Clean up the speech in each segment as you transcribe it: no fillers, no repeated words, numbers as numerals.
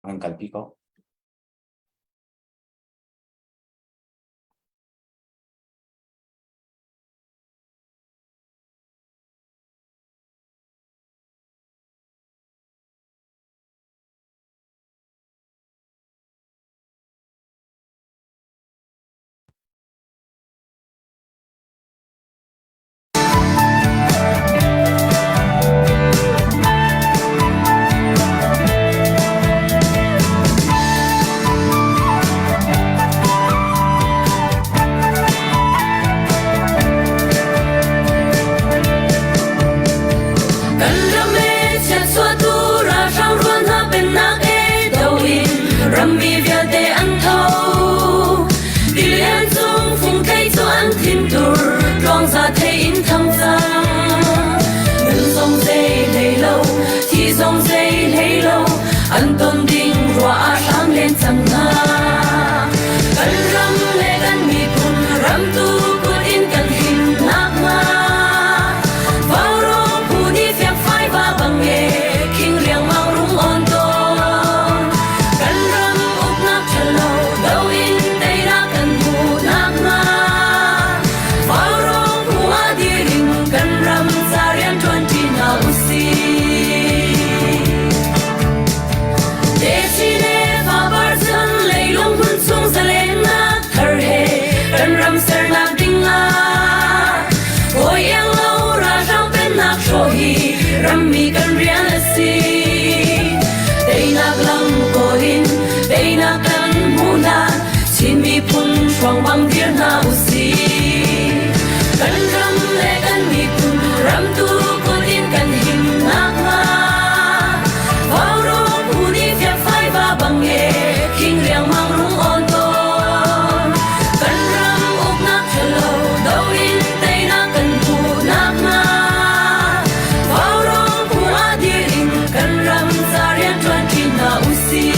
An kalpi ko. Kan ram e chiatchuahtu ralhrang rual hna pennak e do in rammi vialte an tho. Tilian cung fungthei cu an thintur tluangza thei in thang cang. Nun zong zei hlei lo, thi zong zei hlei lo, an ton ding ruah ah hram len cang hna. Kan ram le kan miphun ramtu kut in kan him nakhnga. Vaurawng phu nih fiangfai va bang e khing riangmang rung on tawn. Kan ram uknak ṭhalo do in teinak kan hmuh nakhnga. Vaurawng phu ah dir in kan ram ca rian ṭuanṭi hna usih. Techin le fapar chan leilung hmun chung zalennak thar he kan ram sernak ding ah Hawi iang lo ralhrang pennak hrawh hi rammi kan rian a si. Teinak lam kawl in teinak kan hmuh hlan Chin miphun hruang bang dir hna usih. Kan ram le kan miphun ramtu kut in kan him nakhnga Vaurawng phu nih fiangfai va bang e khing riangmang rung on tawn. Kan ram uknak ṭhalo do in teinak kan hmuh nakhnga Vaurawng phu ah dir in kan ram ca rian ṭuanṭi hna usih.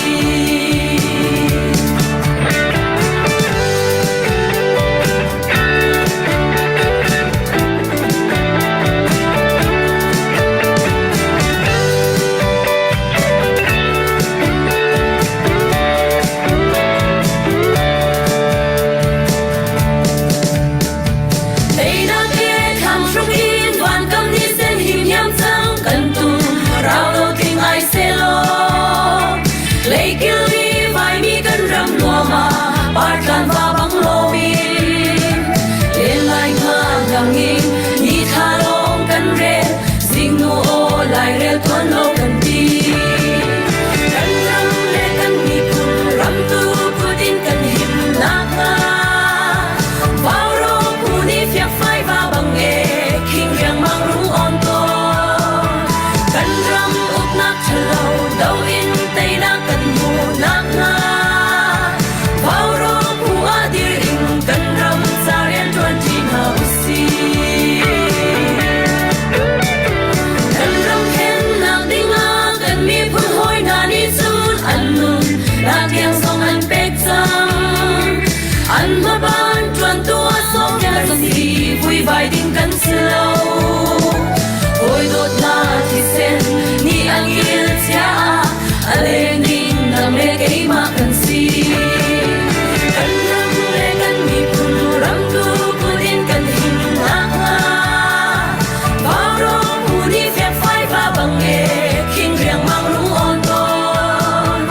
Teinak he thlang hruk in vankam ni sen him hiam cang kan tum rau lo tling ai selaw leikil ni vaimi kan ram nuam ah partlan va bang loin len lai nga ngang in ni thla lawng kan rel zingnu aw lairel tuan lo kan ti kan ram le kan miphun ram tu kut in kan him nakhnga Vaurawng phu nih fiakfai va bang e khing riangmang rung on tawn kan ram uknak ṭhalo do in teinak kan hmuh nakhnga Vaurawng phu ah dir in kan ram ca rian ṭuanṭi hna usih. Kan ram khennak dingah kan miphun hawi hna nih cun an nun nak tiang zong an pek cang. An hmaban ṭuantu a sawm kan si vuivai ding kan si lo. Hawi dawt hna thisen nih an kil chia a leng ding nang le keimah kan si. Kan ram le kan miphun ramtu kut in kan him nakhnga Vaurawng phu nih fiakfai va bang e khing riangmang rung on tawn.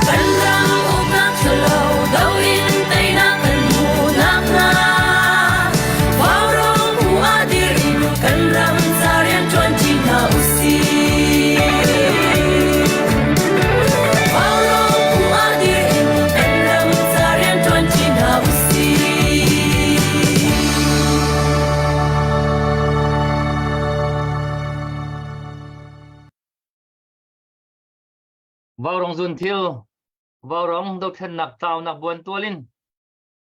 Kan ram uknak ṭhalo do in teinak kan hmuh nakhnga Vaurawng phu ah dir in kan ram ca rian ṭuanṭi hna usih. Vaurawng phu ah dir in kan ram ca rian ṭuanṭi hna usih. Vaurawng zun thil, vaurawng dothlennak tlaunak buan tual in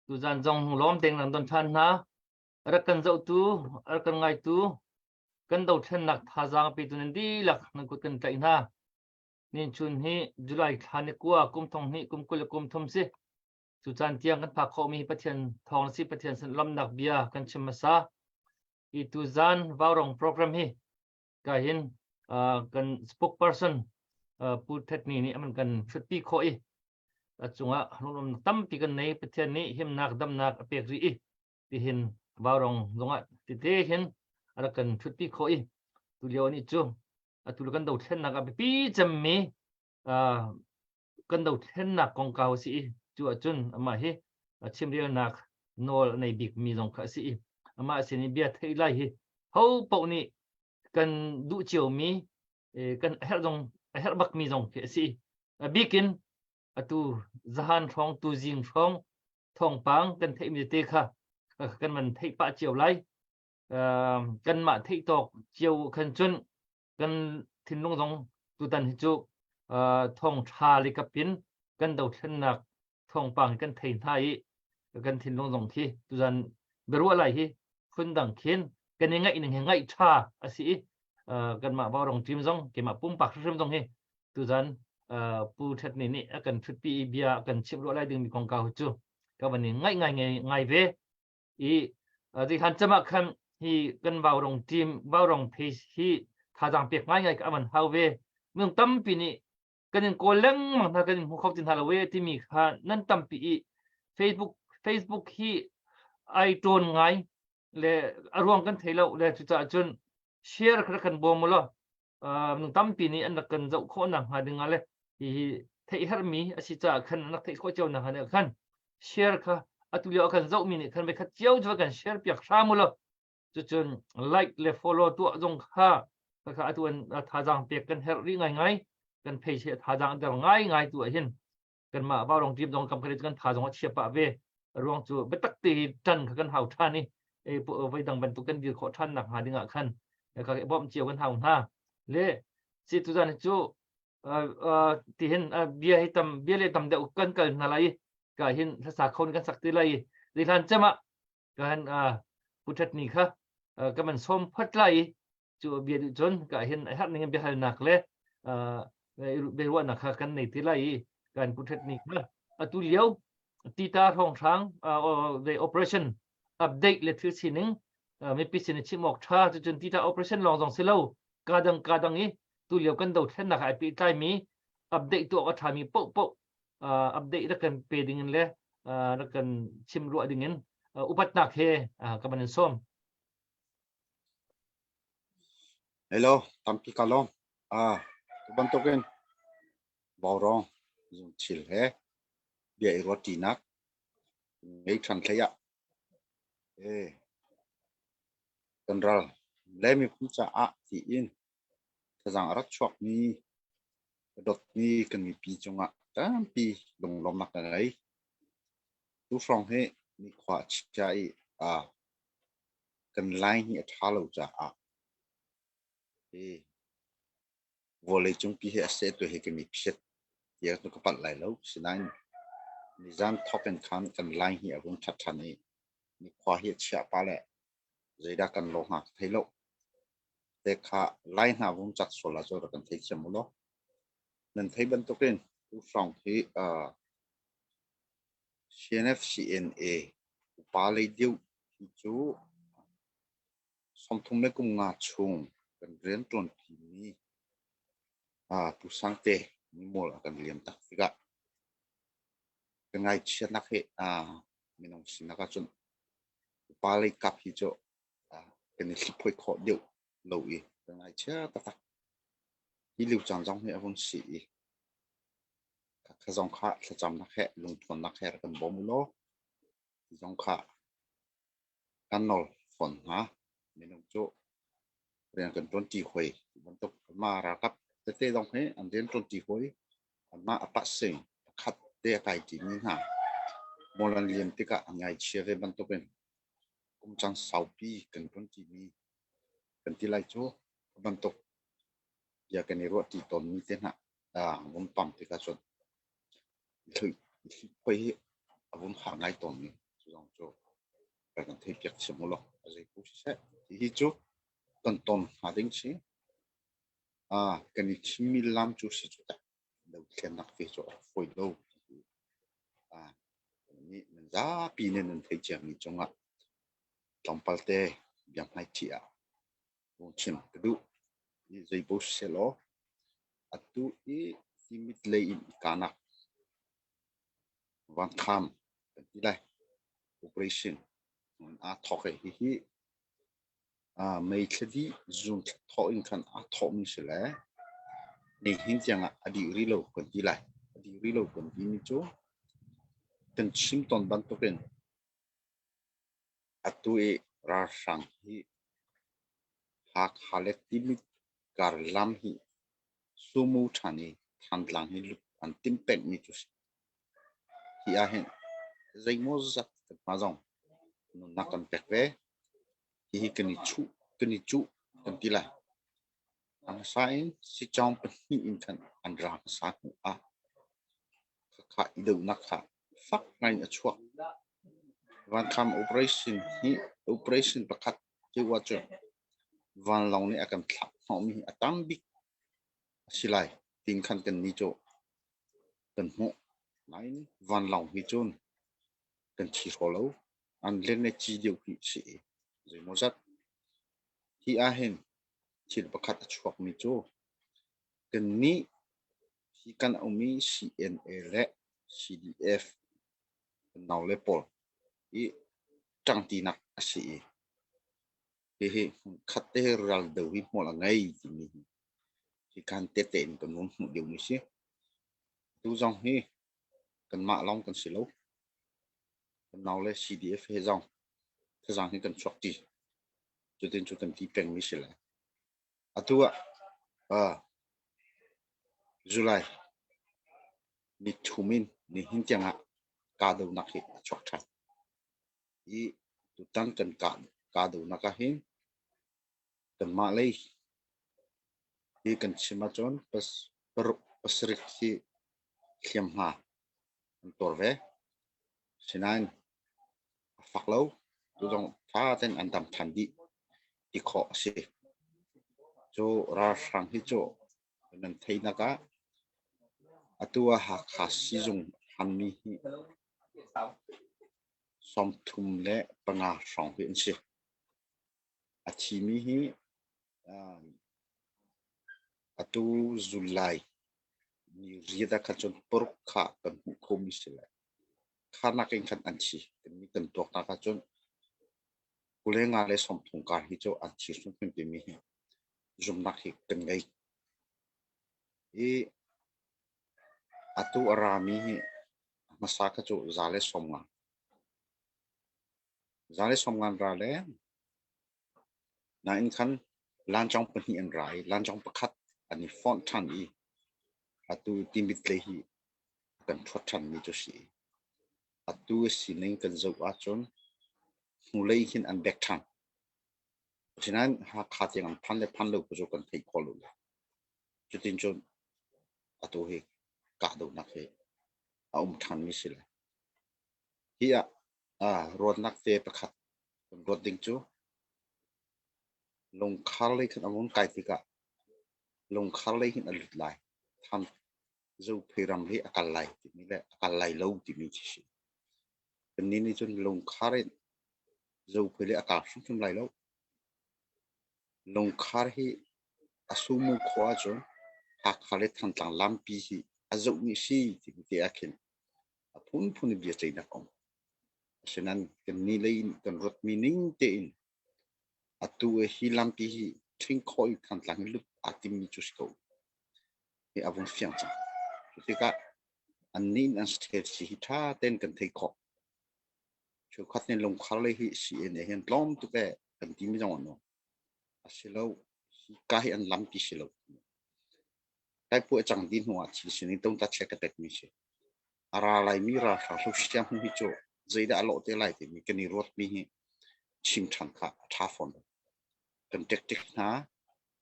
tuzan zong lawm tein kan don ṭhan hna. Rak kan zohtu, rak kan ngaitu, kan dothlennak thazaang petu nan dihlak nan kut kan tlaih hna. Ninchun hi July thla ni kua kum thong hnih kum 20 le kum thum si. Cu caan tiang kan phak khawhmi hi Pathian thawng si Pathian sin lamnak bia kan chim hmasa. I tuzan Vaurong program hi ka hin kan spokesperson. Pu Thet Ni nih an kan hrutpi khawh i a cungah lunglawmnak tampi kan nei. Pathian nih himnak damnak a pek rih i tihin vaurong zongah tete hin a rak kan hrutpi khawh i tulio ni cu atu kan dothlennak a biapi cemmi kan dothlennak kongkau a si i cu ahcun amah hi chimrelnak nawl a nei bikmi zong kha a si i amah sin i bia theih lai hi ho paoh nih kan duh ciomi kan herh zong a herh bakmi zong khi a si. A bikin atu zahan hrawng tu zing hrawng thawngpang kan theihmi te kha kan van theih pah cio lai. Kanmah theih tawk cio khan cun kan thinlung zong tutan hi cu thawng ṭha le kapin kan dothlennak thawngpang kan thei hna i kan thinlung zong khi tuzan biaruah lai hi phundang khin kan i ngaih ning hi ngaih ṭha a si i kanmah Vaurong team zong keimah pumpak hrimhrim zong hi tuzan Pu Ṭhet Ni nih a kan ṭhutpi i bia a kan chimh ruah lai dingmi kongkau cu ka van i ngaih ngai ngai ve i zihlan cem ah khan hi kan Vaurong team Vaurong page hi thazaang pek ngaingai ka van hau ve. Minung tampi nih kan in kawl lengmang hna, kan in hmu kho ti hna lo e timi kha nan tampi i Facebook hi ai ṭawn ngai le a ruang kan thei lo le cucaah cun share kha kan bawm law minung tampi nih an rak kan zoh khawh nak hnga ding ah le hihi theih herhmi a si caah khan an rak theih khawh cio nak hnga khan share kha atu lio a kan zohmi nih khan voikhat cio cu kan share piak hram u law cucun like le follow tuah zong kha kha atu an thazaang pek kan herh rih ngaingai. Kan page hi thazaang der ngaingai tu ah hin kanmah Vaurong team zong kam khat kan tha zong a chia pah ve. Ruang cu biatak te hi ṭan kha kan hau ṭhan i voi dang bantuk kan dir khawh ṭhan nak hnga ding ah khan ka bawmh cio kan hau hna le si tuzan cu tihin bia hi tam bia le tam deuh kan kal hna lai ka hin hlasa khon kan sak ti lai rihlan cem ah ka han pu ṭhat ni kha ka man som phot lai i cu bia duh cun ka hin a herh ning in biahalnak le biaruahnak kha kan nei ti lai i kan pu ṭhat ni kha atu lio tita hrawnghrang the operation update le thil sining mipi sin i chim awk ṭha cucun tita operation lawng zong si lo ka dang ka dang i tu lio kan dothlennak ai pehtlai mi update tuah a ṭhami poh poh update rak kan pe ding in le rak kan chim ruah ding in upatnak he ka van in sawm. Hello, tampi ka lawm. Ah, tu bantukin Vaurawng zungthil he bia i ruahṭinak ngei ṭhan hlei ah eh kan ral le miphun caah tiin thazaang a rak chuakmi ka dawtmi kan mipi cungah tampi lunglawmnak ka ngei. Tu hrawng hi nikhua a chia i ah kan line hi a ṭha lo caah hi vawleicungpi hi a sehtu hi kan i phiat tiah ka palh lai lo. Sinain nizan thawk in khan kan line hi a vung ṭhat ṭhan i nikhua hi a chiah pah le zeidah kan lawh hnga ka thei lo. Te kha lai hna vung cat sual ahcun rak kan theithiam u law. Nan thei bantukin tu hrawng hi CNF CNA upa lei deuh hi cu 35 chung kan rianṭuan ṭimi Pu Sangte mual a kan liam tak tikah ka ngaihchiatnak hi minung sinak ahcun upa lei kap hi cu kan i hliphuai khawh deuh lo i ka ngaihchia taktak. Hi lio caan zong hi a vung si i kha zong kha thlacamnak he lungthawnnak he rak kan bawm u law ti zong kha kan nawl fawn hna. Minung cu rian kan ṭuanṭi hoi ti bantuk anmah ralkap tete zong hi an rian ṭuanṭi hoi anmah a pasing pakhat te a kai ṭimi hna mual an liam tikah an ngaichia ve bantukin kum caan saupi kan ṭuanṭimi kan ti lai cu bantuk bia kan i ruahṭi tawnmi te hna vun pam tikah cun hliphuai hi a vun har ngai tawnmi cu zong cu kan theihpiak thiam u law a zei ko siseh hihi cu kan ton hnga ding si. Kan i thimmi lam cu si cu teh dothlennak ve cu a rak fawi lo. Nih nan zapi nih nan theih ciami cungah tlawmpal te biahmaiṭhi ah chim ka duh. Zei paoh siseh law. Atu i Timit lei in i kahnak Vankham kan ti lai. Operation aa thawk i hihi May thla dih June thla thawh in khan aa thawhmi si le nihin tiangah a dih rih lo kan ti lai. A dih rih lo kan timi cu kan chim tawn bantukin atu i ralhrang hi Hakha le Timit kar lam hi sumu ṭhan i Thantlang hi lut an timh pengmi cu si. Hi ahhin zeimawzat kan hma zong nunnak kan pek ve. Hihi kan i chuh, kan i cuh kan ti lai. A hmasa in sicawng pahnih in khan an ra hmasa hnu ah khakha i dohnak kha fak ngai in a chuak. Vankham operation hi operation pakhat cu ahcun vanlawng nih a kan thlak hnawhmi hi a tam bik a si lai tiin khan kan nih cu kan hmuh. Nain vanlawng hi cun kan thi hraw lo. An len le ci deuh hi si i zeimawzat. Hi ahhin thil pakhat a chuakmi cu kannih hi kan um i CNA le CDF kan naule pawl i ṭangtinak a si i hihi hmunkhat te ral do hi hmual a ngei timi hi hikhan tete in kan vun hmuh deuhmi si. Tu zong hi kanmah lawng kan si lo. Kan naule CDF he zong thazaang hi kan chuak ṭi. Cutin cu kan ti pengmi si lai. Atu ah July ni thum in nihin tiangah kahdohnak hi a chuak ṭhan. I tutan kan kahdohnak ah hin kanmah lei hi kan chim ahcun pasarih hi hliamhma an tuar ve. Sinain a fak lo. Tu zong ṭha tein an dam ṭhan dih ti khawh a si. Cu ralhrang hi cu nan theihnak ah atu ah Hakha siizung hanmi hi 35 hrawng hi an si. A thimi hi atu July ni riat ah khan cun paruk kha kan hmuh khomi si lai. Kha nakin khan an thi. Kannih kan tuaknak ahcun 25 kar hi cu an thi hrimhrim timi hi zumhnak hi kan ngei. I atu a rami hi hmasa kha cu 150. 150 ra le nain khan lancawng pahnih an ra i lancawng pakhat an i fonh ṭhan i atu Timit lei hi kan ṭhuat ṭhanmi cu si. Atu a sining kan zoh ahcun hnulei hin an bek ṭhan. Asinain Hakha tiang an phan le phan lo cu kan theih khawh lo. Cutin cun atu hi kahdohnak hi a um ṭhanmi si lai. Hi ah ruatnak te pakhat kan ruat ding cu lungkhar lei khan a vung kai tikah lungkhar lei hin a lut lai. Than Zophei ram hi a kal lai timi le a kal lai lo timi khi si. Kannih nih cun lungkhar in Zophei le a kal hrimhrim lai lo. Lungkhar hi a sumu khawh ahcun Hakha le Thantlang lampi hi a zohmi si timi te ah khin a phunphun in biaceihnak a um. Asinain kannih lei in kan ruatmi ning tein atu hi lampi hi ṭhing khawh i Thantlang hi lut aa timmi cu si ko. Hi a vung fiang cang. Cu tikah annih in an strategy hi ṭha tein kan theih khawh. Cheukhat nih lungkhar lei hi CNA hi an tlawm tuk ee kan timi zong an um. A si lo. Hika hi an lampi si lo. Taipu a cang dih hnu ah thil sining tongta chia ka pekmi si. A ra laimi ralhrang hrusiam hi cu zeidah a lawh te lai timi kan i ruatmi hi chim ṭhan kha a ṭha fawn lo. Kan tactic hna,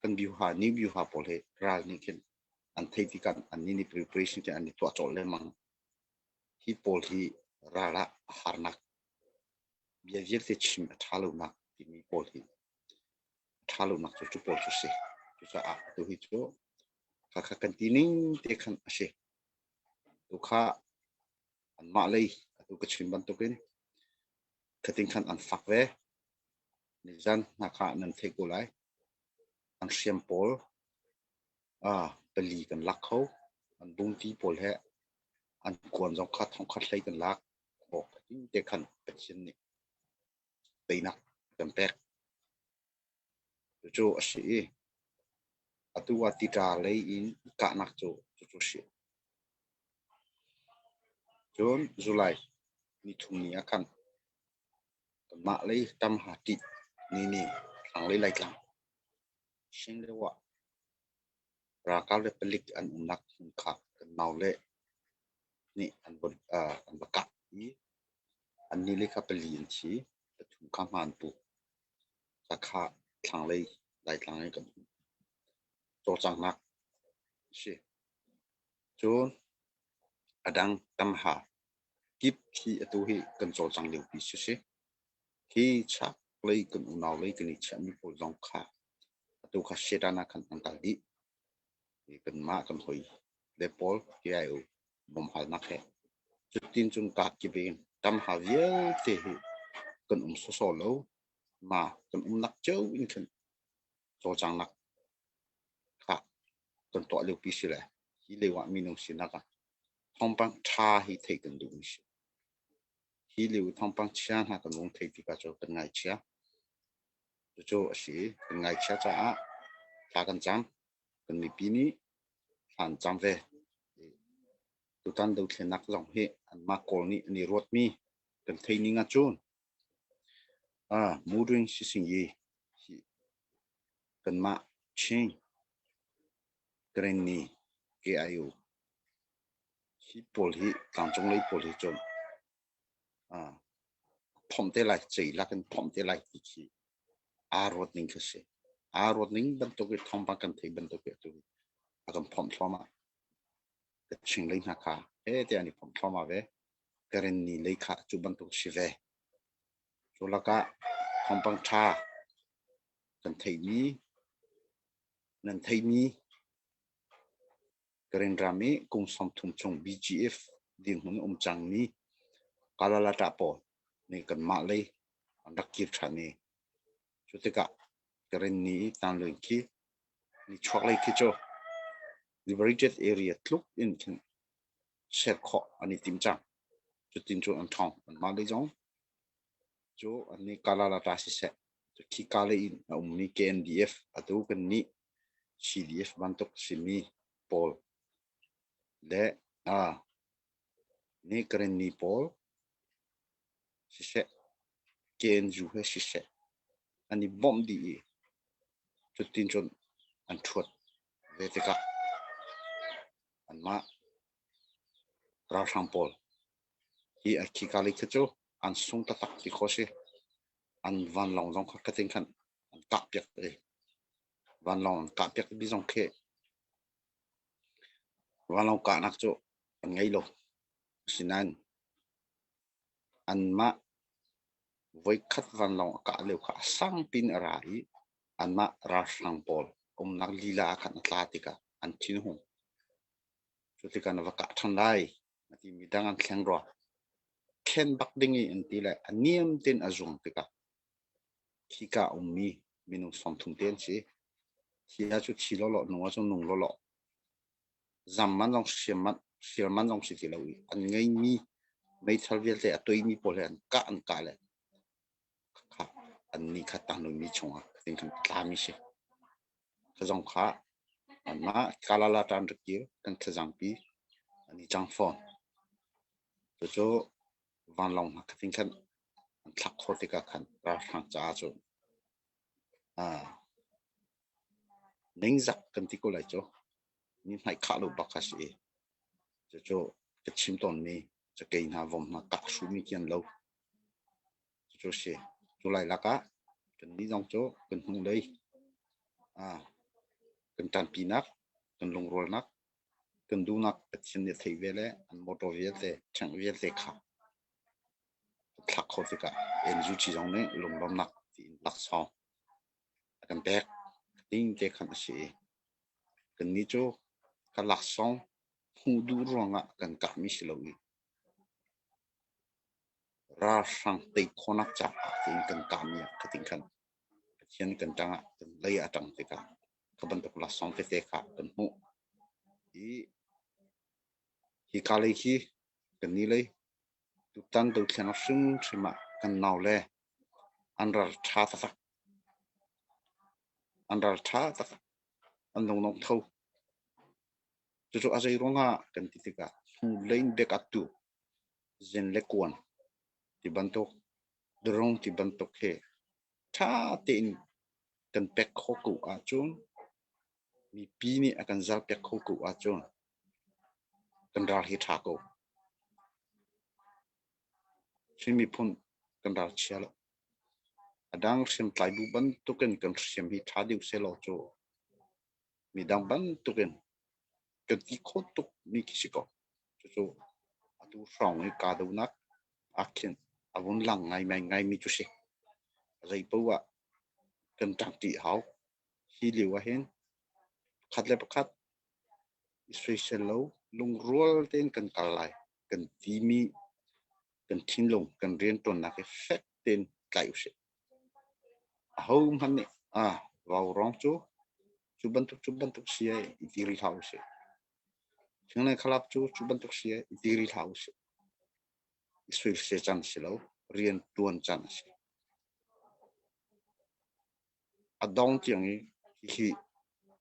kan biuha, new biuha pawl hi ral nih khin an theih tikah annih nih preparation khi an i tuah colh lengmang. Hi pawl hi ral ah a harnak bia vialte chim a ṭha lonak timi pawl hi a ṭha lonak cu cu pawl cu si. Cucaah atu hi cu khakha kan ti ning te khan a si. Tu kha anmah lei atu ka chim bantukin khatin khan an fak ve. Nizan hna kha nan theih ko lai. An hriam pawl. Pali kan lak kho. An bungti pawl he an kuan zong kha thongkhat hlei kan lak. Awk te khan Pathian nih teinak kan pek. Cucu a si i atu ah tita lei in i kahnak cu cucu a si. Cun July nithum ni ah khan kanmah lei Tamha ṭih ni ni thlanglei Laitlang Shingleu ah ralkap le palik an umnak hmun kha kan naule nih an va kah i annih le kha pali an thi, pathum kha hma an pu. Hakha thlanglei Laitlang in kan um. Cawlcanghnak a si. Cun a dang tamha kip hi atu hi kan cawlcang liopi si si. Hi chaklei kan unau lei kan i chiahmi pawl zong kha atu kha Satan ah khan an kal dih. Kanmah kan hoi le pawl KIO bawmhalnak he cutin cun kaa kip in tamha vialte hi kan um sawsawh lo. Ma kan umnak cio in khin cawlcanghnak kha kan tuah liopi si le hi lio ah minung sinak ah thawngpang ṭha hi theih kan duhmi si. Hi lio thawngpang chia hna kan vung theih tikah cu kan ngaichia. Cucu a si i kan ngaichia caah thla kan cam. Kan mipi nih thla an cam ve. Tutan dothlennak zong hi anmah Kawl nih an i ruatmi kan theih ning ahcun Mudring Sisingyi hi kanmah Chin Karenni KIO hi pawl hi tlangcung lei pawl hi cun phomh te lai ceilak in phomh te lai ti khi aa ruat ning khi si. Aa ruat ning bantuk i thawngpang kan theih bantuk i atu a kan phomh thluahmah. Kachin lei hna kha he tiah an i phomh thluahmah ve. Karenni lei kha cu bantuk si ve. Cu lakah thawngpang ṭha kan theihmi nan theihmi Karen ram i kum 30 chung BGF dirhmun um cangmi Kalalata pawl nih kanmah lei an rak kir ṭhan i cu tikah Karen ni i Tanlwin khi nichuak lei khi cu liberated area tluk in khin ser khawh an i tim cang. Cutin cun an ṭhawng. Anmah lei zong cu an nih Kalalata siseh khika lei in a ummi KNDF atu kan nih CDF bantuk simi pawl le nih Karenni pawl siseh KNU he siseh an i bawmh dih i cutin cun an ṭhuat ve tikah anmah ralhrang pawl hi a khika lei khi cu an sung taktak ti khawh a si. An vanlawng zong kha khatin khan an kahpiak i vanlawng an kahpiak mi zong khi vanlawng kahnak cu an ngei lo. Asinain anmah voikhat vanlawng a kah lio kha a sang piin a ra i anmah ralhrang pawl umnak lila ah khan a tla tikah an thinhung. Cu tikah na va kah ṭhan lai a timi dang an thleng rua. Thlen bak ding i an ti le a niam tein a zuang tikah khika a ummi minung 30 te an si. Thi ah cu thi lawlaw, nung ah cu nung lawlaw. Zam man zong hriam man, hrial man zong si ti lo i an ngeimi meithal vialte a toimi pawl he an kah le kha an nih kha tangmi chungah tin kan tlami si. Kha zong kha anmah kalala tan rak kir kan thlazangpi an i cang fawn. Cucu vanlawng hna khatin khan an thlak khawh tikah khan ralhrang caah cun ningzak kan ti ko lai cu. Mi hmai khah lo bak kha si i cucu ka chim tawnmi cakei hna vom hna kah hrumi khi an lo. Cucu si. Cu lai lakah kannih zong cu kan hnulei kan ṭanpinak, kan lungrualnak, kan duhnak Pathian nih a theih ve le an motor vialte, ṭhengh vialte kha a thlak khawh tikah NUG zong nih lunglawmhnak tiin laksawng a kan pek. Ding te khan a si i kannih cu ka laksawng hmuh duh ruangah kan kahmi si lo i ralhrang tei khawhnak caah tiin kan kahmi ah khatin khan Pathian kan ṭang ah kan lei a ṭang tikah kha bantuk laksawng tete kha kan hmuh. I hika lei khi kan ni lei tutan dothlennak hrimhrim ah kan nau le an ral ṭha taktak. An ral ṭha taktak. An lunglawm tho. Cucu a zei ruangah kan ti tikah hnulei in bek tu zen le kuan ti bantuk drone ti bantuk hi ṭha tein kan pek khawh ko ahcun mipi nih a kan zalpiak kho ko ahcun kan ral hi ṭha ko. Chin miphun kan ral chia lo. A dang hriamtlai bu bantukin kan hriam hi ṭha deuh sehlaw cu midang bantukin kan ti kho tuk mi khi si ko. Cucu atu hrawng i kahdohnak ah khin a vun lang ngai ngai mi cu si. Zei paoh ah kan ṭangṭi a hau. Hi lio ah hin pakhat le pakhat i soisel lo lungrual tein kan kal lai kan timi kan thinlung kan rianṭuannak hi fek tein tlaih usih. Ahohmanh nih ah vaurawng cu cu bantuk cu bantuk si ai i ti rih hlah usih. Thinglei khalap cu cu bantuk si ai i ti rih hlah usih. I soisel caan a si lo, rian ṭuan caan a si. A dong tiang i hihi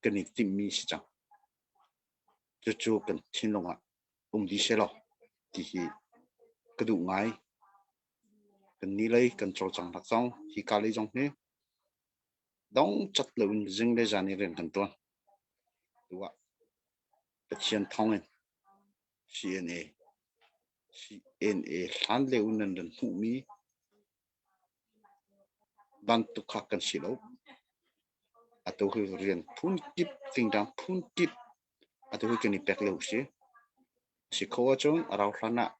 kan i timhmi si cang. Cucu kan thinlung ah um dih sehlaw ti hi ka duh ngai. Kan ni lei kan cawlcanghnak zong hika lei zong hi dong cat loin zing le zan i rian kan ṭuan. Tu ah Pathian thawng in CNA CNA hlan lio in nan ran hmuhmi bantuk kha kan si lo. Atu hi rian phunkip, tingtang phunkip atu hi kan i pek lio si. Si kho ahcun a rau hlan ah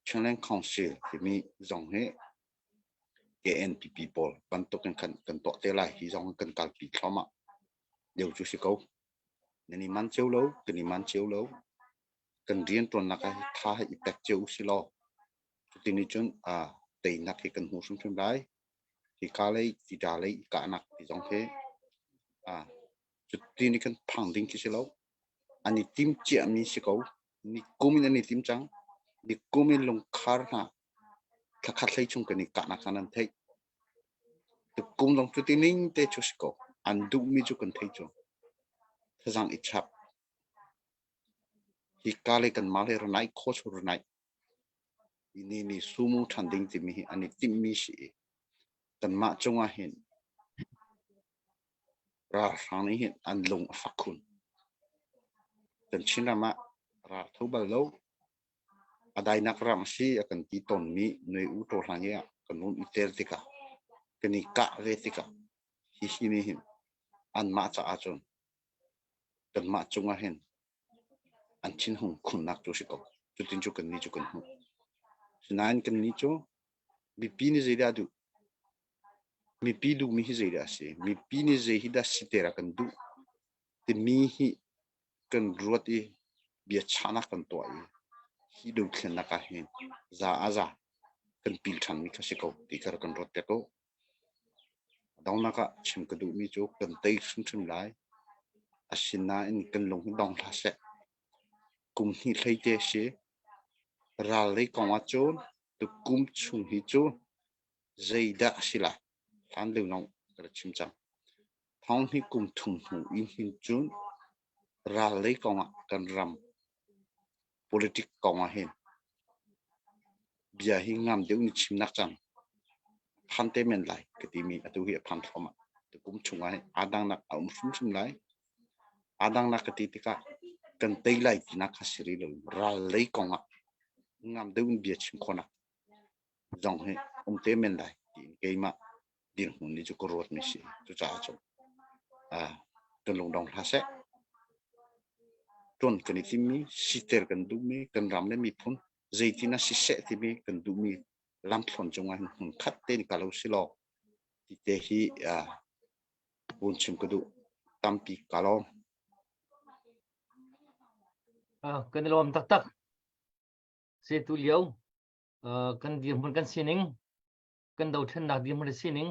Chinland Council timi zong hi KNPP pawl bantuk in khan kan tuah te lai. Hi zong kan kalpi thluahmah lio cu si ko. Nan i man cio lo, kan i man cio lo. Kan rianṭuannak ah tha i pek cio usih law cutin cun teinak hi kan hmu hrimhrim lai. Hika lei, tida lei i kahnak ti zong hi cutin kan phang ding khi si lo. An i tim ciami si ko. Ni kum in an i tim cang. Ni kum in lungkhar hna thlakhat hlei chung kan i kahnak kha nan theih. Tukum zong cuti ning te cu si ko. An duhmi cu kan thei cu. Thazang i chap. Hika lei kanmah lei ranai khaw chu ranai. Ni ni sumu ṭhan ding timi hi an i timhmi si i kanmah cungah hin ralhrang nih hin an lung a fak khun. Kan Chinram ah ral tho bal lo. A dainak ram a si a kan ti tawnmi Nui U Taw Hlang i ah kan hun i tel tikah kan i kah ve tikah hihi nih hin anmah caah cun kanmah cungah hin an thinhung khunnak cu a si ko. Cutin cu kannih cu kan hmuh. Sinain kannih cu mipi nih zeidah a duh? Mipi duhmi hi zeidah a si? Mipi nih zei hi dah siter a kan duh? Timi hi kan ruat i biachahnak kan tuah i hi dothlennak ah hin za a za kan pil ṭhanmi kha si ko ti kha kan ruat piak ko. A donghnak ah chim ka duhmi cu kan tei hrimhrim lai. Asinain kan lung hi dong hlah seh. Kum hnih hlei te a si. Ral lei kong ah cun tukum chung hi cu zeidah a si lai? Hlan lio lawng ka rak chim cang. Thawng hi kum thum hnu in hin cun ral lei kong ah kan ram politic kong ah hin bia hi ngam deuh in chimnak cang phan te men lai ka timi atu hi a phan thluahmah. Tukum chung ah hin aa dangnak a um hrimhrim lai. Aa dangnak ka ti tikah kan tei lai tinak kha si rih lo. Ral lei kong ah ngam deuh in bia chim khawhnak zong hi um te men lai tiin keimah dirhmun nih cu ka ruatmi si. Cucaah cun kan lungdong hlah seh. Tuan kan i timmi, siter kan duhmi, kan ram le miphun zeitin ah siseh timi kan duhmi lamthluan cungah hin hmun khat tein kal u silaw ti te hi vun chim ka duh. Tampi ka lawm. Kan i lawm taktak. Se tu lio kan dirhmun kan sining kan dothlennak dirhmun le sining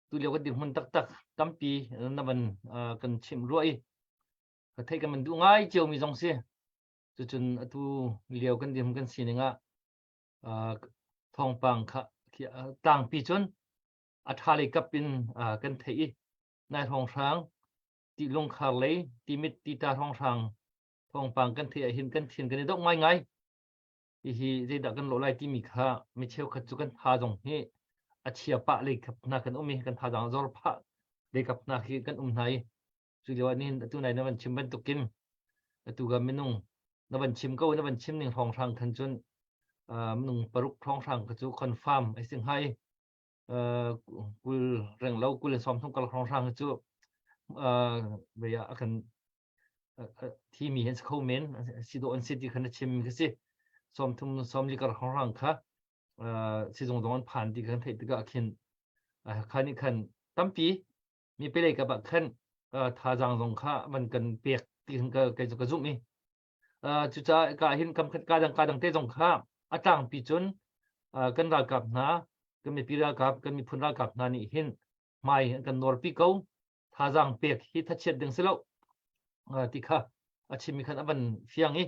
tu lio kan dirhmun taktak tampi na van kan chimh ruah i. Ka theih kan man duh ngai cio mi zong si. Cucun atu lio kan dirhmun kan sining ah thawngpang kha tlangpi cun a ṭha lei kap in kan theih i nai hrawnghrang ti lungkhar lei timit tita hrawnghrang thawngpang kan theih ahhin kan thin kan i dongh ngaingai. Hihi zeidah kan lawh lai timi kha mi cheukhat cu kan tha zong hi a chia pah lei kap hna kan um i kan thazaang a zor phah lei kap hna khi kan um hna i cu lio ah nihin atu nai na van chim bantukin atu ka minung na van chim ko na van chim ning hrawnghrang khan cun minung paruk hrawnghrang kha cu confirm ai si hnga i 20 reng lo 20 le 30 kal hrawnghrang cu vei ah a kan thimi an si kho men si dawh an si ti khan na chim khi si 30 40 kar hrawnghrang kha sizung zong an phan ti kan theih tikah khin kha nih khan tampi mi pelei kap ah khan thazaang zong kha van kan pek ti khan ka kei cu ka zumh i cucaah ka hin kam khat ka dang ka dang te zong kha a tlangpi cun kan ralkap hna kan mipi ralkap kan miphun ralkap hna nih hin hmai an kan nawrpi ko thazaang pek hi thachiat ding si lo ti kha a chimmi khan a van fiang i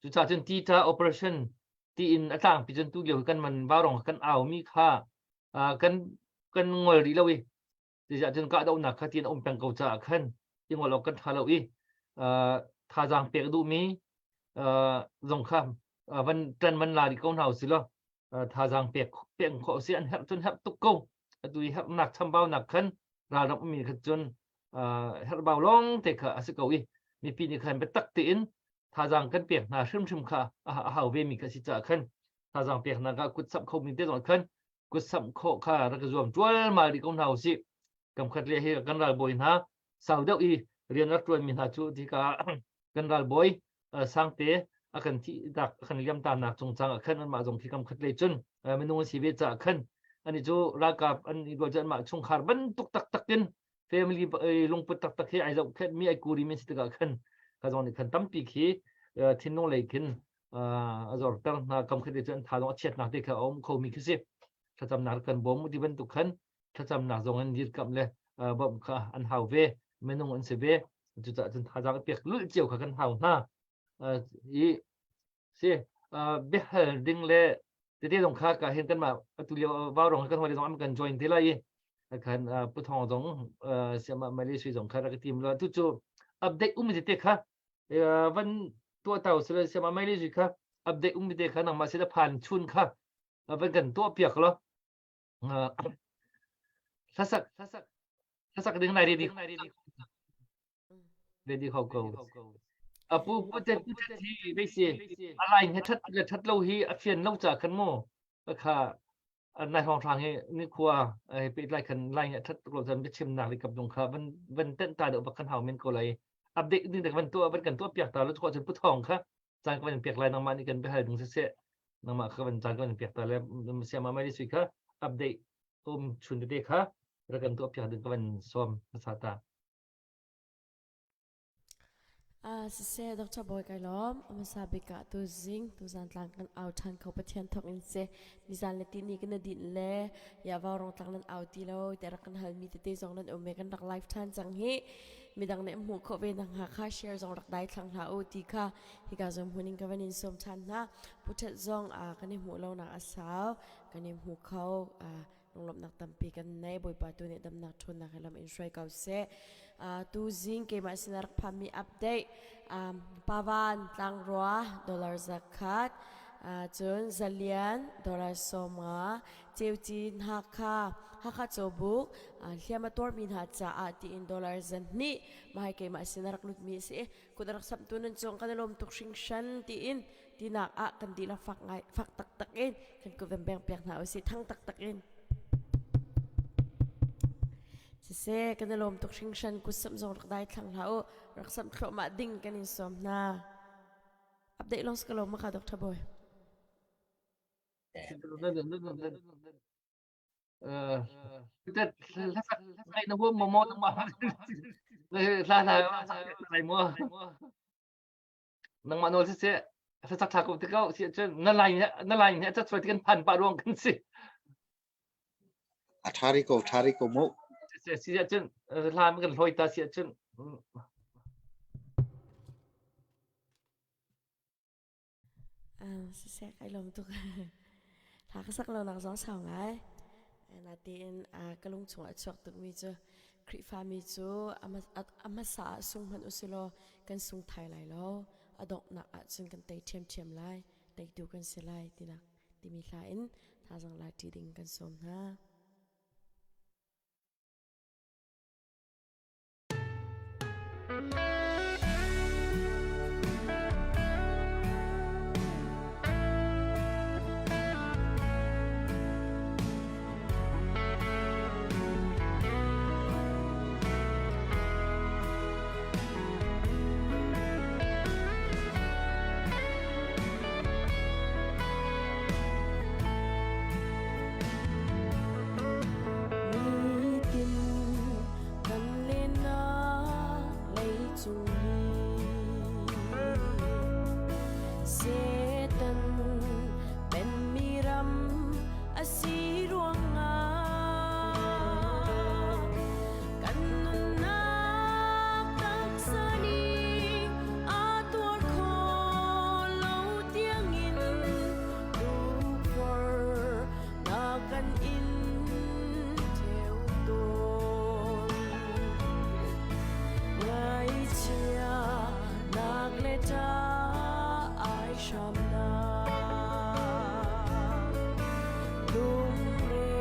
cucaah cun tita operation tiin a tlangpi cun tu lio kan man vaurong kan au mi kha kan kan ngol rih lo i Tiah cun kahdohnak kha tiin a um peng ko caah khan i ngol awk kan ṭha lo i thazaang pek duhmi zong kha van ṭan van la rih ko hna usih law thazaang pek pek khawh usih an herh cun herh tuk ko atu i herhnak chambaunak khan ralram ummi kha cun herhbau lawng te kha a si ko i mipi nih khan biatak tein thazaang kan pek hna hrimhrim kha a hau ve mi kha si caah khan thazaang pek hna kha kut samh kho mi te zong khan kutsamh khawh kha rak i zuam ṭualmal rih ko hna usih. Kamkhat le hi kan ralbawi hna sau deuh i rian rak ṭuanmi hna cu tika kan ralbawi Sangte a kan thih tak a kan liam ta nak cungcang ah khan anmah zong khi kamkhat lei cun minung an si ve caah khan ani cu ralkap an i rual cu anmah chungkhar bantuk taktak in family lungput taktak hi ai zohkhenh mi ai kuri mi si tikah khan ka zong nih khan tampi khi thinlung lei khin a zorter hna kam khat cu an tha zong a chiatnak te kha a um kho mi khi si thlacamnak kan bawm ti bantuk khan thlacamnak zong in dirkamh le bawmh kha an hau ve minung an si ve cucaah cun thazaang pek lulh cio kha kan hau hna i si biahal ding le tete zong kha ka hin kanmah atu lio vaurong kan hawile zong an kan join te lai i khan pu thong zong siama Malaysia zong kha rak tim lo tu cu update um te kha van tuah tau sila siama Malaysia kha update um te kha nangmah sila phan chun kha van kan tuah piak lo hlasak hlasak ding nai ready ready kho ko apu pu te pu te hi bei si a line he that le that lo hi a fian lo cha khan mu kha nai hong thang hi ni khua ai pe lai khan line he that tuk lo chan biachim nak li kap dong kha van van ten ta deuh bak khan hau men ko lai update ding van tu van kan tu piak ta lo ko chan pu thong kha caan ka van piak lai nangmah nih kan biahal ding siseh nangmah kha van caan ka van piak ta le siama mai sui kha update um chun tete kha rak kan tuah piak ding ka van sawm hmasa ta. Siseh Dr. Bawi kai lawm hmasa bik ah tuzing tuzan tlang kan au ṭhan kho Pathian thawk in seh nizan le tihni kan din le ya vaurong tlang nan au ti lo te rak kan hal mi tete zong nan um e kan rak live ṭhan cang hi midang nih hmuh khawh ve nak hnga kha share zong rak dai thlang hlah u ti kha hika zong hmun in ka van in sawm ṭhan hna pu ṭhet zong kan i hmuh lo nak a sau kan i hmu kho lunglawmhnak tampi kan nei bawipa tu nih damnak ṭhawnnak he lam in hruai ko seh tu zing keimah sin rak phanmi update pavan tlangrua dollar zakhat cun zalian dollar 50 ceucin hakha hakha cawbuk hliam a tuarmi hna caah tiin dollar 200 mah hi keimah sin rak lutmi a si kut rak samtu nan cung kan i lawm tuk hringhran tiin tinak ah kan dihlak fak ngai fak taktak in kan kut beng piak hna usih thang taktak in siseh kan i lawm tuk hringhran kut samh zong rak dai thlang hlah u rak samh thluahmah ding kan in sawm hna update long ka lo ma kha Dr. Boy Na huam mo mo ma hla hla lai mo nangmah nawl siseh hlasak ṭha ko ti ko si ahcun na line na line he a cat sual ti kan phan pah ruang kan si a ṭha ri ko ṭha ri ko mu si ahcun hla kan hlawi ta si ahcun. Siseh kai lawm tuk. Hla ka sak lo nak zong sau ngai. Natein ka lung chungah a chuak tukmi cu Khrihfami cu a hmasa ah sung hmanh usilaw kan sung thai lai lo. A donghnak ahcun kan tei ṭhiamṭhiam lai. Teitu kan si lai tinak timi hla in thazaang la ṭi ding kan sawm hna. Nitin kan lennak leicung hi Satan penmi ram a si ruangah kan nunnak taksa nih a tuar kho lo tiangin tukforh na kan in theo tawn. Ngaichia nak le ṭa ai hramnak lungre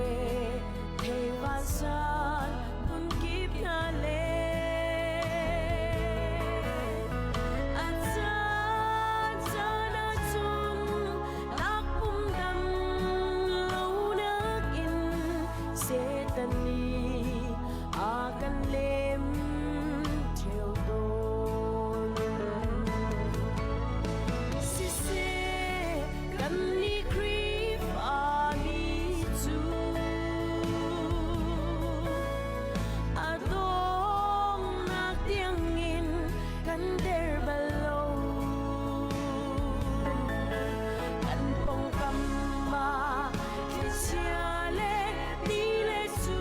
thei vansan phunkip hna le a caan caan ahcun Nakpum dam lo nakin Satan nih a kan lem ṭheo tawn. Siseh kannih Khrihfami cu a donghnak tiangin kan der bal lo. Kan pawngkam ah thlichia le ni le cu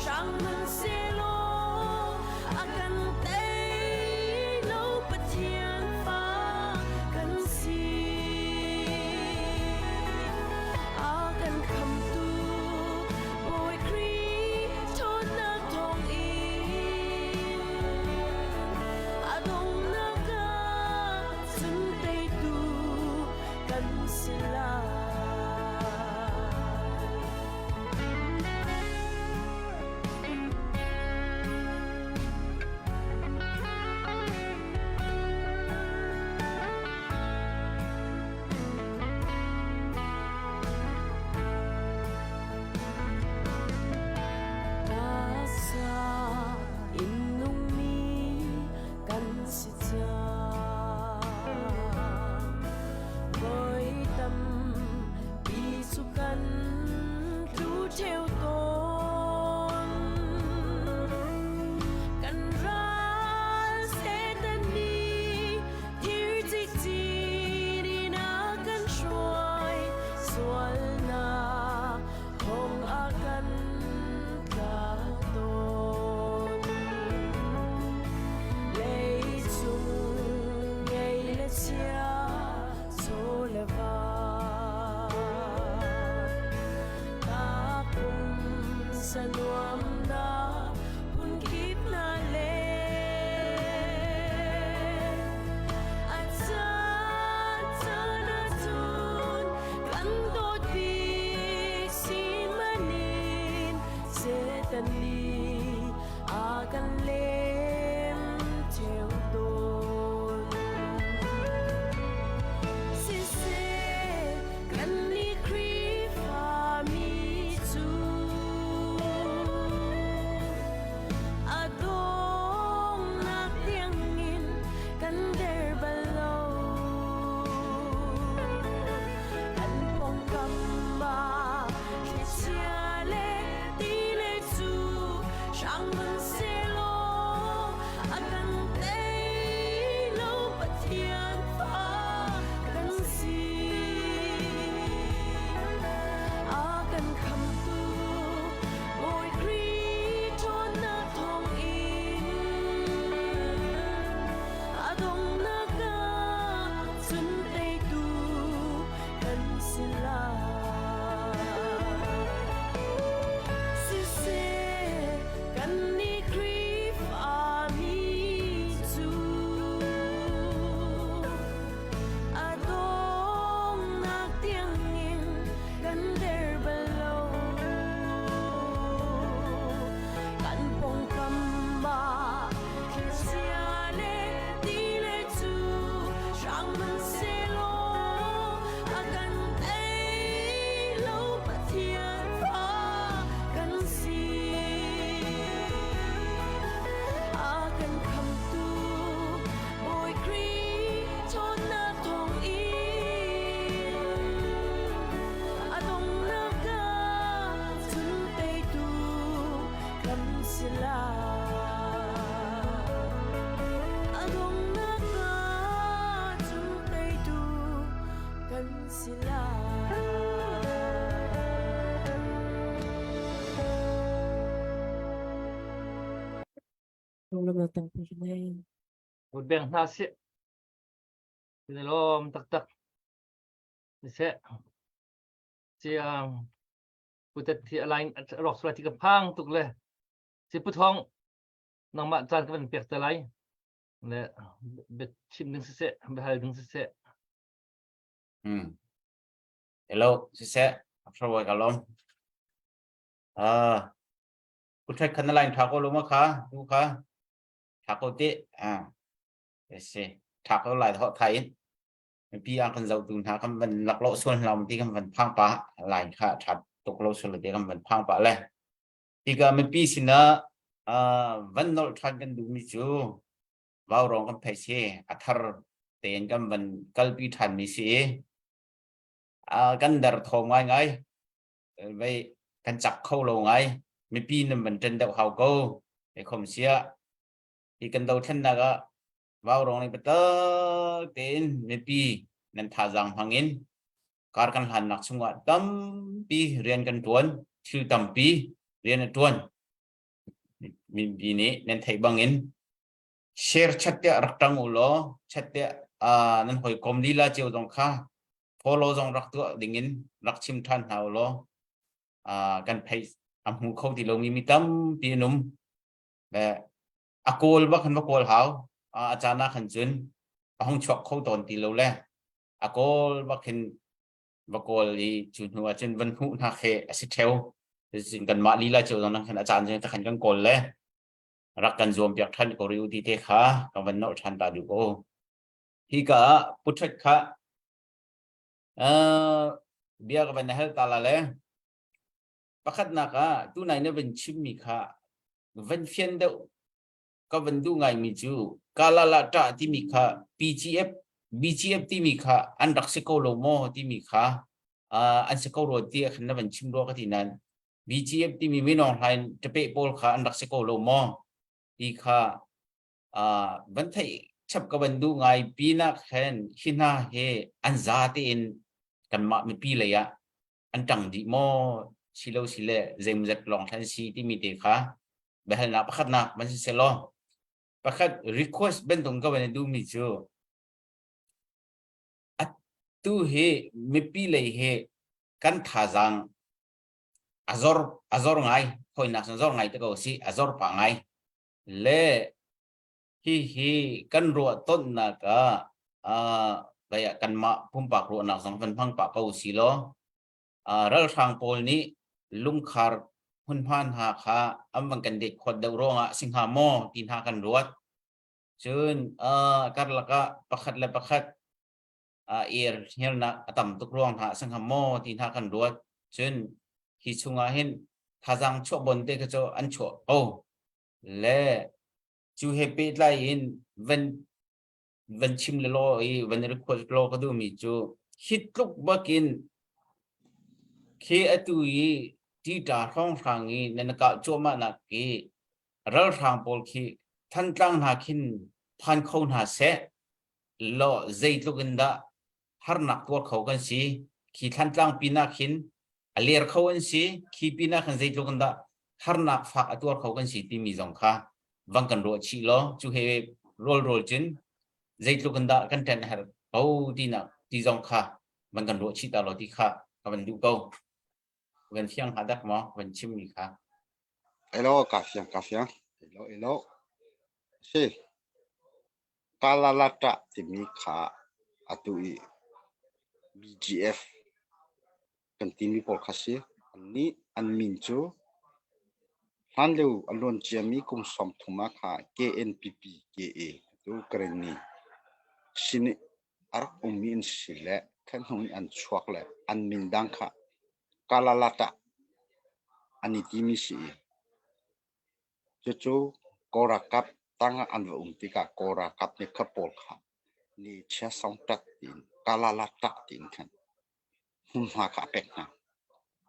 hrang hmanhsehlaw a kan tei lo Pathian fa kan si. A kan khamtu Bawi Khrih ṭhawnnak thawngin a donghnak ah cun teitu kan si lai. Taksa in nungmi kan si cang. Voi tampi cu kan tlu ṭheo tawn. Kan ral Satan nih thir cikcin in a kan hruai sualnak thong a kan tla tawn. Leicung ngei le chia chaw le va Takpum sanuamnak phunkip hna le a caan caan ahcun kan dawt bik si manin Satan nih a kan lem ṭheo tawn. Siseh kannih Khrihfami cu a donghnak tiangin kan der bal lo. Kan pawngkam ah thlichia le ti le cu si lai. Siseh, kannih Khrihfami cu a donghnak tiangin kan der bal lo. Kan pawngkam ah thlichia le ti le cu hrang hmanhsehlaw a kan tei lo Pathian fa kan si. A kan khamtu Bawi Khrih ṭhawnnak thawngin a donghnak ah cun teitu kan si lai. A donghnak ah cun teitu kan si lai. Lunglam tampi ka nei. Vote beng hna sih. Kan i lawm taktak. Siseh. Cia putet thi a line rawk sual ti ka phang tuk le si puthong nangmah caan ka van pek te lai le bia chim ding siseh biahal ding siseh Hmm. Hello, siseh. After ka lom. Ah, puthai khan line tha ko lo ma kha, tu kha. Tha ko te. Ah. Si. Tha ko lai ho thai in. Mipi a kan zohtu hna kan van laklawh sual hna ti kan van phang pah line kha ṭha tuk lo sual ti kan van phang pah le tikah mipi sinah van nolh ṭhan kan duhmi cu vaurawng kan phei si a thar tein kan van kalpi ṭhan mi si i kan der thawm ngaingai vei kan cak kho lo ngai mipi nan van ṭan deuh hau ko khom sia hi kan dothlennak ah Vaurawng nih biatak tein mipi nan thazaang hmangin kar kan hlannak chungah tampi rian kan ṭuan, thil tampi rian a ṭuan. Mipi nih nan theih bangin share chat tiah rak ṭang u law chat tiah uh, nan hawikom lila cio zong kha follow zong rak tuah dingin rak chim ṭhan hna u law uh, kan theih a hmu kho ti lomi mi tampi an um. Le a kawl bak khan va kawl hau a caan ah khan cun a hung chuak kho tawn ti lo le a kawl bak khin va kawl i cu hnu ah cun van hmuh hna khi a si theo cun kanmah lila cio zong khan a caan cun khan kan kawl le rak kan zuam piak than ko riu ti te kha kan van nolh than ta duh ko hi ka ah putret kha bia ka van hal ta la le Pakhatnak ah tunai na van chimmi kha van fian deuh ka van duh ngaimi cu kalala ṭah timi kha PGF BGF timi kha an rak si ko lo maw timi kha uh, an si ko rua ti khan na van chim rua ka ti nain BGF timi minong hlain ṭapeh pawl kha an rak si ko lo maw ti kha uh, van theih chap ka van duh ngai pinak khan hi hna he an za tein kanmah mipi lei ah an ṭang dih maw silo sile zeimawzat lawng thlan si timi te kha biahalnak pakhatnak van si selaw pakhat request bantuk ka van i duhmi cu atu hi mipi lei hi kan thazaang a zor a zor ngai hawinak zor ngai te ko si a zor pah ngai le Hihi kan ruah tonnak ah uh, kanmah pumpak ruahnak zong van hmang pah ko si law uh, ralhrang pawl nih lungkhar hmunhma hna kha an van kan det khawt deuh ruangah si hnga maw ti hna kan ruat. Cun uh, karlak ah pakhat le pakhat uh, er hnialnak a tam tuk ruang hna si hnga maw ti hna kan ruat. Cun hi chungah hin thazaang chuah bon te kha cu an chuah ko. Le cu he pehtlai in van van chim le law i van request law ka duhmi cu hi tluk bakin khi atu i ṭita hrawnghrang i nan kah cuahmah nak i ralhrang pawl khi Thantlang hna khin phan kho hna seh law zeitluk in dah harnak tuar kho kan si khi Thantlang pinah khin a ler kho an si khi pinah khan zeitluk in dah harnak fak a tuar kho kan si timi zong kha vang kan ruah chih law cu he rawl rawl cun zeitluk in dah kan ṭan a herh ko tinak ti zong kha Van kan ruah chih ta law ti kha ka van duh ko. Van fiang hnga dak maw van chim mi kha? Elo ka fiang ka fiang. Elo elo. Si. Kalalata timi kha atu i BGF kan timi pawl kha si. Annih an min cu hlanlio a luan ciami kum 30 ah kha KNPP KA atu Karenni sin i a rak ummi an si le khan hnu in an chuak le an min dang kha Kalalata an i timi si i cucu Kawl ralkap tangah an va um tikah Kawl ralkap nih kha pawl kha ni chia song tat tiin Kalalata tiin khan hmunhma kha a pek hna.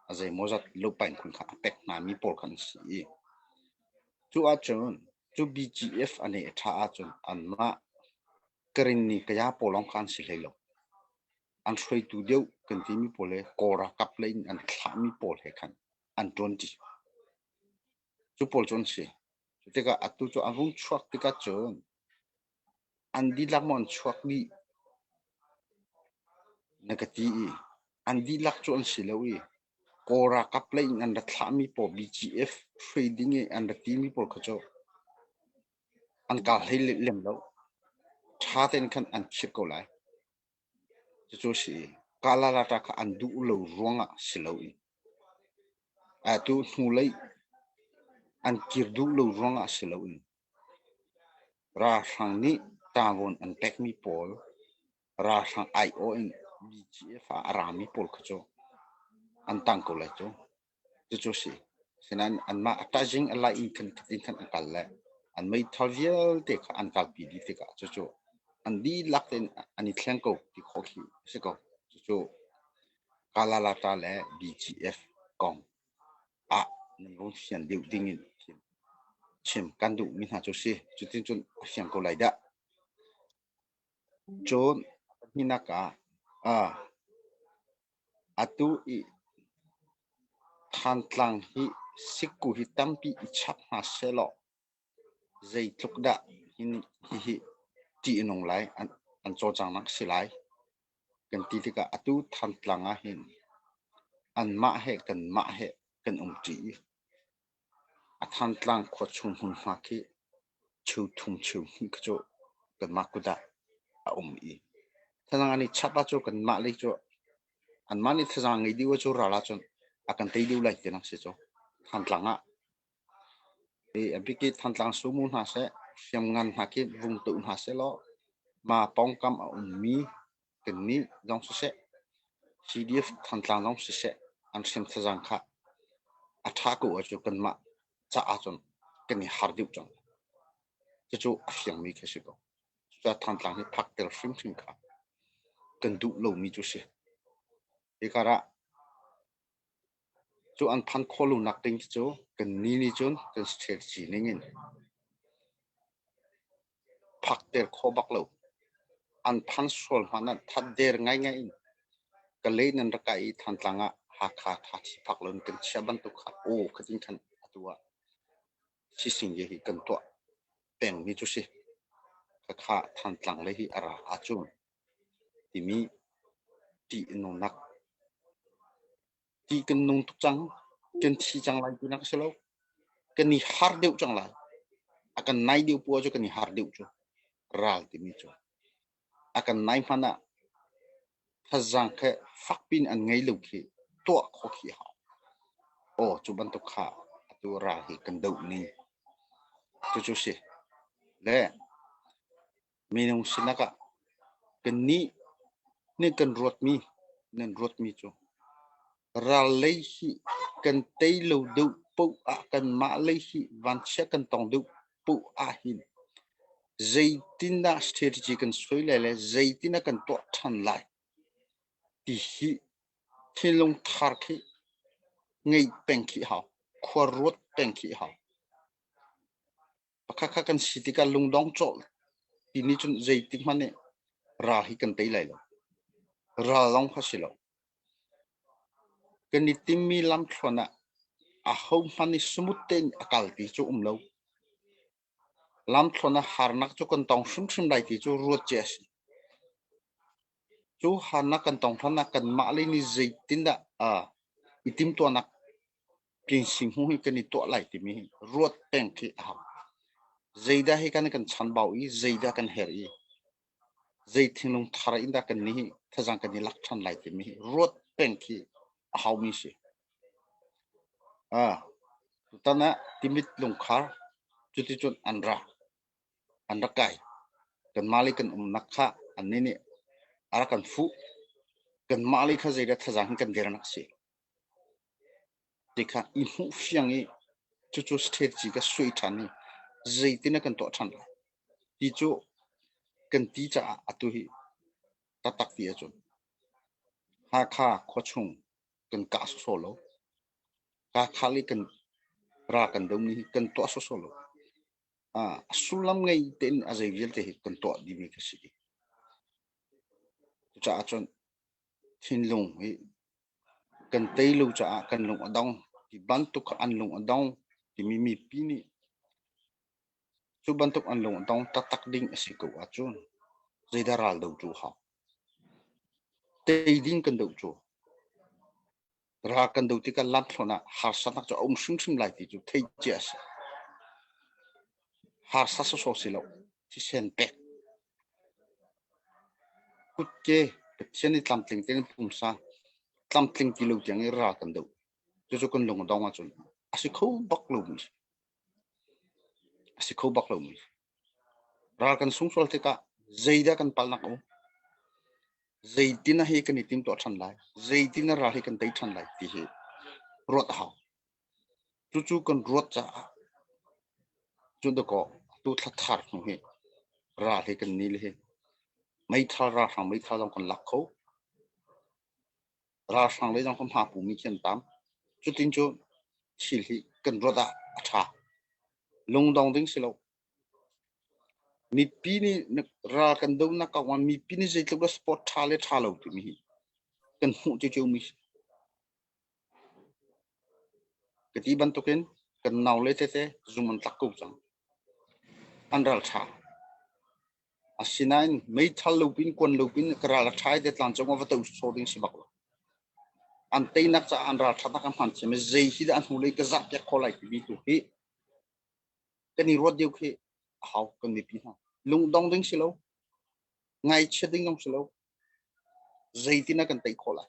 A zeimawzat lupain phun kha a pek hna mi pawl kha an si i cu ahcun cu BGF an i ṭha ahcun anmah Karenni kaya pawl lawng kha an si hlei lo. An hruaitu deuh kan timi pawl he Kawl ralkap lei in an thlahmi pawl he khan an ṭuanṭi. Cu pawl cu an si. Cu tikah atu cu a vung chuak tikah cun an dihlak maw an chuak dih na ka ti i an dihlak cu an si lo i Kawl ralkap lei in an ra thlahmi pawl BGF hruai ding i an ra timi pawl kha cu an kar hlei lem lo. Ṭha tein khan an khirh ko lai. Cucu a si i Kalalata kha an duh lo ruangah si lo i atu hnulei an kir duh lo ruangah si loin Ralhrang nih ṭavuan an pekmi pawl ralhrang aiawh in BGF ah a rami pawl kha cu an tang ko lai cu. Cucu a si. Asinain anmah a ṭazing a lai in khan khatin khan an kal le an meithal vialte kha an kalpi dih tikah cucu an dihlak tein an i thleng ko ti khawh khi a si ko. Cucu Kalalata le BGF kong ah nan rung fian deuh ding in chim kan duhmi hna cu si. Cutin cun a fiang ko lai dah. Cun pahnihnak ah atu i Thantlang hi sikku hi tampi i chap hna sehlaw zeitluk dah hihi ṭih a nung lai, an cawlcanghnak a si lai kan ti tikah atu Thantlang ah hin anmah he kanmah he kan umṭi i A Thantlang khua chung hmunhma khi cheu thum cheu hnih khi cu kanmah kut ah a um i thazaang an i chap ahcun kanmah lei cu anmah nih thazaang ngei dih cu ral ahcun a kan tei deuh lai tinak si cu Thantlang ah. I a bik i Thantlang sumu hna seh, hriamngan hna khi vung tuh hna sehlaw ma pawngkam a ummi Kannih zong siseh, CDF Thantlang zong siseh an hriam thazaang kha a ṭha ko ahcun kanmah caah cun kan i har deuh cang. Cucu a fiangmi khi a si ko. Cucaah Thantlang hi phakter hrimhrim kha kan duh lomi cu a si. Hi karah cu an phan khawh lonak ding cu kannih nih cun kan strategy ning in phakter khawh bak lo. An phan sual hmanh ah thatder ngaingai in Kalay nan rak kai i Thantlang ah Hakha thathi phak lo in kan chiah bantuk kha aw khatin khan atu ah sising hi kan tuah pengmi cu si. Khakha Thantlang lei hi a ra ahcun timi ṭih a nungnak Ti kan nung tuk cang. Kan thi cang lai tinak a si lo. Kan i har deuh cang lai. A kan nai deuh poah cu kan i har deuh cu. Ral timi cu. A kan nai hmanh ah thazaang khe fakpi in an ngei lo khi tuah khawh khi a hau. Aw cu bantuk kha atu ral hi kan doh ning. Cucu si. Le Minung sinak ah kannih nih kan ruatmi nan ruatmi cu ral lei hi kan tei lo deuh paoh ah kanmah lei hi vanchia kan tong deuh paoh ahhin zeitindah strategy kan suai lai le zeitindah kan tuah ṭhan lai ti hi thinlung thar khi ngeih peng khi hau, khua ruat peng khi hau. Pakhat kha kan si tikah lungdong cawh ti nih cun zeitik hmanh nih ral hi kan tei lai lo. Ral lawng kha si lo. Kan i timmi lamthluan ah ahohmanh nih smooth tein a kal ti cu um lo. Lamthluan ah harnak cu kan tong hrimhrim lai ti cu ruat cia a si. Cu harnak kan tong hlan ah kanmah lei nih zeitindah i timhtuahnak pinsing hmu hi kan i tuah lai timi hi ruat peng khi a hau. Zeidah hi kan kan chanbau i zeidah kan herh i zei thinlung thar in dah kan nih thazang kan i lak ṭhan lai timi hi ruat peng khi a haumi si. Ah, tutan ah Timit lungkhar cuticun an ra. An rak kai. Kanmah lei kan umnak kha annih nih a rak kan fuh. Kanmah lei kha zeidah thazaang hin kan dernak si. Ti kha i hmuh fiang i cucu strategy ka sui ṭhan i zeitin kan tuah ṭhan lai ti cu kan ti caah atu hi taktak ti ahcun Hakha khuachung kan kah sawsawh lo. Hakha lei kan ra kan domi hi kan tuah sawsawh lo. A sullam ngei tein a zei vialte hi kan tuah dihmi ka si. Cucaah cun thinlung hi kan tei lo caah kan lung a dong. Ti bantuk an lung a dong timi mipi nih cu bantuk an lung a dong taktak ding a si ko ahcun zeidah ral do cu hau. Tei ding kan doh cu. Ral kan do tikah lamthluan ah harsatnak cu a um hrimhrim lai ti cu theih cia a si. Harsa sawsawh si lo, thisen pek. Kutke Pathian i tlamtling tein pumsa tlamtling ti lo tiang i ral kan doh. Cucu kan lung a dong ahcun a si kho bak lomi a si kho bak lomi. Ral kan sung sual tikah zeidah kan palhnak a um? Zeitin ah hi kan i timtuah ṭhan lai? Zeitin ah ral hi kan tei ṭhan lai ti hi ruat a hau. Cucu kan ruat caah cun dakaw atu thla thar hnu hi ral hi kan ni le hi meithal ralhrang meithal zong kan lak kho. Ralhrang lei zong kan hma pumi khi an tam. Cutin cu thil hi kan ruat ah a ṭha. Lungdong ding si lo. Mipi nih ral kan dohnak kong ah mipi nih zeitluk dah sport ṭha le ṭha lo timi hi kan hmuh ciocio mi si. Ka ti bantukin kan naule tete zum an tlak ko cang. An ral ṭha. Asinain meithal lo pin kuan lo pin ka ral a ṭha i te tlangcung ah va to sawh ding si bak lo. An teinak caah an ral ṭhatnak an hman thiam i zei hi dah an hnulei ka zah piak khawh lai timi tu hi kan i ruat deuh khi a hau kan mipi hna. Lungdong ding si lo. Ngaichia ding zong si lo. Zeitin ah kan tei khawh lai.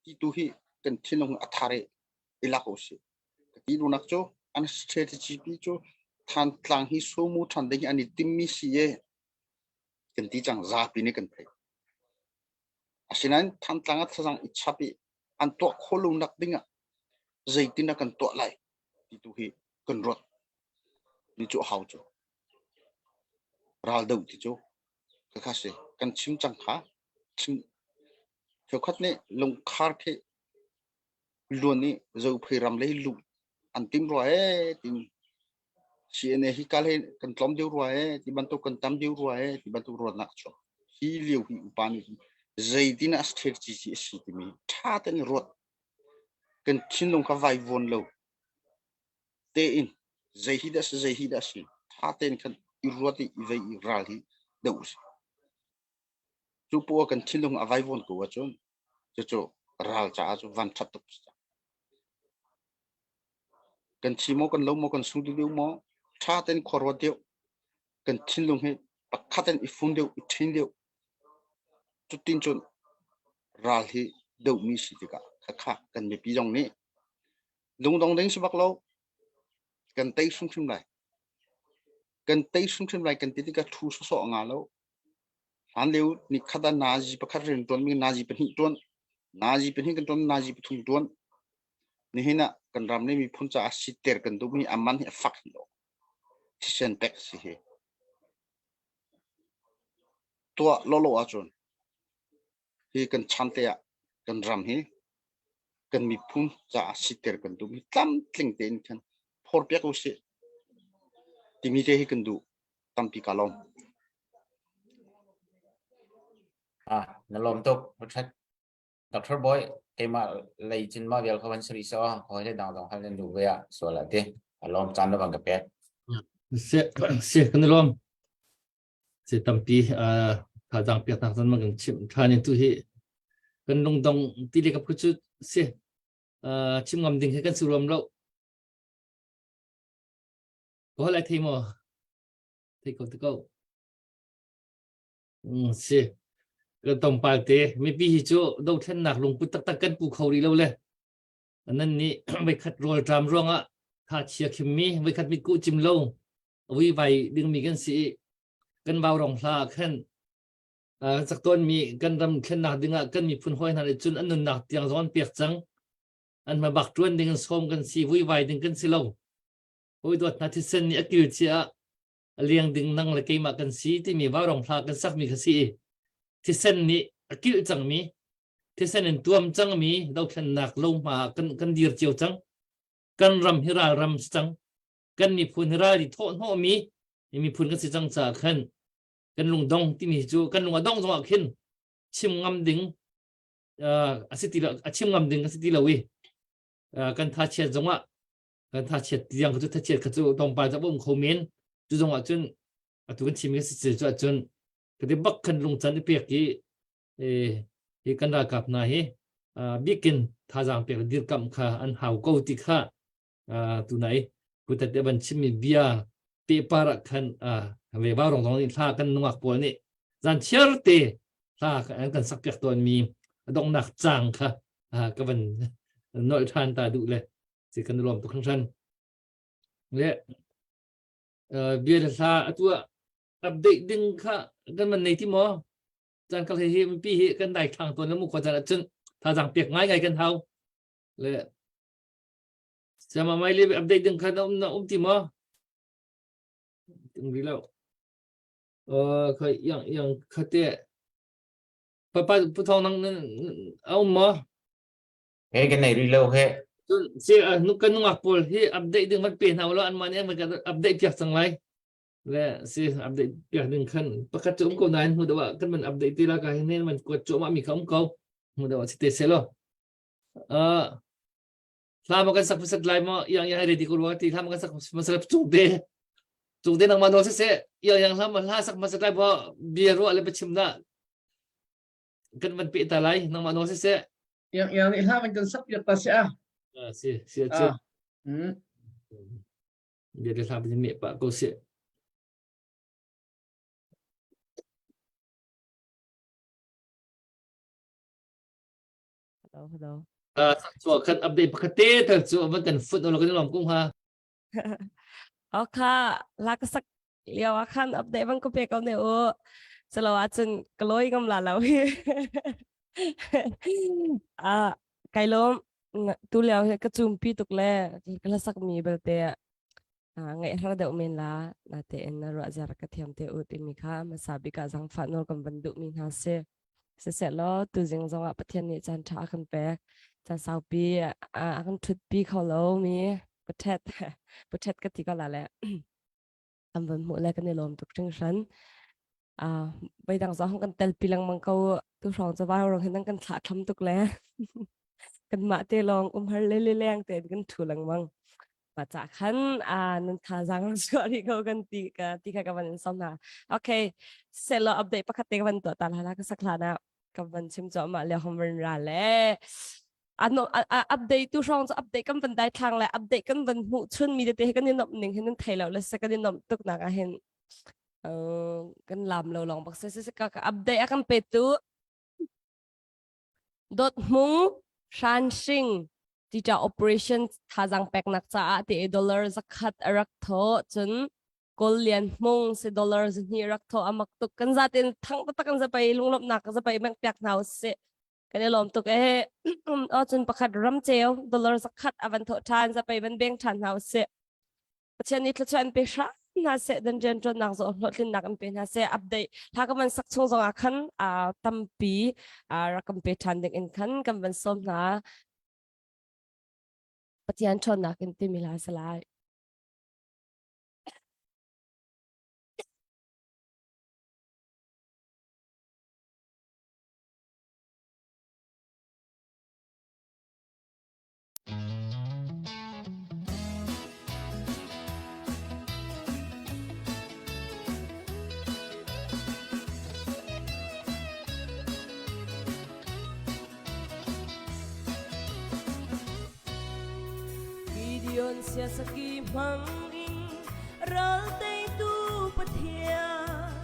Ti tu hi kan thinlung a thar i i lak usih. Ka ti duhnak cu an strategy pi cu Thantlang hi sumu ṭhan ding hi an i timmi si e kan ti cang zapi nih kan theih. Asinain Thantlang ah thazang i chap i an tuah khawh lo nak ding ah zeitin ah kan tuah lai ti tu hi kan ruat. Ni cu hau cu. Ral do ti cu khakha si kan chim cang kha chim cheukhat nih lungkhar khi luan i Zophei ram lei luh an tim rua ee tin CNA hi kal he kan tlawm deuh rua ee ti bantuk kan tam deuh rua ee ti bantuk ruatnak a chuak. Hi lio hi upa nih zeitin ah strategy a si timi ṭha tein ruat kan thinlung kha vai vuan lo tein zei hi dah si zei hi dah si ṭha tein khan i ruat i i vei i ral hi deuh usih. Cu poah kan thinlung a vaivuan ko ahcun cucu ral caah cu van ṭhat tuk si. Kan thi maw kan lo maw kan sung deuh maw ṭha tein khua ruat deuh kan thinlung hi pakhat in i fun deuh i ṭhin deuh cutin cun ral hi dohmi si tikah khakha kan mipi zong nih lungdong ding si bak lo kan tei hrimhrim lai kan tei hrimhrim lai kan ti tikah thu sawsawh a nga lo Hlanlio nikhat ah nazi pakhat rian ṭuanmi nazi pahnih ṭuan, nazi pahnih kan ṭuan, nazi pathum ṭuan. Nihin ah kan ram le miphun caah siter kan duhmi a man hi a fak lo. Thisen pek si hi. Tuah lawlaw ahcun hi kan chan te ah kan ram hi kan miphun caah siter kan duhmi tlamtling tein khan phorpiak usih timi te hi kan duh. Tampi ka lawm. Ah, na lawm tuk. Richard. Dr. Boy, keimah lei cun mah vial kha van sari so, hawi le dang dong hal nan duh ve ah sual ah ti. A lawm caan na van ka pek. Se se kan lawm. Se tampi. Thazaang peknak zan ma kan chimh ṭhan in tu hi kan lungdong ti le ka phu cu si chim ngam ding hi kan si ruam lo. Ka holh ai thei maw? Thei ko te ko. Si. Kan tongpal te mipi hi cu dothlennak lungput taktak kan pu kho rih lo le nan nih voikhat rawlṭam ruangah tha chia khimmi voikhat mitkuh cim lo vuivai dingmi kan si i kan vaurong hla ah khan kan sak tawnmi kan ram thlennak dingah kan miphun hawi hna nih cun an nunnak tiang zong an pek cang an hmabak ṭuan ding in sawm kan si vuivai ding kan si lo hawi dawt hna thisen nih a kil cia ah a liang ding nang le keimah kan si timi vaurong hla kan sakmi kha si i thisen nih a kilh cangmi thisen in tuam cangmi dothlennak lohma ah kan kan dir cio cang kan ram hi ral ram si cang kan miphun hi ral i thawh hnawhmi miphun kan si cang caah khan kan lungdong timi cu kan lung a dong zongah khin chim ngam ding a si ti lo a chim ngam ding a si ti lo i kan tha chiat zongah kan tha chiat tiang cu tha chiat kha cu tongpal ca um kho men cu zongah cun atu kan chim kan si cu ahcun ka ti bak khan lungcan i pek i hi kan ralkap hna hi bikin thazaang pek le dirkamh kha an hau ko ti kha tunai putat te van chimmi bia pehpar ah khan ve va rong zong nih thla kan nungak pawl nih zan chiar te thla an kan sak piak tawn mi donghnak cang kha ka van nolh than ta duh le si kan lawm tuk hringhran le bia le hla atu update ding kha kan man nei ti maw caan kal hi mipi hi kan dai thlang tawn le mu khua caan ahcun thazaang pek ngai ngai kan hau le sama mai le update ding kha na um na um ti maw tung ri lo khoi yang yang khate papa pu thong nang a um maw He kan nei ri lo he. Si nu kan nungak pawl hi update ding van pe hna lo an mah nih an kan update piak cang lai le si update piak ding khan pakhat cu um ko nain hmu deuh ah kan man update ti la ka hin man kuat cuahmah mi kha um ko hmu deuh ah si te se lo hla ma kan sak pasat lai mo yang yang ready ko ruwa ti hla ma kan sak masat chung te chung te nang ma no se se yang yang hla ma hla sak masat lai bo bia ru ale pachim na kan van pe ta lai nang ma no se se yang yang nih hla man kan sak piak ta se a si si chu bia le hla bin me pa ko se Hello, hello. Chuah khat update pakhat te tal cu van kan fut lo kan lom kung ha. Okha la ka sak lio ah khan update bang ko pe ko ne u. Chalo ahcun ka loi ngam la lo hi. Ah kai lom tu lio hi ka chumpi tuk le ka la sak mi belte ngaih har deuh men la na te in na ruah zar ka thiam te u timi kha hmasa bik ah zangfah nawl kan van duh mi hna si. Siseh law tuzing zongah Pathian nih caan ṭha a kan pek. Caan saupi a kan ṭhutpi kho lo mi pathet pathet ka ti ko la le an van hmuh le kan i lawm tuk hringhran. Voidang zong kan telpi lengmang ko tu hrawng cu vaurawng hin an kan thlah thlam tuk le kanmah te lawng umhar le le leng tein kan ṭhu lengmang. Mah ca khan nan thazaang chuah rih ko kan ti ka ti kha ka van in som hna. Okay, selo update pakhat te ka van tuah ta la ka sak hlan ah ka van chim cu amah le hom van ra le ano update tu hrawng cu update kan van dai thlang le update kan van hmuh chun mi tete hi kan i nomh ning hin nan thei lo le se kan i nomh tuk nak ah hin kan lam lo long bak se se ka update a kan pe tu Dawt Hmung Hran Hring tita operation thazaang peknak caah ti dollar 100 a rak thawh cun Kawl Lian Hmung si dollar 2 rak thawh a mak tuk kan zatin thang taktak kan zapai lunglawmhnak ka zapai meng piak hna usih kan i lawm tuk e o cun pakhat ramceu dollar 100 a van thawh ṭhan zapai van beng ṭhan hna usih Pathian nih thluachuah in pe hram hna seh dan rian ṭuannak zawh hlawhtlinnak in pe hna seh update hla ka van sak chung zong ah khan tampi rak kan pe ṭhan ding in khan kan van sawm hna Pathian ṭhawnnak in timi hla sa lai. Siasaki hmang in ral teitu Pathian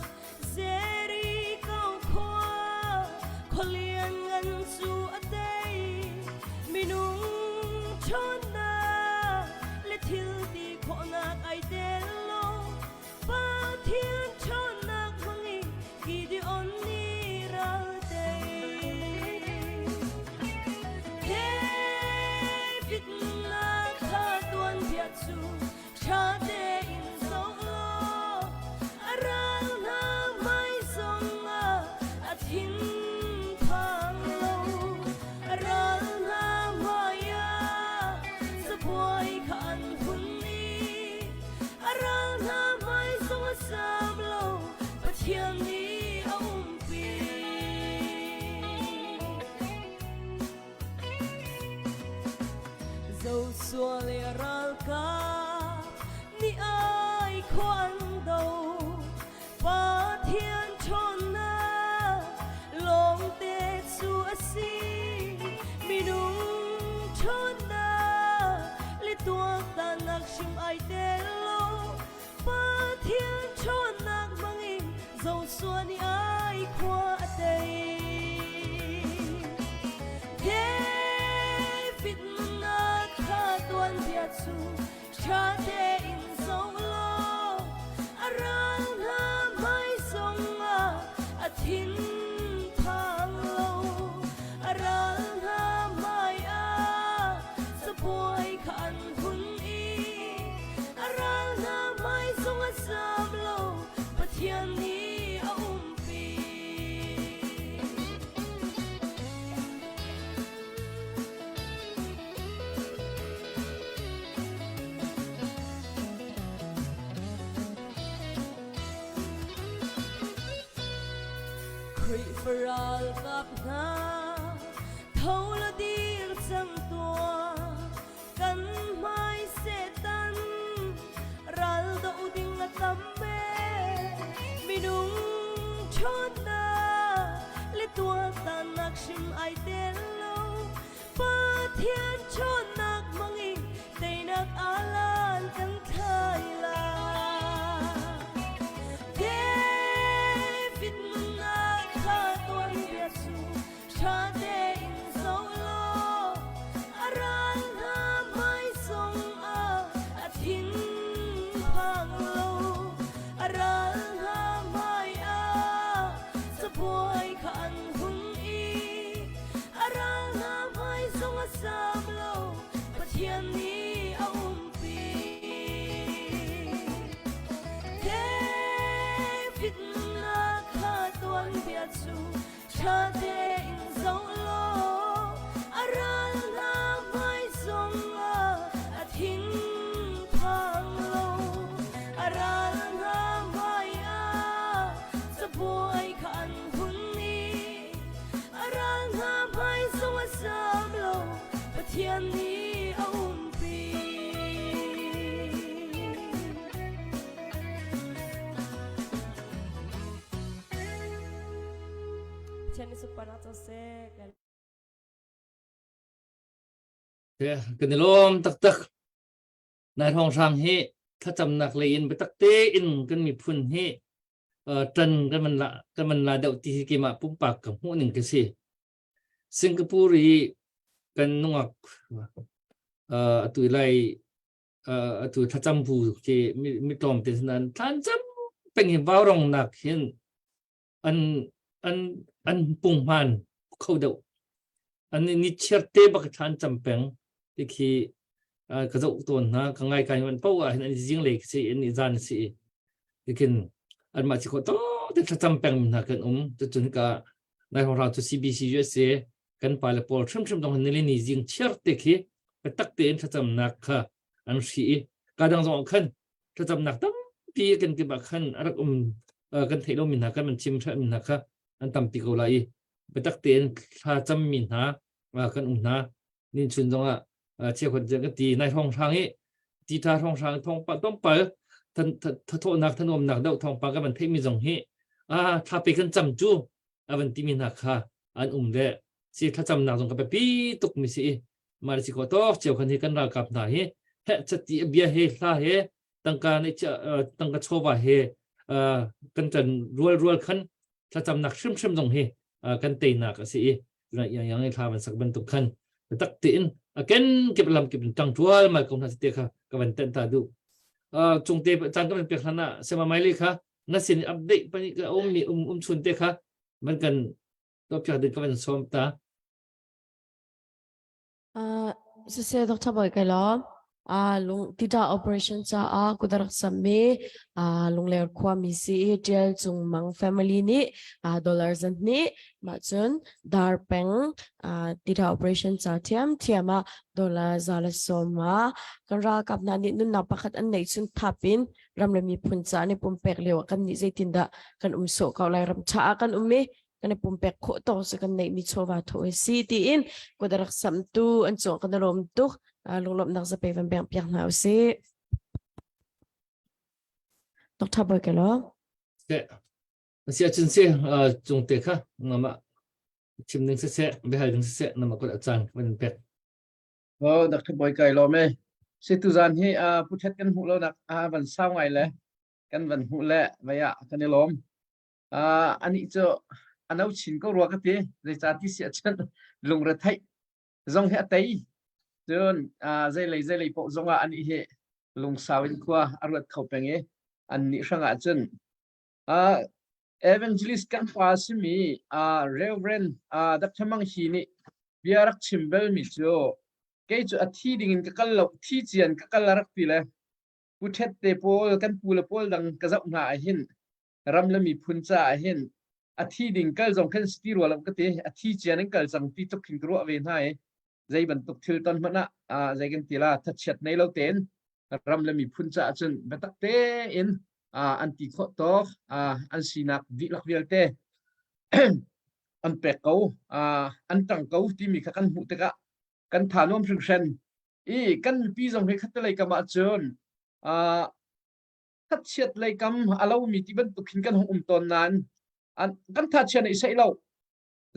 Jericho khua khualian ngan cu a tei minung ṭhawnnak le thil ti khawhnak ai tel lo Pathian ṭhawnnak hmang in Gideon nih ral tei. David nunnak kha tuanbia cu ṭha tein zoh law a ral hna hmai zongah a thin phang lo. A ral hna hmai ah cabuai kha an hun i A ral hna hmai zong a sam lo, Pathian nih a umpi. Joshua le a ralkap nih ai khua an do, Pathian ṭhawnnak lawngte cu a si. Minung ṭhawnnak le tuaktannak hrim ai tel lo. Pathian ṭhawnnak hmangin Joshua nih ai khua a tei. David nunnak kha tuanbia cu Ṭha tein zoh law a ral hna hmai zongah a thin phang lo. A ral hna hmai ah cabuai kha an hun i a ral hna hmai zong a zam lo. Pathian nih a umpi. Khrihfa ralkap hna tho la dir cang tuah kan hmai Satan ral doh ding a tam e minung ṭhawnnak le tuaktannak hrim ai tel lo Pathian ṭhawnnak hmangin teinak alan kan thlai lai. David nunnak kha tuanbia cu ṭha tein zoh law a ral hna hmai zongah a thin phang lo. A ral hna hmai ah cabuai kha an hun i A ral hna hmai zong a sam lo, Pathian nih a umpi. David nunnak kha tuanbia cu ṭha tein zoh law, a ral hna hmai zongah a thin phang lo. A ral hna hmai ah cabuai kha an hun i A ral hna hmai zong a sam lo, Pathian nih a umpi. Pathian nih sunparnak co seh. Kan i lawm taktak. Nai hrawnghrang hi thlacamnak lei in biatak tein kan miphun hi ṭan kan van la kan van la deuh ti hi keimah pumpak ka hmuh ning ka si. Singapore i kan nungak atu lai atu thlacam bu khi mi tlawm te nan thlancam peng hi vaurong nak hin an an an punghman kho deuh an ni chiar te bak thlan cam peng ti khi ka zoh tawn hna ka ngai kai man po ah hin an zing lei si in i zan si tikin an mah chi kho to te thlacam peng hna kan um cun ka nai hong ra chu CBC USA kan pa le pawl hrimhrim dong ni le ni zing chiar te khi tak te in thlacam nak kha an hri i ka dang zong khan thlacamnak tampi kan kip ah khan a rak um kan theih lomi hna kan man chim mi hna kha an tampi ko lai i biatak tein thla cammi hna kan um hna nin chun zongah cheukhat kan ti nai hrawng hrang i ti tha hrawng hrang thong pa tompal thathawhnak thanuamnak deuh thawngpang kan van theihmi zong hi a thla pe kan cam cu a van timi hna kha an um le si thlacamnak zong ka biapi tuk mi si i mah le si khawh tawk cio khan hi kan ralkap hna hi. Heh chati bia he hla he tangka ne tangka chawva he kan kan rual rual khan thlacamnak hrimhrim zong hi kan teinak a si i yang yang i thla van sak bantuk khan tak tein a ken kip lam kip in tang tual mal ko hna te kha ka van ten ta du chung te chan ka van pek hlan ah sema mai le kha na sin update pani ka um mi um um chun te kha man kan to pyak din ka van som ta. Uh, siseh Dr. Bawi kai lawm. Uh, lung tita operation caah kudarak sammi uh, lungler khuami si i Tial Cung Mang family nih uh, dollar zan hnih mah cun dar peng uh, tita operation ca thiam thiam ah dollar za le sawm ah kan ralkap hna nih nunnak pakhat an neih chun thap in ram le miphun ca nih pumpek lio ah kan nih zeitindah kan um sawh ko lai ram tha ah kan um i kan i pumpek khawh tawk cu kan neihmi chawva thaw hi si tiin kut a rak samtu an cung kan i lawm tuk. Lunglawmhnak zape van beng piak hna usih. Dr. Boy ke lo. Se si achin si cung te kha nama chim ding se se behal ding se se nama kut achan van pek. Oh Dr. Boy kai lo me. Si tu zan hi pu thet kan hmuh lo nak a van sau ngai le kan van hmuh le vaya kan i lawm. Uh, anih cu a no chin ko rua ka ti. Zeicah ti si ahcun lungretheih zong hi a tei. Cun uh, zeilei zeilei paoh zongah anih hi lungsau in khua a ruat kho peng i annih hrangah cun uh, evangelist kan pa simi uh, Reverend uh, Dr. Mang Hi nih bia rak chim belmi cu kei cu a thi dingin ka kal lo thi cian ka kal a rak ti le pu ṭhet te pawl kan pu le pawl dang ka zoh hna ah hin ram le miphun caah hin a thi ding kal zong khan si ti rua lo ka ti. A thi cian in kal cang ti tluk khin ka ruah ve hna i zei bantuk thil ton hmanh ah zei kan ti la thachiat nei lo tein ram le miphun caah cun biatak tein an ti khawh tawk an sinak dihlak vialte an pek ko an tang ko timi kha kan hmuh tikah kan tha nuam hringhran i kan mipi zong hi khattelei kam ah cun thachiat lei kam a lomi ti bantuk hin kan hung um tawn nain kan thachia nih sei lo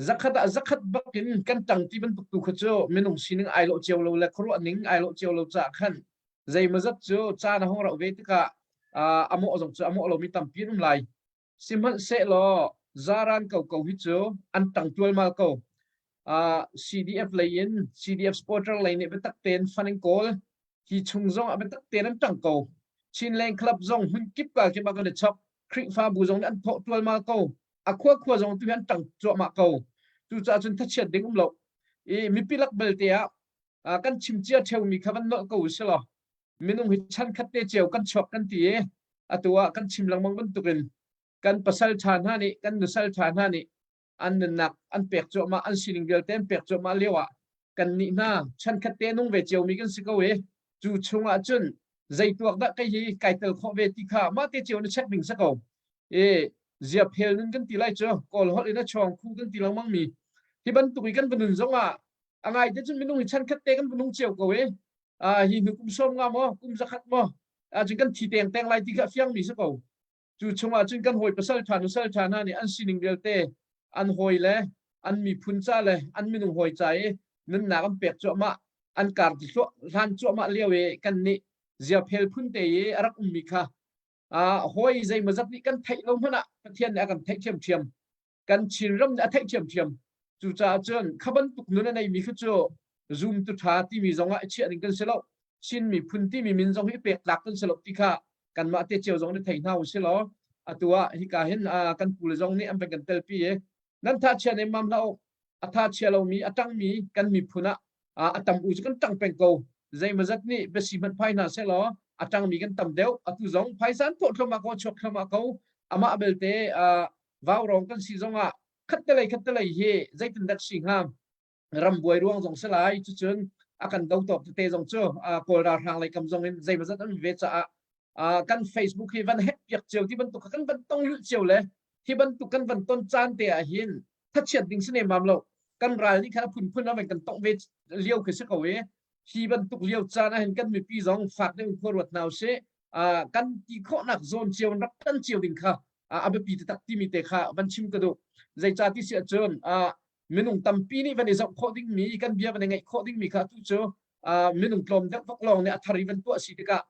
zakhat ah zakhat bak in kan tang ti bantuk tu kha cu minung sining ai lo cio lo le khuaruah ning ai lo cio lo ca khan zeimazat cu caan a hung rauh ve tikah amawh zong cu amawh lomi tampi an um lai. Sihmanhsehlaw zaran ko ko hi cu an tang tualmal ko. CDF lei in CDF supporter lei nih biatak tein fund an kawl. Hi chung zong ah biatak tein an tang ko. Chinland Club zong hmun kip ka kip ah kan i chok. Khrihfabu zong nih an thawh tualmal ko. A khua khua zong tu hi an tang cuahmah ko. Cucaah cun thachiat ding um lo. I mipi lak belte ah kan chim cia ṭheumi kha van nolh ko u si law minung hi chan khat te cio kan chuak kan ti i atu ah kan chim lengmang bantukin kan pasal ṭha hna nih kan nusal ṭha hna nih an nunnak an pek cuahmah an sining vialte an pek cuahmah lio ah kan nih hna chan khat te nung ve ciomi kan si ko i cu chungah cun zei tuak dah kei hi kai tel khawh ve ti kha mah te cio na check ding si ko i ziaphel nun kan ti lai cu kawl holh in a chawng khu kan ti lengmang mi hi bantuk i kan va nun zong ah a ngai te cun minung hi chan khat te kan va nung cio ko i hi hnu kum sawm nga maw kum zakhat maw cun kan thi teng teng lai ti kha fiang mi si ko. Cu chungah cun kan hawi pasal ṭha nusal ṭha hna nih an sining vialte an hawi le an miphun ca le an minung hawi ca i nunnak an pek cuahmah an kar hlan cuahmah lio i kan nih ziaphel phun te i a rak ummi kha hawi zeimawzat nih kan theih lo hmanh ah Pathian nih a kan theih ṭhiamṭhiam. Kan Chinram nih a theih ṭhiamṭhiam. Cucaah cun kha bantuk nun a neimi kha cu zumtu ṭha timi zongah i chiah ding kan si lo. Chin miphun timi min zong hi pek tlak kan si lo ti kha kanmah te cio zong nih thei hna u si law atu ah hika hin kan pule zong nih an van kan telpi i nan tha chia nemmam hlah u. A tha chia lomi a ṭangmi kan miphun ah a tam u cu kan ṭang peng ko. Zeimawzat nih biasi hmanh phai hna sehlaw a ṭangmi kan tam deuh. Atu zong phaisa an thawh thluahmah ko, chuak thluahmah ko. Amah belte vaurawng kan si zongah khattelei khattelei hi zeitindah si hnga ram buai ruang zong si lai. Cucun a kan do tawk tete zong cu Kawl ralhrang lei kam zong in zeimawzat an ve caah kan Facebook hi van hack piak cio ti bantuk kan van tong lulh cio le hi bantuk kan van ton caan te ah hin thachiat ding si nemam lo. Kan ral nih khan a phunphun a van kan tongh ve lio khi si ko i hi bantuk lio caan ah hin kan mipi zong fak deuh in khua ruat hna usih. Kan ti khawhnak zawn cio rak tan cio ding kha a biapi taktak timi te kha van chim ka duh. Zeicah ti si ahcun minung tampi nih van i zoh khawh dingmi kan bia van i ngaih khawh dingmi kha tu cu. Minung tlawm deuh vak lawng nih a thar i van tuah si tikah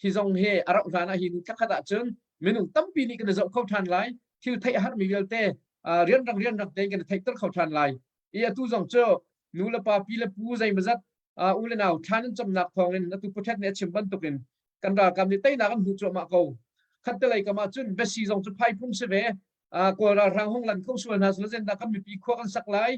hi zong hi a rauh hlan ah hi nu thlakhat ahcun minung tampi nih kan i zoh kho ṭhan lai. Thil theih a harmi vialte rianrang rianrang tein kan i theihter kho ṭhan lai. I atu zong cu nu le pa pi le pu zeimawzat u le nau thlan an camnak thawngin atu Puthet nih a chim bantukin kan ralkap nih teinak an hmuh cuahmah ko. Khattelei kam ah cun besi zong cu phai phung si ve. Kawl ralhrang hung lan kho sual hna selaw zendah kan mipi khua kan sak lai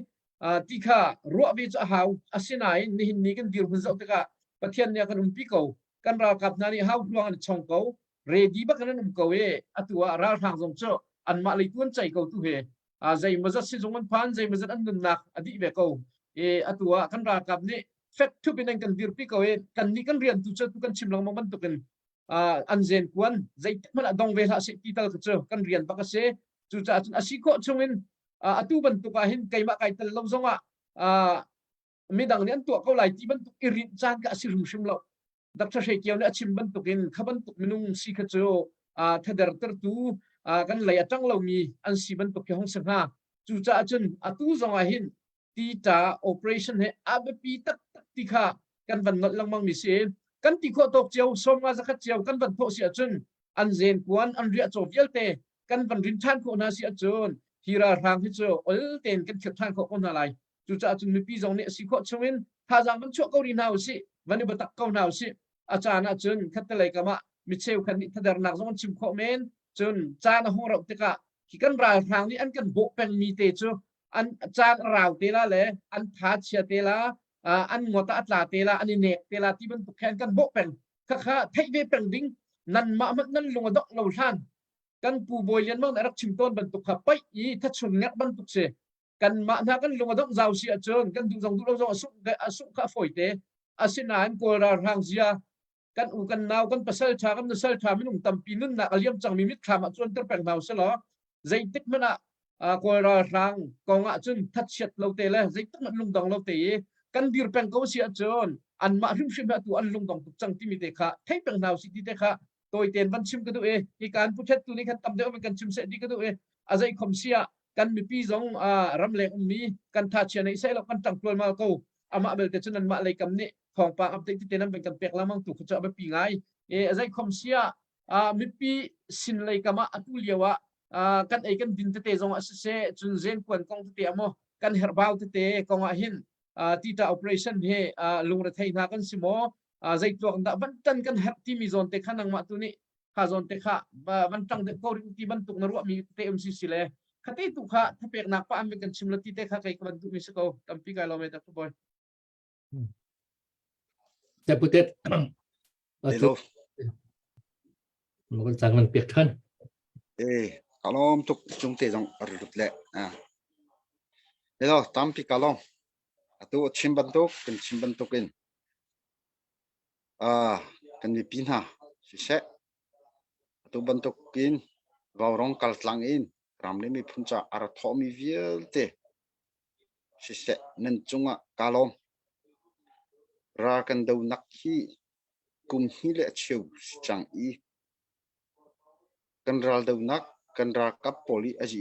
ti kha ruah ve cu a hau. Asinain nihin ni kan dirhmun zoh tikah Pathian nih a kan umpi ko. Kan ralkap hna nih hau hluang an i chong ko. Ready bak in an um ko i atu ah ralhrang zong cu anmah lei tu an cei ko tu hi. Zeimawzat sizung an phan, zeimawzat an nunnak a dih ve ko. I atu ah kan ralkap nih fek thup in an kan dirpi ko i kan nih kan rian tu cu tu kan chim lengmang bantukin an zen kuan zeitik hmanh ah dong ve hlah seh ti tal kha cu kan rian bak a si. Cucaah cun a si khawh chungin atu bantuk ah hin keimah kai tel lo zongah midang nih an tuah ko lai ti bantuk i rinh caan ka a si hrimhrim lo. Dr. Hre Kio nih a chim bantukin kha bantuk minung si kha cu thadertertu kan lei a ṭang lomi an si bantuk khi hong si hnga. Cucaah cun atu zong ah hin tita operation he a biapi taktak ti kha kan van nolh lengmang mi si. Kan ti khawh tawk cio, 50 zakhat cio kan van thawh si ahcun an zen kuan, an riahcaw vialte kan van rin ṭhan khawh hna si ahcun hi ralhrang hi cu ol tein kan khirh ṭhan khawh ko hna lai. Cucaah cun mipi zong nih a si khawh chungin thazaang van chuah ko rih hna usih, van i biatak ko hna usih. A caan ah cun khattelei kam ah mi cheukhat nih thadernak zong an chim khawh men. Cun caan a hung rauh tikah hi kan ralhrang nih an kan bawh pengmi te cu an caan a rau te la le an tha chia te la, an ngawt ah a tla te la, an i nek te la ti bantuk khe an kan bawh peng. Khakha theih ve peng ding nanmah hmanh nan lung a dongh lo hlan kan pu Bawi Lian Mang nih a rak chim tawn bantuk kha paih i thachun ngerh bantuk si. Kanmah hna kan lung a dongh zau si ahcun kan duh zong duh lo zong a sungh a sungh kha a fawite. Asinain Kawl ralhrang zia kan u kan nau kan pasal ṭha kan nusal ṭha minung tampi nunnak a liam cangmi mitthlam ah cuanter peng hna usih law zeitik hmanh ah Kawl ralhrang kong ah cun thatchiat lo te le zeitik hmanh lungdong lo te i kan dir peng ko si ahcun anmah hrimhrim hi atu an lungdong tuk cang timi te kha thei peng hna usih ti te kha tawitein van chim ka duh i hi kan pu thet tu nih khan tam deuh kan chim seh ti ka duh i a zei khom si ah kan mipi zong ramleng ummi kan tha chia nei sai lo kan tang tual mal ko amah belte cu nan mah lei kam nih thawngpang update ti te nan kan pek lamang tu khu chu a biapi ngai e a zei khom si ah mipi sin lei kam ah atu lio ah kan ei kan din tete zong a siseh cun zen kuan kong tete amo kan herbau tete kong ah hin tita operation he lungrethei hna kan si maw zeitluak dah van tan kan herh timi zawn te kha nangmah tu nih kha zawn te kha van tang deuh ko ring ti bantuk na ruahmi te um si si le khate tu kha thapeknak pa am kan chim lo ti te kha kei ka van duhmi si ko tampi kai lo me Dr. Boy. Deputet Hello. Mo kan chang pek than. Eh, kalom tuk chung te zong arut le. Ah. Hello, tampi kalom. Atu chim bantuk kan chim bantuk in Kan mipi hna siseh, atu bantukin vaurawng kaltlang in ram le miphun caah a ra thawhmi vialte siseh nan cungah kaa lawm. Ral kan donak hi kum hnih le a cheu si cang i kan raldonak kan ralkap pawl i a zi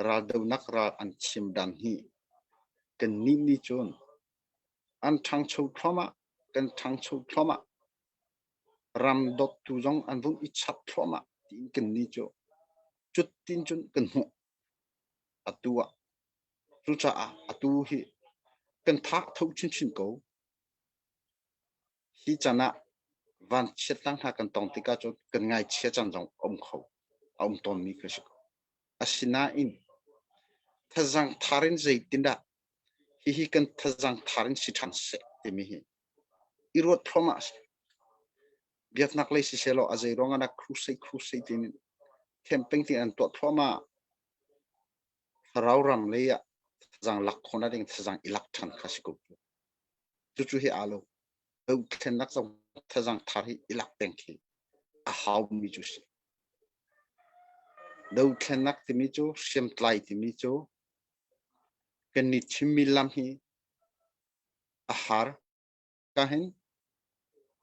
raldonak ral an chim dan hi kannih nih cun An ṭhangcho thluahmah, kan ṭhangcho thluahmah. Ram dawttu zong an vung i chap thluahmah tiin kannih cu cutin cun kan hmuh. Atu ah cucaah atu hi kan tha tho chinchin ko. Hi can ah vanchiatnak hna kan tong tikah cun kan ngaichia caan zong a um kho, a um tawnmi kha si ko. Asinain thazaang thar in zeitindah Hihi kan thazaang thar in si ṭhan seh timi hi i ruat thluahmah a si. Biaknak lei sisehlaw a zei ruangah dah crusade crusade tiin camping tiin an tuah thluahmah. Thlarau ram lei ah thazaang lak khawhnak ding thazaang i lak ṭhan kha si ko. Cucu hi aa lo. Dothlennak zong thazaang thar hi i lak peng khi a haumi cu si. Dothlennak timi cu hriamtlai timi cu Kan i thimmi lam hi a har. Kahin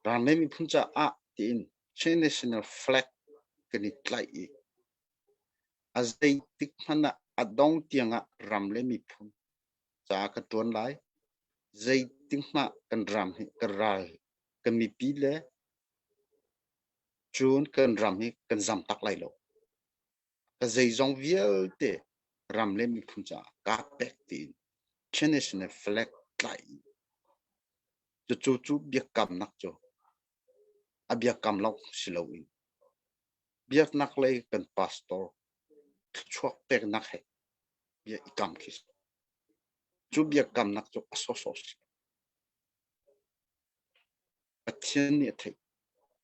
Ramlei miphun caah tiin Chin National Flag kan i tlaih i a zeitik hmanh ah a dong tiangah ram le miphun caah ka ṭuan lai. Zeitik hmah kan ram hi kan ral kan mipi le cun kan ram hi kan zam tak lai lo. Ka zeizong vialte ram le miphun caah kaa pek tiin Chin National Flag tlaih cucu cu biakamnak cu a biakam lawng si loin biaknak lei kan pastor thluachuak peknak he bia i kam khi si. Cu biakamnak cu a sawsawh si. Pathian nih a theih.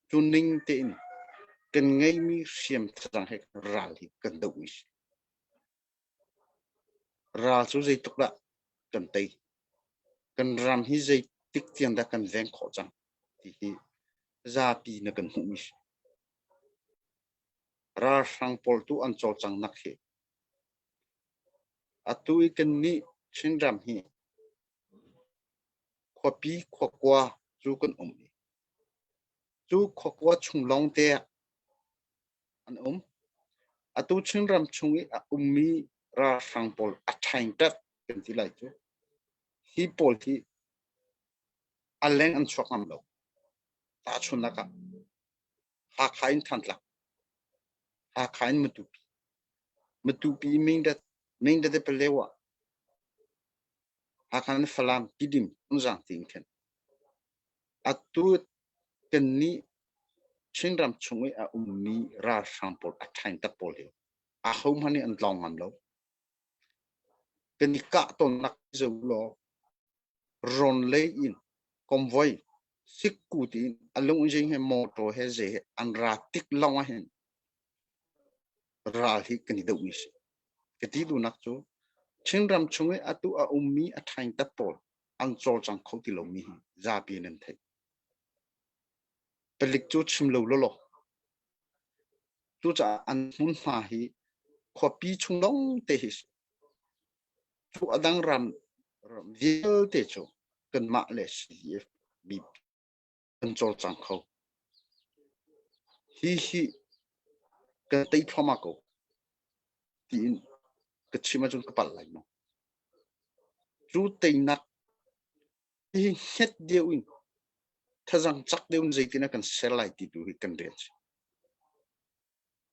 Cu ning tein kan ngeihmi hriam thazang he ral hi kan doh mi si. Ral cu zeitluk dah kan tei? Kan ram hi zeitik tiang dah kan veng khawh cang ti hi zapi na kan hmuhmi si. Ralhrang pawl tu an cawlcangnak hi atu i kannih Chinram hi khuapi khuakua cu kan um i cu khuakua chung lawng te ah an um. Atu Chinram chung i a ummi ralhrang pawl a ṭhaingṭat kan ti lai cu. Hi pawl hi a leng an chuak ngam lo. Tahchunhnak ah Hakha in Thantlang, Hakha in Matupi, Matupi in Mingdat, Mingdat in Palewa, Hakha in Falam, Tidim, Tonzang tiin khin. Atu kannih Chinram chung i a ummi ralhrang pawl a ṭhaing tak pawl hi ahohmanh nih an tlawng ngam lo. Kan i kah tawnnak zo law rawn lei in convoy sikku tiin a lung he motor he ze he an ra tik lawng ah hin ral hi kan i doh mi si. Ka ti duhnak cu Chinram chung i atu a ummi a ṭhaing tat pawl an cawlcang kho ti lomi hi zapi nan theih. Palik cu chim lo lawlaw. Cucaah an hmunhma hi khuapi chung lawng te hi si. Cu a dang ram vialte cu kanmah le CDF kan cawlcang kho. Hi hi kan tei thluahmah ko tiin ka chim ahcun ka palh lai maw? Cu teinak hi hnget deuh in thazang cak deuh in zeitin ah kan ser lai ti tu hi kan rian si.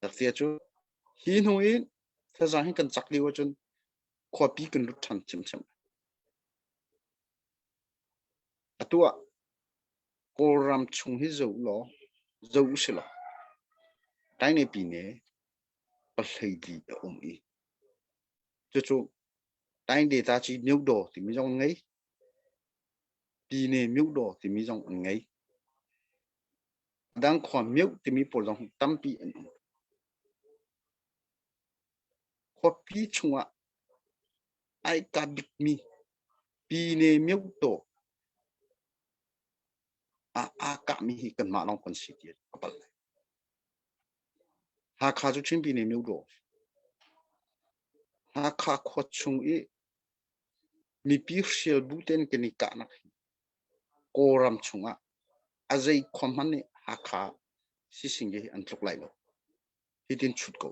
Taktia cu hi hnu i thazang hi kan cak lio ahcun khuapi kan lut ṭhan ṭhiamṭhiam. Atu ah Kawlram chung hi zoh law zoh usih law Taingepi ne pahleili a um i cucu Taingdeta ci Myudaw timi zong an ngei. Pine Myudaw timi zong an ngei. A dang khua Myo timi pawl zong tampi an um. Khuapi chungah ai ka bikmi Pine Myudaw ah aa kahmi hi kanmah lawng kan si ti a palh lai. Hakha cu Chin Pine Myudaw Hakha khua chung i mipi hrial bu tein kan i kahnak hi Kawlram chungah a zei khua hmanh nih Hakha sising hi an tluk lai lo. Hitin chut ko.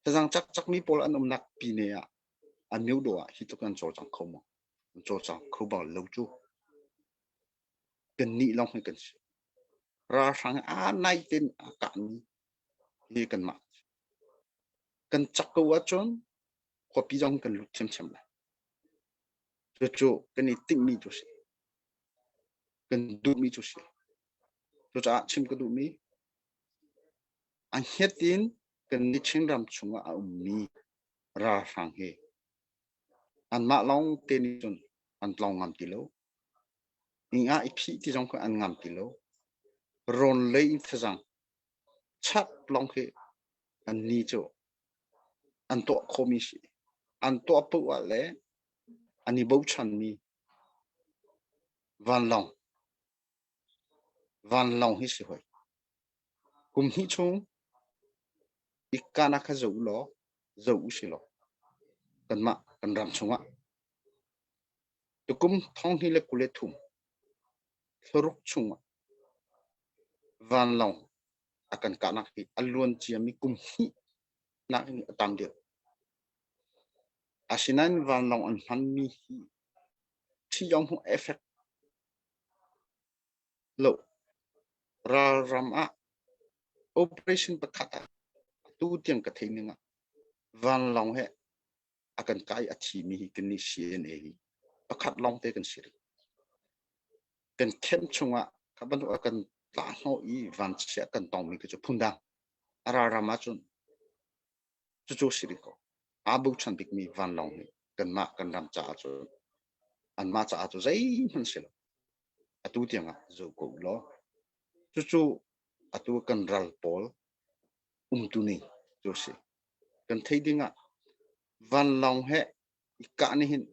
Tazang cakcakmi pawl an umnak pine ah an myodaw ah hi tluk an cawlcang kho maw? An cawlcang kho bal lo cu. Kannih lawng hi kan si. Ralhrang aa nai tein aa kahmi hi kanmah. Kan cak ko ahcun khuapi zong kan lut ṭhiamṭhiam lai. Cucu kan i timhmi cu si. Kan duhmi cu si. Cucaah chim ka duhmi a hnget in kan ni Chinram chungah a ummi ralhrang hi anmah lawng te nih cun an tlawng ngam ti lo. Ing ah i phih ti zong kha an ngam ti lo. Rawn lei in thazang chap lawng khi an ni cu an tuah khawhmi si. An tuah paoh ah le an i bochanmi vanlawng vanlawng hi si hoi. Kum hnih chung ikkanak kha zoh law zoh u si law kanmah kan ram chungah tukum 2023 thlaruk chungah vanlawng a kan kahnak hi a luan ciami kum hnih nak in a tam deuh. Asinain vanlawng an hmanmi hi. Ṭhiyong hung effect lo. Ralram ah operation pakhat ah atu tiang ka theih ning ah vanlawng he a kan kai a thimi hi kan nih CNA hi pakhat lawng te kan si rih. Kan camp chungah kha bantuk a kan tlah hnawh i vanchia kan tongmi khi cu phundang. A ralram ahcun cucu si rih ko. Aa bochan bikmi vanlawng nih kanmah kan ram caah cun anmah caah cu zeihmanh si lo. Atu tiangah zo ko u law cucu atu kan ral pawl umtu ning cu a si. Kan theih ding ah vanlawng he i kah nih hin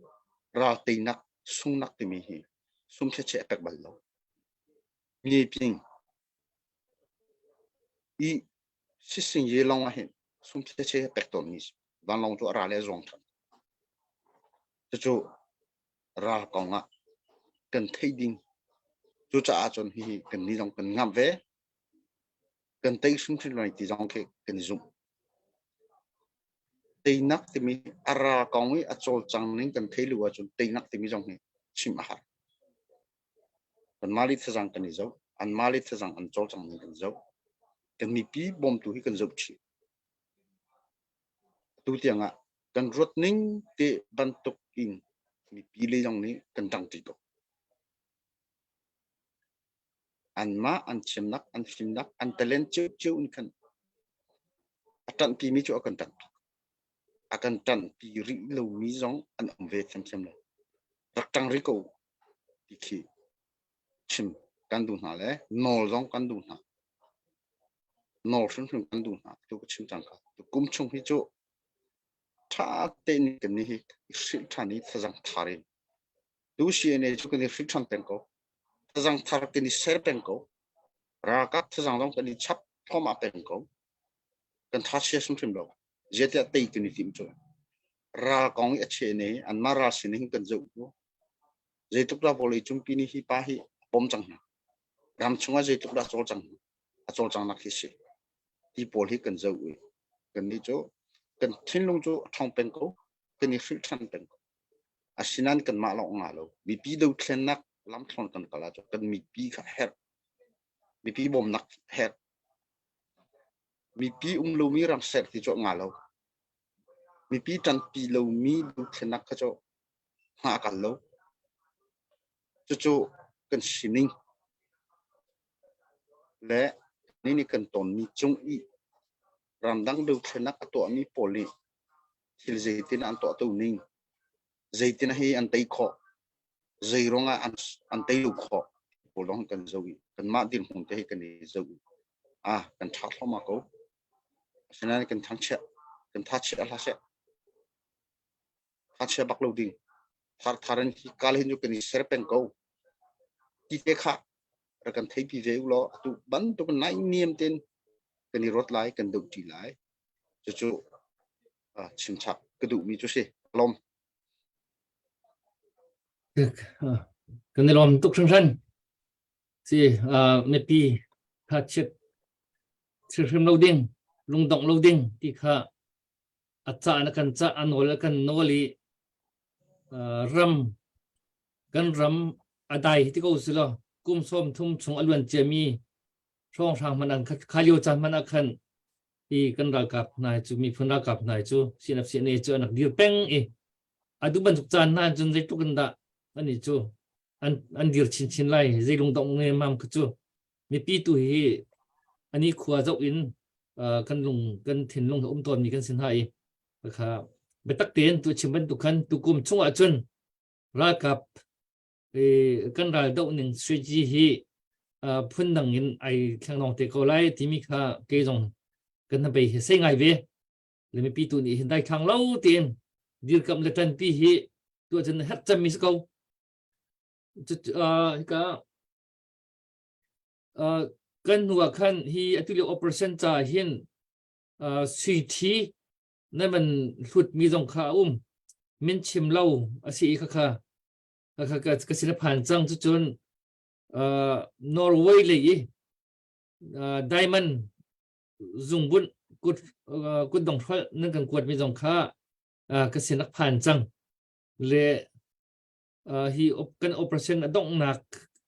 ral teinak sungnak timi hi sum che a pek bal lo. Ngeping i sising ye lawng ah hin sum che a pek tawnmi vanlawng cu a ra le a zuang ṭhan. Cucu ral kong ah kan theih ding. Cucaah cun hihi kan nih zong kan ngamh ve. Kan tei hrimhrim lai ti zong khi kan i zumh. Teinak timi a ral kong i a cawlcang ning kan thei lu ahcun teinak timi zong hi chim a har. Kanmah le thazang kan i zoh, anmah le thazang an cawlcang ning kan zoh. Kan mipi bawmtu hi kan zoh chih. Atu tiangah kan ruat ning te bantuk in mipi le zong nih kan ṭangṭi ko. Anmah an thiamnak, an fimnak, an talent ciocio in khan a ṭanhpimi cu a kan ṭanhpi. A kan ṭanhpi rih lomi zong an um ve thiamthiam lo. Rak ṭang rih ko ti khi chim kan duh hna le nawl zong kan duh hna. Nawl hrimhrim kan duh hna. Tu ka chim cang kha. Tu kum chung hi cu ṭha tein kan nih hi i hrilh ṭhan i thazang thar in tu CNA cu kan i hrilh ṭhan peng ko. Thazang thar kan i ser peng ko. Ralkap thazang zong kan i chap thluahmah peng ko. Kan tha chia hrimhrim lo. Zeitiah tei kan i tim cu. Ral kong i a che ne anmah ral sin hin kan zoh ku. Zeitluk dah vawlei cungpi nih hi pa hi a pom cang hna. Ram chungah zeitluk dah cawlcang hna. A cawlcangnak hi si. Ti pawl hi kan zoh i kan nih cu kan thinlung cu a ṭhawng peng ko. Kan i hrilh ṭhan peng ko. Asinain kanmah lawng nga lo. Mipi dothlennak lamthluan kan kal ahcun kan mipi kha herh. Mipi bawmnak herh. Mipi um lomi ram ser ti cu a nga lo. Mipi ṭanpi lomi dothlennak kha cu hma a kal lo. Cucu kan sining le ni nih kan tonmi cung i ramdang dothlennak a tuahmi pawl nih thil zeitin an tuah to ning, zeitin hi an tei khawh, zei ruangah an tei lo khawh pawl dong kan zoh i kanmah dirhmun te hi kan i zoh i ah kan ṭha thluahmah ko. Asinain kan thangchiat, kan thachiat hlah seh. Thachia bak lo ding. Thar thar in hi kal hin cu kan i ser peng ko. Ti te kha rak kan theipi ve u law atu bantuk nai niam ten kan i rot lai, kan doh ṭi lai. Cucu chimchap ka duhmi cu si. Lom. Kan i lawm tuk hringhran. Si mipi kha chiat hrimhrim lo ding, lungdongh lo ding ti kha a cah na kan cah a nawl a kan nawl i ram kan ram a dai ti ko si law kum sawm thum chung a luan ciami hrawnghrang hmanh an kha lio caan hmanh ah khan hi kan ralkap hna cu miphun ralkap hna cu CNF CNA cu an rak dir peng i atu bantuk caan hna cun zeitluk in dah ani cu an an dir chinchin lai zei lungdongh nge mam kha cu mipi tu hi ani khua zoh in kan lung kan thinlung um tawn mi kan sin ha i kha biatak tein tu chim bantuk khan tukum chungah cun ralkap kan ral doh ning strategy hi phun dang in ai thleng te ko lai timi kha kei zong kan na bei hi sei ngai ve le mipi tu nih hin dai thlang lo tiin dirkam le tanpi hi tu cun herh cemmi si ko hika kan hnu ah khan hi atu lio operation ca hin sui thi nan van hlut mi zong kha a um min chim lo a si i kha kha ka sin a phan cang cucun Norway lei i diamond zungbunh kut kutdong hrolh nan kan kuat mi zong kha ka sin a phan cang le. Hi kan operation a donghnak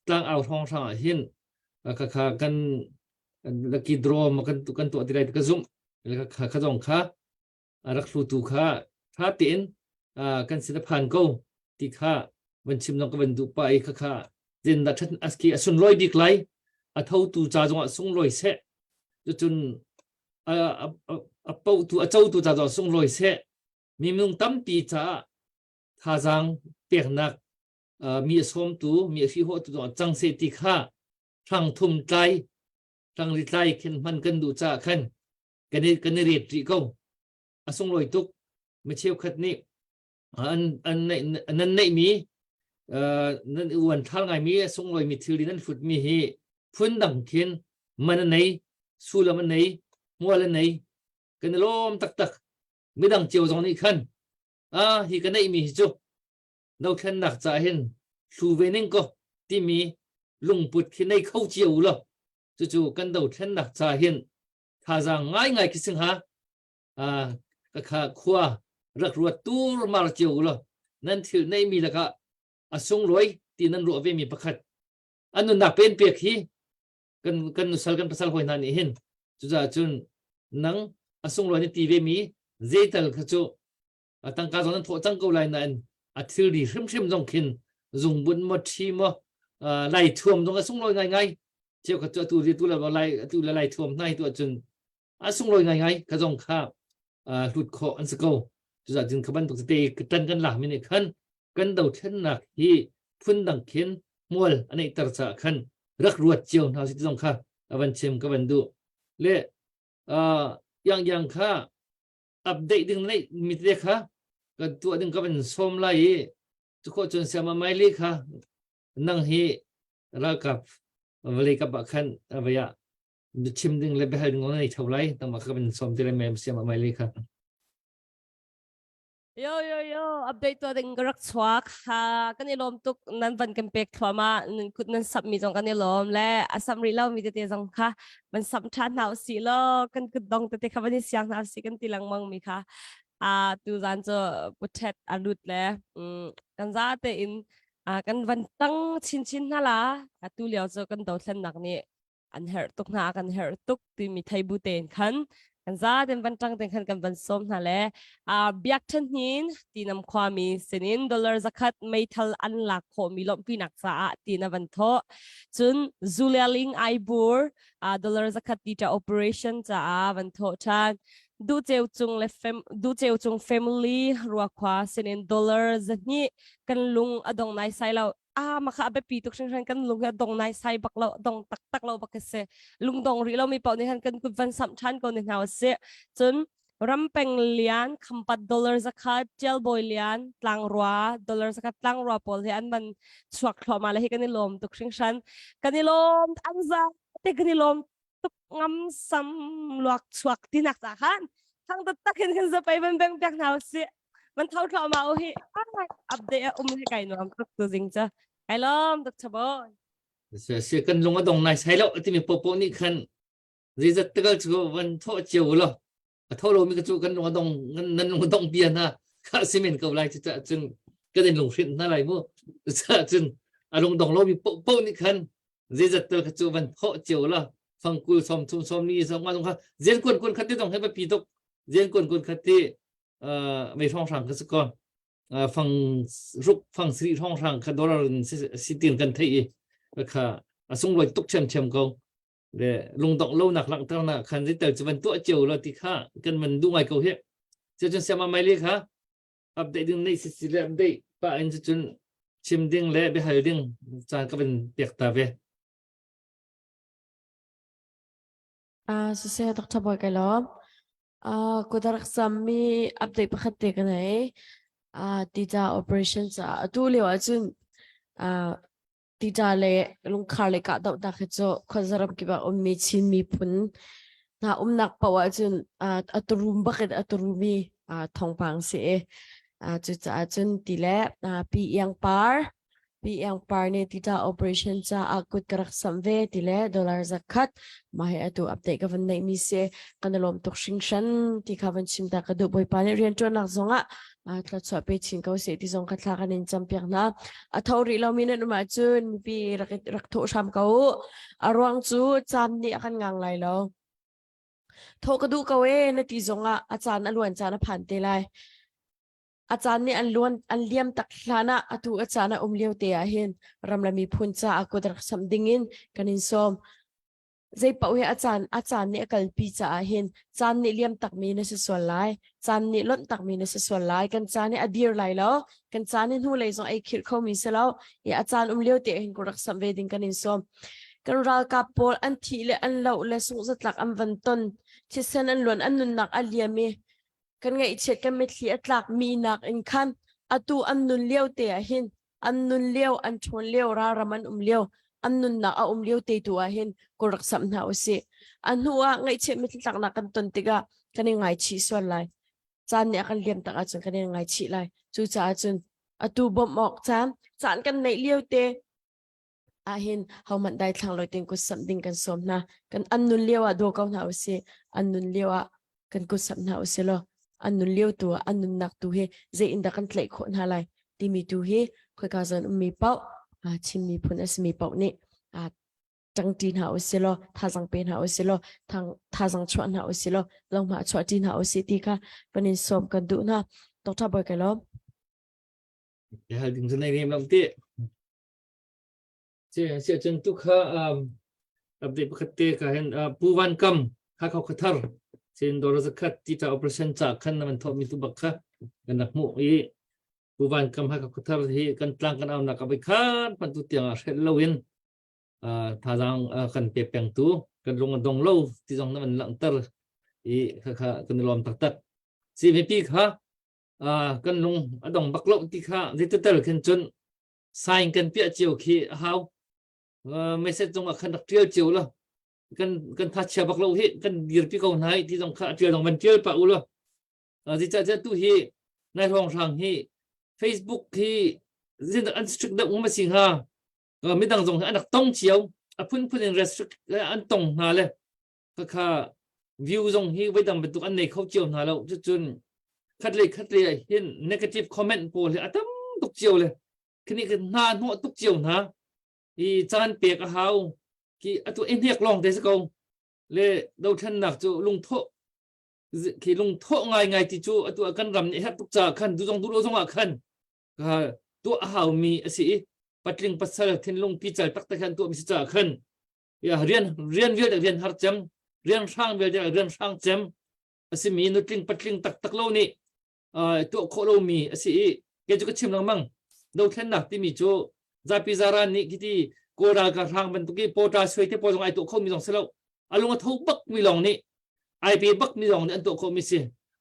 tlang au hrawng hrang ah hin kha kha kan lucky draw ma kan kan tuah ti lai ka zumh. Kha kha zong kha rak hlutu kha tha tein kan sin a phan ko ti kha van chim zong ka van duh pa i kha kha zin da that aski a sunlawi bik lai a thotu ca zongah sunglawi seh cucun a a potu a cotu ca zongah sunglawi seh mi minung tampi caah thazaang peknak mi a sawmtu mi a hrihhawhtu zongah cang seh ti kha hrang thum tlai hrang ri tlai khin hman kan duh caah khan kan i kan i ret rih ko a sunglawi tuk mi cheukhat nih an an nan neihmi nan uan thal ngaimi a sunglawimi thilri nan hlutmi hi phundang khin man a nei sullam a nei hmual a nei kan i lawm taktak midang cio zong nih khan ah hi ka neihmi hi cu dothlennak ca hin hlu ve ning ko timi lungput khi nei kho cio lo cucu kan dothlennak ca hin thazaang ngaingai khi sing ha ka kha khua rak ruat tur mar cio lo nan thil neimi lakah a sunglawi ti nan ruah ve mi pakhat an nunnak pen pek hi kan kan nusal kan pasal hoi hna nih hin cucaah cun nang a sunglawi ni ti ve mi zeital kha cu tangka zong nan thawh cang ko lai nain a thilri hrimhrim zong khin zungbun maw ṭhi maw lai thuam zong a sunglawi ngaingai cheu kha cu atu ri tu le lai atu le lai thuam hna hi tu ahcun a sunglawi ngaingai kha zong kha hlut khawh an si ko cucaah cun kha bantuk tete tan kan lak mi nih khan kan dothlennak hi phundang khin hmual a neihter caah khan rak ruat cio hna si ti zong kha a van chim ka van duh le yang yang kha update ding nei mi te kha kan tuah ding ka van sawm lai i cu khawh cun siama mai li kha nang hi ralkap vawlei kap ah khan avaya chim ding le biahal ding nei tho lai tangma ka van sawm ti le mem siama mai li kha Yo yo yo update tuah ding ka rak chuak ha kan i lawm tuk nan van kan pek thluahmah nan kut nan sap mi zong kan i lawm le a sam rih lo mi tete zong kha van sam ṭhan hna usih law kan kut dong tete kha van i siang hna usih kan ti lengmang mi kha a tu zan cu puthet a lut le kan za tein kan van tang chinchin hna la atu lio cu kan dothlennak nih an herh tuk hna kan herh tuk timi thei bu tein khan kan za ten van tang ten khan kan van sawm hna le a biak than hin tinam khuami sinin dollar zakhat meithal an lak khawh mi lawmhpinak caah tina van thawh cun Zulialing Aibur a dollar zakhat tita operation caah van thawh than du cheu cung le fam du cheu cung family ruakhua sinin dollar zahnih kan lung adong nai sai lo a ma kha a biapi tuk hringhran kan lung hi a dong nai sai bak lo dong taktak lo bak si lungdong rih lo mi paoh nih han kan kut van samh ṭhan ko ni hna si cun rampeng lian khampat dollar zakhat ṭialbawi lian tlangrua dollar zakhat tlangrua pawl hi an man chuak thluahmah le hi kan i lawm tuk hringhran kan i lawm an za te kan i lawm tuk ngam sam luak chuak tinak ca khan thang taktak in kan zapai van beng piak hna usih man thau thlo ma u hi update a um hi kai nuam tuk tu zing cha kai lom tuk chabo se se kan lung a dong nai sai lo timi popo nih khan zeizat takal chu van tho chiu lo a tho lo mi ka chu kan lung a dong nan lung a dong bia na kha simen ko lai chu cha chun kan in lung hrin na lai mu cha chun a lung dong lo mi po po nih khan zeizat tel kha chu van tho chiu lo fangkul som thum som ni som nga kha zen kun kun khat ti dong he pa pi tuk zen kun kun khat ti mei hrawng hrang ka si ko fang ruk fang sri hrawng hrang kha dollar in si tin kan thei i kha a sunglawi tuk ṭhiamṭhiam ko le lungdongh lo nak langhter na khan zitel cu van tuah cio lo ti kha kan man du ngai ko hi cu cun siama mai le kha update ding nei si si le update pa in cun chim ding le biahal ding caan ka van pek ta ve Ah, siseh Dr. Boy kai lawm. Ah, kut a rak sammi update pakhat te ka nei. Ah, tita operation caah atu lio ahcun ah, tita le lungkhar le kahdohnak hi cu khuazaram kip ah ummi Chin miphun hna umnak paoh ahcun ah, a turum bak in a turumi ah, thawngpang si i ah, cucaah cun ti le ah, Pi Iang Par Pi Iang Par nih tita operation caah kut ka rak samh ve ti le dollar zakhat mah hi atu update ka van neih mi si kan i lawm tuk hringhran ti kha van chim ta ka duh Bawipa nih rianṭuannak zongah Thluachuah pe chin ko seh ti zong kha thla kan in campiak hna. A tho rih lomi nan um ahcun mipi rak rak thawh hram ko u. A ruang cu caan nih a kan ngang lai lo. Thawh ka duh ko ee na ti zongah a caan a luan caan a phan te lai. A caan nih an luan an liam tak hlan ah atu a caan a um lio te ah hin ram le miphun caah kut rak samh dingin kan in sawm. Zei paoh hi a caan a caan nih a kalpi caah hin caan nih liam takmi na si sual lai. Caan nih lonh takmi na si sual lai. Kan caan hi a dir lai lo. Kan caan hi hnulei zong ei khirh khomi si lo. I a caan um lio te hin ku rak samh ve ding kan in sawm. Kan ralkap pawl an thih le an loh le sungzatlak an van ton. Thisen an luan an nunnak a liam i kan ngaihchiat kan mitthli a tlak mi nak in khan atu an nun lio te ah hin an nun lio an ṭhawn lio ralram an um lio an nunnak a um lio te tu ah hin kawl rak samh hna usih a hnu ah ngaihchiat mitthli tlaknak kan ton tikah kan i ngaichih sual lai caan nih a kan liam tak ahcun kan i ngaichih lai cucaah cun atu bawmh awk caan caan kan neih lio te ahhin hohmanh daithlang lo tein kut samh ding kan sawm hna. Kan an nun lio ah daw ko hna usih. An nun lio ah kan kut samh hna usih law an nun lio tu ah an nunnak tu hi zei in dah kan tlaih khawh hna lai timi tu hi khoika zawn ummi paoh Chin miphun a simi paoh nih ṭangṭi hna usih law thazang pe hna usih law thazang chuah hna usih law lohma chuah ṭi hna usih ti kha kan in sawm kan duh hna. Dr. Boy kai lawm. Hal ding cu nei nem lo ti. Siahcun tu kha update pakhat te ka hin Pu Van Kam Hakha Khuathar sin dawr zakhat tita operation ca khan na man thawh mi tu bak kha kan rak hmuh i Pu Van Kam Hakha Khuathar hi kan tlang kan aunak a khan pan tu tiang ah hrelh lo in thazaang kan pe peng tu kan lung a dong lo ti zong na man langhter i kha kha kan i lawm taktak CVP kha kan lung a dong bak lo ti kha zeitetel khin cun sign kan piah cio khi a hau message zong ah khan rak tial cio lo kan kan tha chia bak lo hi kan dirpi ko hna hi ti zong kha tial zong van tial pa u lo zeicah tu hi nai hrawng hrang hi Facebook hi zin an strict deuh ma si hnga midang zong hi an rak tong cio a phunphun in restrict an tong hna le Khakha view zong hi voidang bantuk an nei kho cio hna lo. Cucun khatlei khatlei ah hin negative comment pawl hi a tam tuk cio le khini kan hna hnawh tuk cio hna. I caan pek a hau. Ki atu i hnek lawng te si ko. Le dothlennak cu lungthawh khi lungthawh ngai ngai ti cu atu ah kan ram nih herh tuk caah khan du zong du lo zong ah khan tuah a hau mi a si i patling pasal thinlung pical taktak han tuah mi si caah khan ya rian rian vialte rian har cem rian hrang vialte rian hrang cem a simi nutling patling taktak lo nih tuah khawh lomi a si i kei cu ka chim lengmang dothlennak timi cu zapi zaran nih khiti kawl ralkap hrang bantuk i pawta suai te pawl zong ai tuah khomi zong si lo a lung a tho bak mi lawng nih ai pe bak mi lawng nih an tuah khawh mi si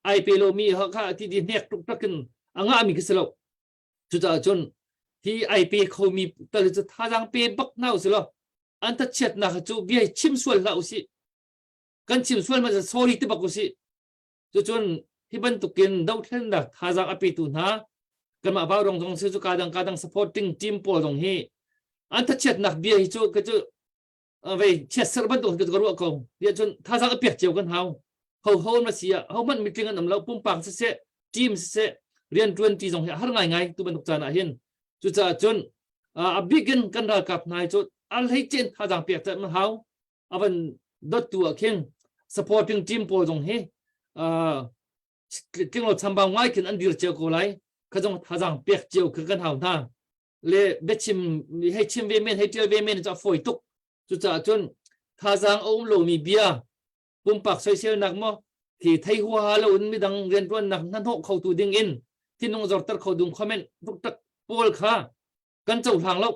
ai pe lo mi kha ti di hnek tuk takin a ngah mi khi si lo Cucaah cun hi ai pe khomi tal cu thazaang pe bak hna usih law an thachiatnak cu bia chim sual hlah usih. Kan chim sual hmanh sorry ti bak usih. Cucun hi bantukin dothlennak thazaang a petu hna kanmah Vaurong zong si cu kadang kadang supporting team pawl zong hi an thachiatnak bia hi cu ka cu vei chiatserh bantuk ka ruah ko tiah cun thazaang a pek cio kan hau ho ho na si ah ho hmanh mitling an um lo pumpak siseh team siseh rian tuan ti zong hi har ngai ngai tu bantuk caan ah hin cucaah cun a bikin kan ralkap hna hi cu a hlei cen thazaang pek caan hau avan dot tu ah khin supporting team pawl zong hi tlinglo chambau ngai khin an dir cio ko lai kha zong thazaang pek cio kha kan hau hna le biachim hei chim ve men hei tial ve men cu a fawi tuk cucaah cun thazaang a um lomi bia pumpak soiselnak maw khi thei huaha lo in midang riantuannak hnahnawh khotu ding in thinlung zorter kho dung comment tuk pawl kha kan cohlang lo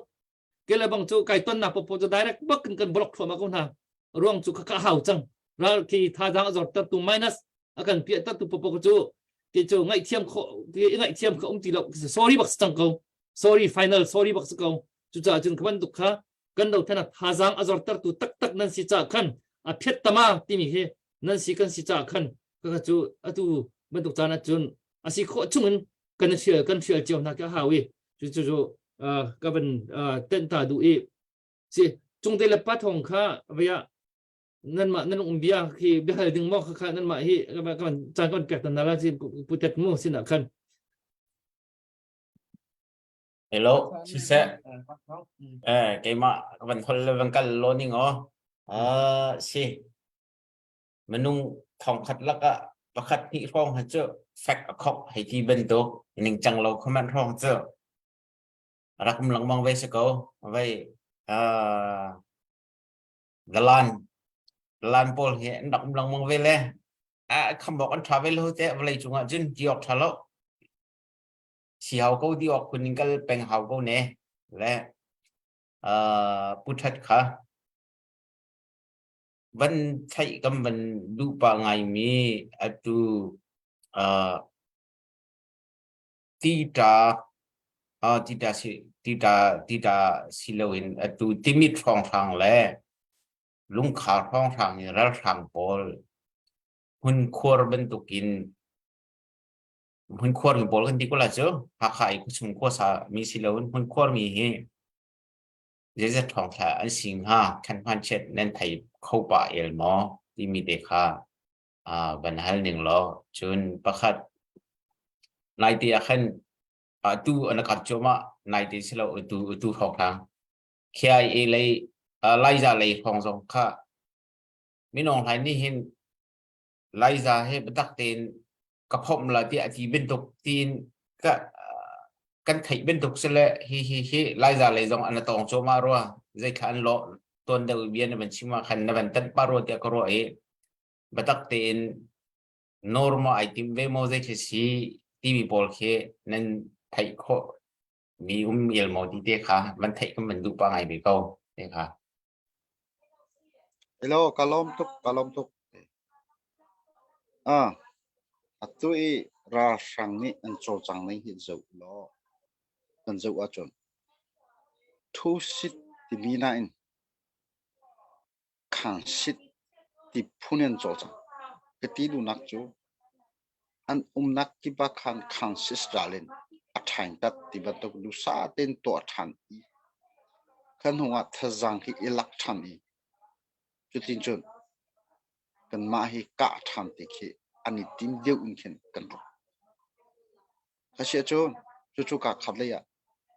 kele bang cu kai tonnak popo cu direct bak in kan block thluahmah ko hna ruang cu ka hau cang ral khi thazaang a zorter tu minus a kan piahter tu popo cu ti cu ngaihthiam kho ngaihthiam kha um ti lo sorry bak cang ko sorry final sorry bak si ko cucaah cun kha bantuk kha kan do thana thazaang a zortertu taktak nan si ca khan a phiat tama timi hi nan si kan si ca khan ka cu atu bantuk caan ah cun a si khawh chungin kan hrial kan hrial cio hna ka hau i cu cu cu ka van tenh ta duh i si cungte le pa thong kha vaya nanmah nan um bia khi biahal ding maw kha nanmah hi kan caan kan pek tan la si putet mu sinah khan. Hello, siseh. Eh, keimah ka van hol le van kal lo ning aw. Ah, si. Minung thongkhat lakah pakhat hnih hrawng ha cu fek a khok hei ti bantuk ningcang lo comment hrawng cu rak um lengmang ve si ko. Vai ah dalan dalan pawl hi an rak um lengmang ve le a khambok an tha ve lo te vawlei cungah cun ti awk tha lo. Si hau ko ti awk kun in kal peng hau ko ne le uh, pu that kha van theih kan van duh pah ngaimi atu uh, tita uh, tita si tita tita si loin atu timit hrawnghrang le lungkhar hrawnghrang in ralhrang pawl hmunkhuar bantukin hmunkhuar mi pawl kan ti ko la cu Hakha i khuachung khuasa mi si loin hmunkhuar mi hi zeizat ṭhawng thla an si hnga khan hman chiat nan thei kho pah el maw timi te kha van hal ning law cun pakhat naite ah khan atu an kap cuahmah naite si lo atu atu hrawng hlang KIA lei Laiza lei hrawng zong kha minung hlai nih hin Laiza he biatak tein ka phomh la tiah a ti bantuk tiin ka kan theih bantuk si le hi hi hi Laiza lei zong an tawng cuahmah rua zeithla an lawh tuan deuh bia na van chim ah khan na van tanh pah rua tiah ka ruah i biatak tein normal ai tim ve maw zei khi si timi pawl khi nan theih khawh mi um el maw ti te kha van theih kan van duh pa ngai ve ko te kha Hello, ka lawm tuk, ka lawm tuk. Ah, atu i ralhrang nih an cawlcang ning hi zoh law kan zoh ahcun thu-sit timi nain khangsit ti phun in an cawlcang. Ka ti duhnak cu an umnak kip ah khan khangsit ral in a ṭhaingtat ti bantuk duhsah tein tuah ṭhan i kan hung ah thazaang hi i lak ṭhan i cutin cun kanmah hi kah ṭhan ti khi an i tim deuh in khin kan ruah. Asiahcun cucu kaa khat lei ah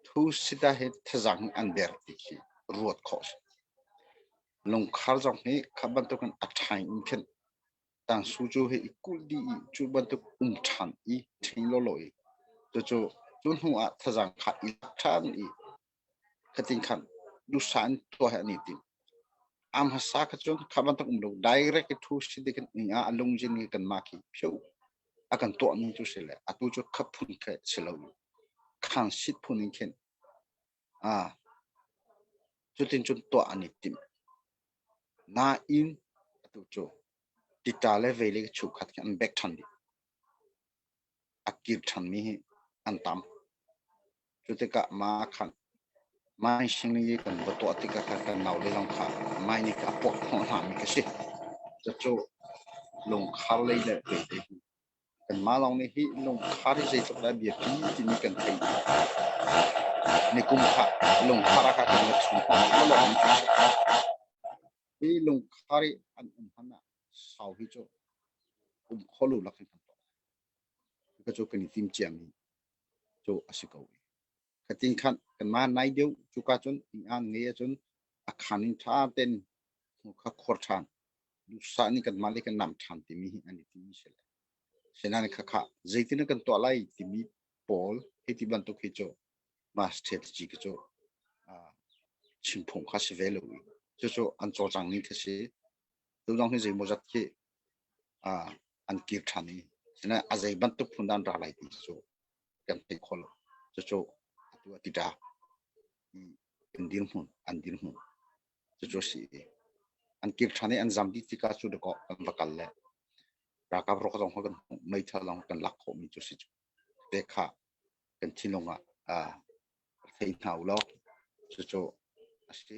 thu sita hi thazaang hi an der ti khi ruat khawh a si. Lungkhar zong hi kha bantukin a ṭhaing in khin tangsu cu hi i kulh dih i cu bantuk um ṭhan i ṭhing lawlaw i cucu cu hnu ah thazaang kha i lak ṭhan i khatin khan duhsah in tuah hi an i tim. Am hmasa kha cun kha bantuk um lo direct i thu si ding in ah a lungzin i kanmah khi pheu a kan tuah ning cu si le atu cu kha phun kha si lo khan sit phun in khin a cutin cun tuah an i tim. Nain atu cu tita le vei le chukhat khi an bek ṭhan dih. A kir ṭhanmi hi an tam. Cu tikah mah khan mai singling i kan va tuah tikah khan kan naule zong kha mai nih a puak hnawh hnami ka si. Cucu lungkhar lei le pelte hi kanmah lawng nih hi lungkhar hi zeitluk dah biapi timi kan thei. Nikum kha lungkhar ah kha kan va chung hnawh lo mi cu si. Hi lungkhar i an um hmanh ah sau hi cu um kho lo lak in kan tuah. Ka cu kan i tim ciami cu a si ko. Khatin khan kanmah nai deuh cuka cun inn an ngei ahcun a khan in ṭha tein kha khuar ṭhan. Duhsah nih kanmah le kan nam ṭhan timi hi an i timi si le. Sinain khakha zeitin kan tuah lai timi pawl hei ti bantuk hi cu mah strategy khi cu chimphung kha si ve lo i cucu an cawlcang ning khi si. Tu zong hi zeimawzat khi an kir ṭhan i sinain a zei bantuk phun dah an ra lai ti cu kan thei kho lo. Cucu atu a ti ṭa an dirhmun an dirhmun cucu a si i an kir ṭhan i an zam dih tikah cu dakaw kan va kal le ralkap rawk zong kha kan hmuh meithal zong kan lak khawhmi cu si cu te kha kan thinlung ah thei hna u law cucu a si.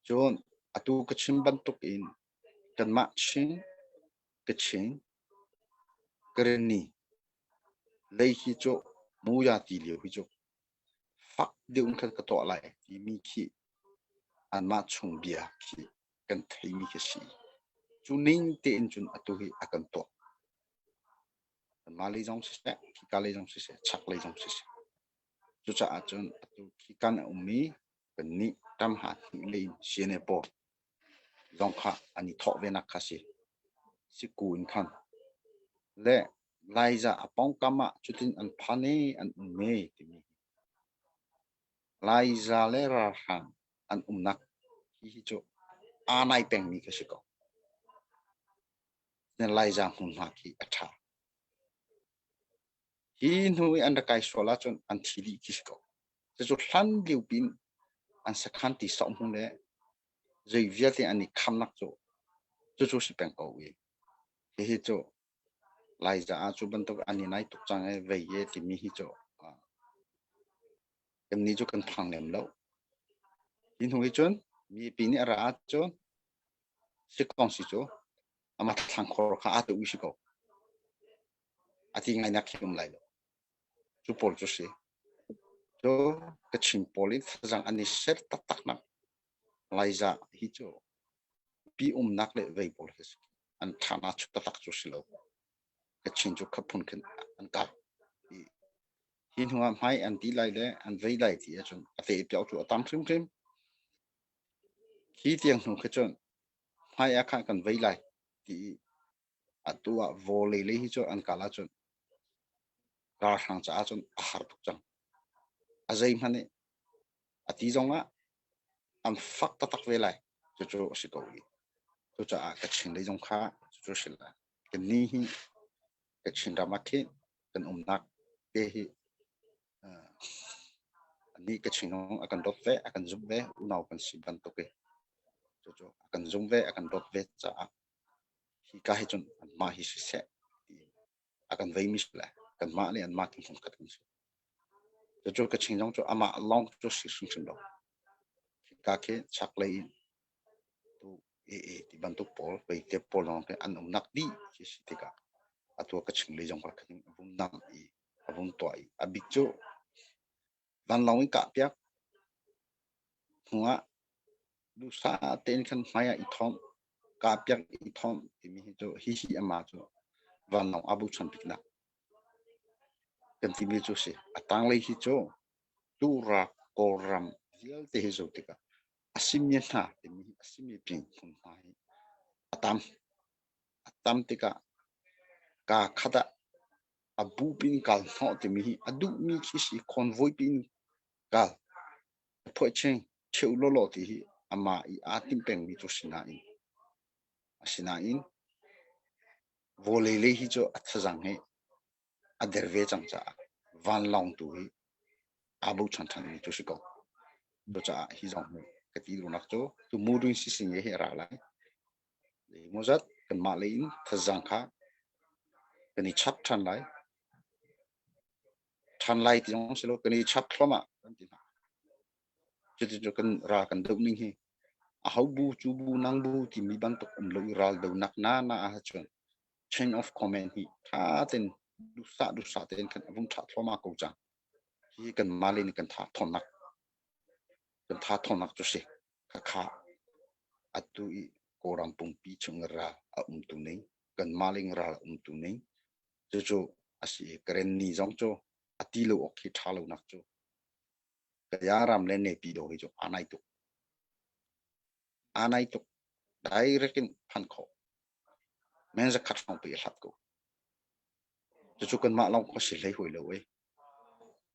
Cun atu ka chim bantuk in kanmah Chin, Kachin, Karenni lei hi cu muya ti lio hi cu fak deuh in khan ka tuah lai timi khi anmah chung bia khi kan theimi khi si. Cu ning tein cun atu hi a kan tuah. Kanmah lei zong siseh, khika lei zong siseh, chak lei zong siseh. Cucaah cun atu khi kan a ummi kannih ṭamha hnih lei in CNA pawl zong kha an i thawh venak kha si. Siku in khan le Laiza a pawngkam ah cutin an phan i an um e timi Laiza le ralhrang an umnak hihi cu aa nai pengmi kha si ko. Laiza hmunhma khi a ṭha. Hi hnu i an rak kai sual ahcun an thi dih khi si ko. Cucu hlan lio piin an sakhan ti sok hnu le zei vialte an i khamnak cu cucu si peng ko i hihi cu Laiza ah cu bantuk an i nai tuk cang i vei e timi hi cu kannih cu kan phang lem lo. Hi hnu hi cun mipi nih a ra ahcun sikong si cu amah thlangkhor kha aa tu si ko. A ti ngainak khi um lai lo. Cu pawl cu si. Cu Kachin pawl in thazang an i ser taktak nak Laiza hi cu pi umnak le vei pawl hi si. An thana chu taktak cu si lo. Kachin cu khaphun khin an kal. Hi hnu ah hmai an ti lai le an vei lai ti ahcun a te piau cu a tam hrimhrim. Hi tiang hnu khi cun hmai ah khan kan vei lai ti i atu ah vawlei lei hi cu an kal ahcun ralhrang caah cun a har tuk cang. A zeihmanh nih a ti zong ah an fak taktak ve lai. Cucu a si ko i cucaah Kachin lei zong kha cucu a si lai. Kannih hi Kachin ram ah khin kan umnak te hi anih Kachin zong a kan dawt ve, a kan zumh ve, unau kan si bantuk i cucu a kan zum ve, a kan dawt ve caah hika hi cun anmah hi siseh ti a kan veimi si le kanmah le anmah kan khat kan si. Cucu Kachin zong cu amah lawng cu si hrimhrim lo. Hika khi chaklei in tu AA ti bantuk pawl veite pawl lawng khi an umnak dih khi si tikah atu Kachin lei zong kha khan a vung nam i a vung tuah i a bik cu vanlawng in kahpiak hnuah duhsah tein khan hmai ah i thawmh kahpiak i thawmh timi hi cu hihi ama cu vanlawng aa bochan biknak kan timi cu si. A tanglei hi cu Turak Kawlram vialte hi zoh tikah a simi hna timi hi a simi ping hmun hna hi a tam. A tam tikah kaa khat ah a bu pin kal hnawh timi hi a duhmi khi si convoy pin kal phuahching cheu lawlaw ti hi amah i aa tim pengmi cu si nain asinain vawlei lei hi cu a thazang hi a der ve cang caah vanlawng tu hi aa bochan ṭhanmi cu si ko. Cucaah hi zong hi ka ti duhnak cu tu murin sisinge hi a ra lai. Zeimawzat kanmah lei in thazaang kha kan i chap ṭhan lai. Ṭhan lai ti zong si lo, kan i chap thluahmah kan ti hna. Cuticun kan ral kan doh ning hi aho bu cu bu nang bu timi bantuk um lo i ral donak na na ahcun chain of command hi ṭha tein duhsah duhsah tein kan a vung ṭha thluahmah ko cang. Hi kanmah lei nih kan tha thawnnak kan tha thawnnak cu si. Khakha atu i Kawlram pumpi chung ral a umtu ning kanmah ling ral a umtu ning cucu a si i Karenni zong cu a ti lo awk khi ṭha lonak cu Kaya ram le Naypyidaw hi cu aa nai tuk. Aa nai tuk. Direct in phan khawh. Men zakhat hrawng pi a hlat ko. Cucu kanmah lawng kha si hlei hawi lo ei.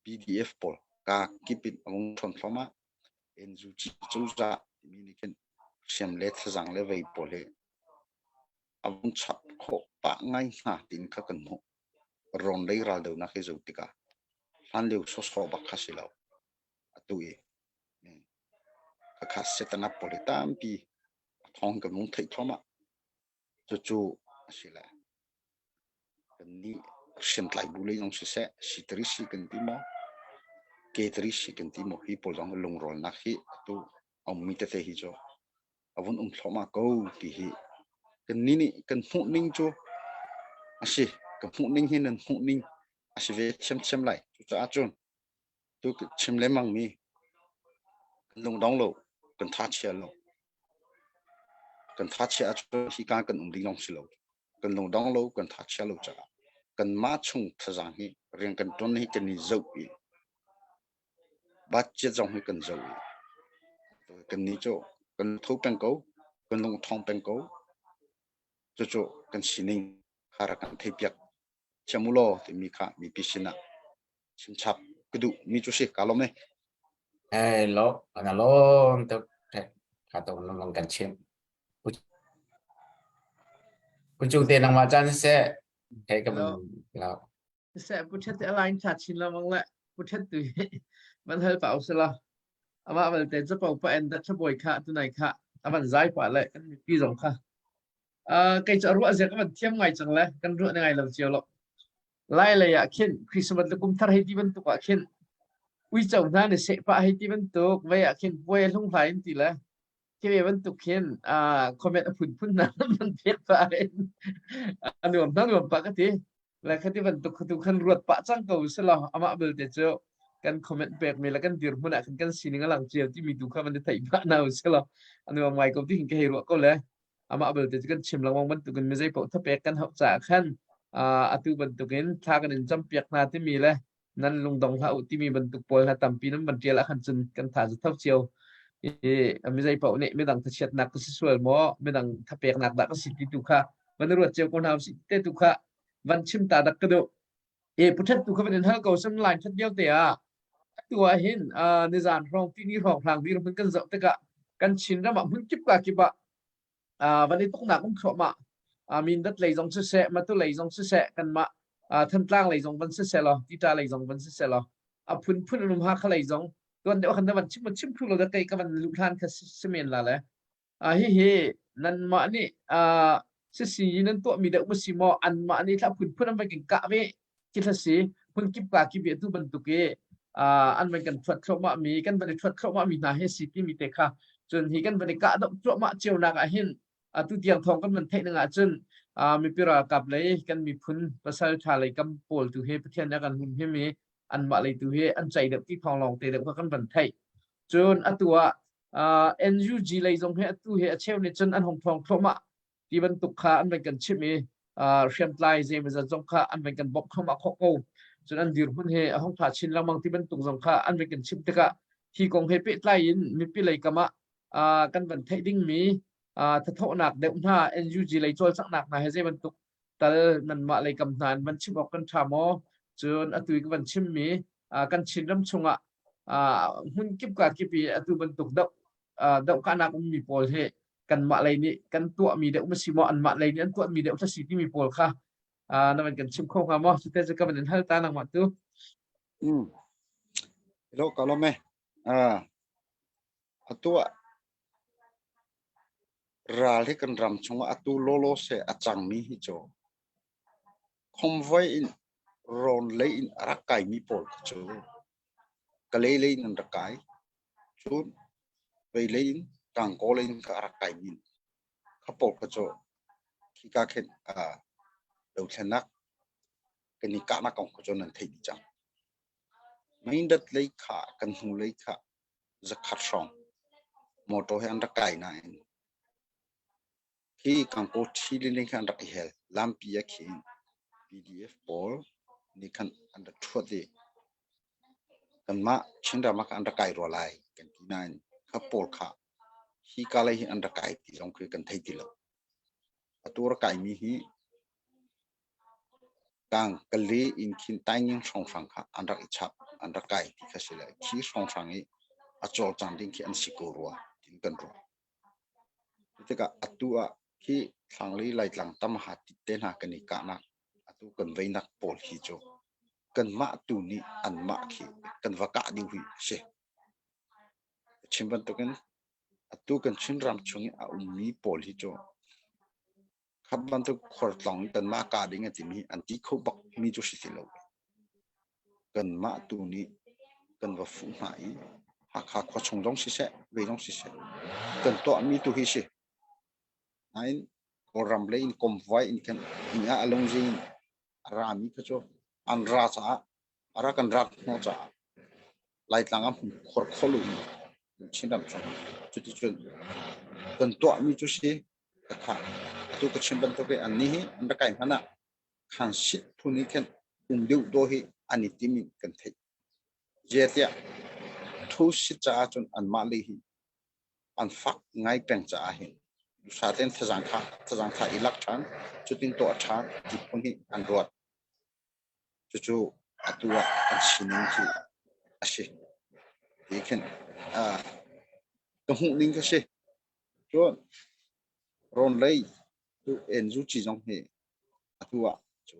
PDF pawl kaa kip in a vung ṭhawn thluahmah. NUG cozah timi nih khin hriam le thazaang le vei pawl hi a vung chap khawh pah ngai hnga tiin kha kan hmuh. Rawn lei raldonak hi zoh tikah hlanlio sawsawh bak kha si lo. Atu i khakha setana pawl hi tampi a thawng kan vung theih thluahmah. Cucu a si le kannih hriamtlai bu lei zong siseh C3C kan ti maw K3C kan ti maw hi pawl zong lungrawlnak hi atu a ummi tete hi cu a vun um thluahmah ko ti hi kannih nih kan hmuh ning cu a si ka hmuh ning hi nan hmuh ning a si ve thiamthiam lai cucaah cun tu chim lengmang mi kan lungdong lo kan tha chia lo kan tha chia ahcun hika kan um ding lawng si lo kan lungdong lo kan tha chia lo caah kanmah chung thazaang hi rian kan ṭuan hi kan i zoh i. Budget zong hi kan zoh i kan nih cu kan tho peng ko, kan lung thong peng ko. Cucu kan sining kha rak kan theihpiak thiam u law timi kha mipi sinah chimchap ka duh mi cu si ka lawm e. Hey lo, ana lawm tuk. Kha to long kan chim. Pu Cung te nangmah caan siseh. Hei ka Hello. lo. Siseh Pu Ṭhet te a line ṭha chin lengmang le Pu Ṭhet tu hi van hal pah usila. Amah belte capo pa en dat ṭhabawi kha tunai kha a van zai pah le kan mipi zong kha. Kei cu a ruah zia ka van thiam ngai cang le kan ruah ngai lo cio lo. Lai lei ah khin Christmas le kum thar hei ti bantuk ah khin uico hna nih seh pah hei ti bantuk vei ah khin puai hlunghlai in ti le khi ve bantuk khin comment a phunphun hna nan pek pah in a nuam hna nuam pah ka ti. Le khati bantuk tu khan ruat pah cang ko selaw amah belte cu kan comment pek mi le kan dirhmun ah khan kan sining a lang cio timi tu kha van i theih pah na selaw a nuam ngai ko ti hin ka hei ruah ko le amah belte cu kan chim lengmang bantukin mi zei paoh thapek kan hauh caah khan atu bantukin thla kan in campiak hna timi le nan lungdong hlah u timi bantuk pawl hna tampi nan van ṭial ahkhan cun kan tha cu tho cio i mi zei paoh nih midang thachiatnak ka si sual maw midang thapeknak dah ka si ti tu kha van i ruat cio ko hna usih te tu kha van chim ta dak ka duh. E puthat tu kha van in hal ko sam line that lio te ah atu ah hin nizan hrawng tini hrawng hlang dir hmun kan zoh tikah kan Chin ram ah hmun kip ka kip ah van i tuknak um thluahmah. Mindat lei zong siseh, Matu lei zong siseh, kanmah Thantlang lei zong van siseh law, Tita lei zong van siseh law, a phunphun an um. Hakha lei zong tuan deuh khan van chim chim thlu lo da kei ka van luh hlan kha si men la le. Hihi nanmah nih sisi nan tuahmi deuh ma si maw, anmah nih thla phunphun an van kan kah ve khi thla si hmun kip ka kip atu bantuk i an van kan thuat thluahmah mi kan van i thuat thluahmah mi hna hi si timi te kha. Cun hi kan van i kah doh thluahmah cio nak ah hin atu tiang thawng kan van theih ning ah cun mipi ralkap lei kan miphun pasal tha lei kam pawl tu hi Pathian nih a kan humhim i anmah lei tu hi an cei deuh ti thawng lawng te deuh kha kan van theih. Cun atu ah NUG lei zong hi atu hi a cheu nih cun an hong thawng thluahmah ti bantuk kha an van kan chimh i hriamtlai zeimawzat zong kha an van kan bawmh thluahmah khawh ko. Cun an dirhmun hi a hong ṭha chin lengmang ti bantuk zong kha an van kan chimh tikah hi kong he pehtlai in mipi lei kam ah kan van theih dingmi thathawhnak deuh hna, NUG lei cawlcanghnak hna he zei bantuk tal nanmah lei kam hna in van chim awk kan ṭha maw? Cun atu i ka van chimmi kan Chinram chungah hmun kip ka kip i atu bantuk dohkahnak ummi pawl hi kanmah lei nih kan tuahmi deuh ma si maw, anmah lei nih an tuahmi deuh si timi pawl kha na van kan chim kho hnga maw? Cute cu ka van in hal ta nangmah tu. Hello, ka lawm e. Atu ah ral hi kan ram chungah atu lawlaw se a cangmi hi cu convoy in rawn lei in a rak kaimi pawl kha cu Kalay lei in an rak kai. Cun vei lei in Gangaw lei in a rak kaimi kha pawl kha cu khika khin dothlennak kan i kahnak kong kha cu nan theih dih cang. Mindat lei kha kan hnu lei kha zakhat hrawng motor he an rak kai nain Hi Gangaw ṭhilin in khan an rak i hel. Lampi ah khin PDF pawl nih khan an rak ṭhuat i kanmah Chinram ah khan an rak kai rua lai kan ti nain kha pawl kha hika lei hin an rak kai ti zong khi kan thei ti lo. Atu rak kaimi hi Kang Kale in khin Tainging hrawnghrang kha an rak i chap, an rak kai ti kha si le khi hrawnghrang i a cawlcang ding khi an si ko rua tiin kan ruah. Cutikah atu ah khi thlanglei Laitlang Tamaha tit te hna kan i kahnak atu kan veinak pawl hi cu kanmah tu nih anmah khi kan va kah ding hi a si. Ka chim bantukin atu kan Chinram chung i a ummi pawl hi cu khat bantuk khualtlawng in kanmah kah ding a timi an ti kho bak mi cu si ti lo. Kanmah tu nih kan va fuh hna i Hakha khua chung zong siseh, vei zong siseh, kan tuahmi tu hi si. Nain Kawlram lei in convoy in khan inn ah a lungzing in a rami kha cu an ra caah a rak kan rat hnawh caah Laitlang ah hmun khor kholu in Chinram chung cuticun kan tuahmi cu si ka kha atu ka chim bantuk i annih hi an rak kai hmanh ah khan sit phun hi khin um deuh daw hi an i tim in kan theih. Zeitiah? Thu si caah cun anmah lei hi an fak ngai peng caah hin duhsah tein thazaang kha thazaang tha i lak ṭhan, cutin tuah ṭhan ti phun hi an ruat. Cucu atu ah kan sining hi a si. Ti khin ka hmuh ning ka si. Cun rawn lei tu NUG zong hi atu ah cu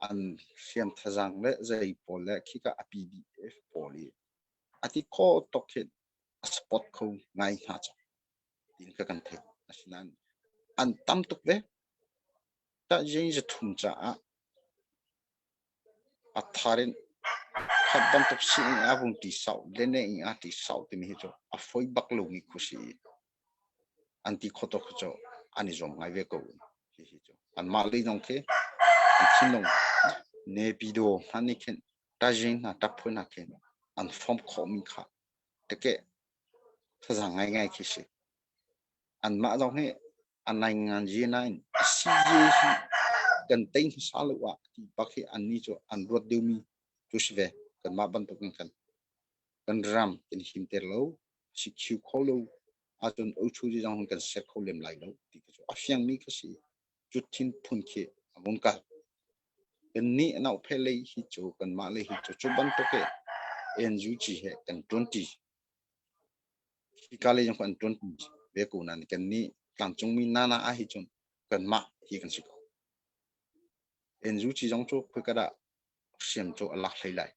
an hriam thazaang le zei pawl le khika a PDF pawl i a ti kho tok hin a spot kho ngai hna cang tiin ka kan theih. Asinain an tam tuk ve. Tah zing zathum caah a thar in khat bantuk si in a vung ti sau lene in a ti sau timi hi cu a foi bak lomi khu si i an ti kho tuk cu an i zuam ngai ve ko. Hihi cu anmah lei zong khi an thinlung Nepido hna nih khin tazing hna taphun hna khin an fom khawhmi kha teke thazaang ngaingai khi si. Anmah zong hi a nainganzi nain CJ hi kan tei hmasa lo ah ti bak hi annih cu an ruat deuhmi cu si ve. Kanmah bantuk in khan kan ram kan himter lo, sikhiu kho lo ahcun Ochuzi zong kan ser kho lem lai lo ti cu a fiangmi kha si. Cu thin phun khi a vung kal. Kannih nauphe lei hi cu kanmah lei hi cu cu bantuk i NUG he kan ṭuanṭi. Hika lei zong an ṭuan ve ko nain kannih tlangcungmi nana ah hi cun kanmah hi kan si ko. NUG zong cu khoika dah hriam cu a lak hlei lai.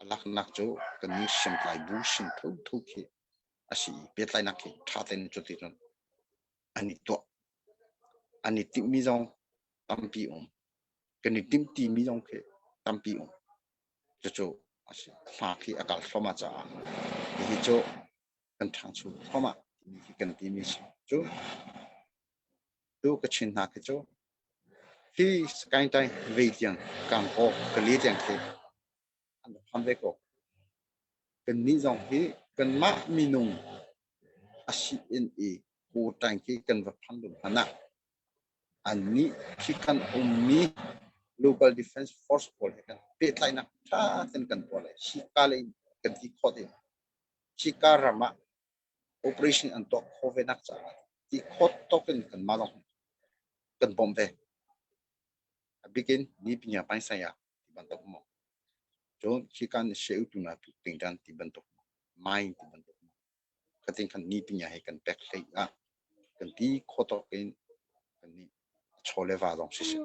A laknak cu kannih hriamtlai bu sin thotho khi a si i pehtlainak khi ṭha tein cuti cun an i tuah. An i timhmi zong tampi um. Kan i timh timi zong khi tampi um. Cucu a si. Hma khi a kal thluahmah caah hihi cu kan ṭhangcho thluahmah timi khi kan timi si. Cu tu ka chin hna khi cu hi Sakaing vei tiang Kangkaw Kali tiang khi an rak phan ve ko. Kannih zong hi kanmah minung a si in i Kawṭaing khi kan va phan lo hmanh ah Annih khi kan ummi local defense force pawl he kan pehtlaihnak ṭha tein kan tuah lai. Hika lei kan ti khawh ding. Hika ram ah operation an tuah khawh ve nak caah ti khawt tawk in kanmah lawng kan bawmh ve. A bikin ni pinya paisaya ti bantuk maw. Cun hika nih she tu na tu tingdan ti bantuk maw. Mine ti bantuk maw. Khatin khan ni pinya he kan pek hlei ah kan ti khawh tawk in kan nih chaw le va zong siseh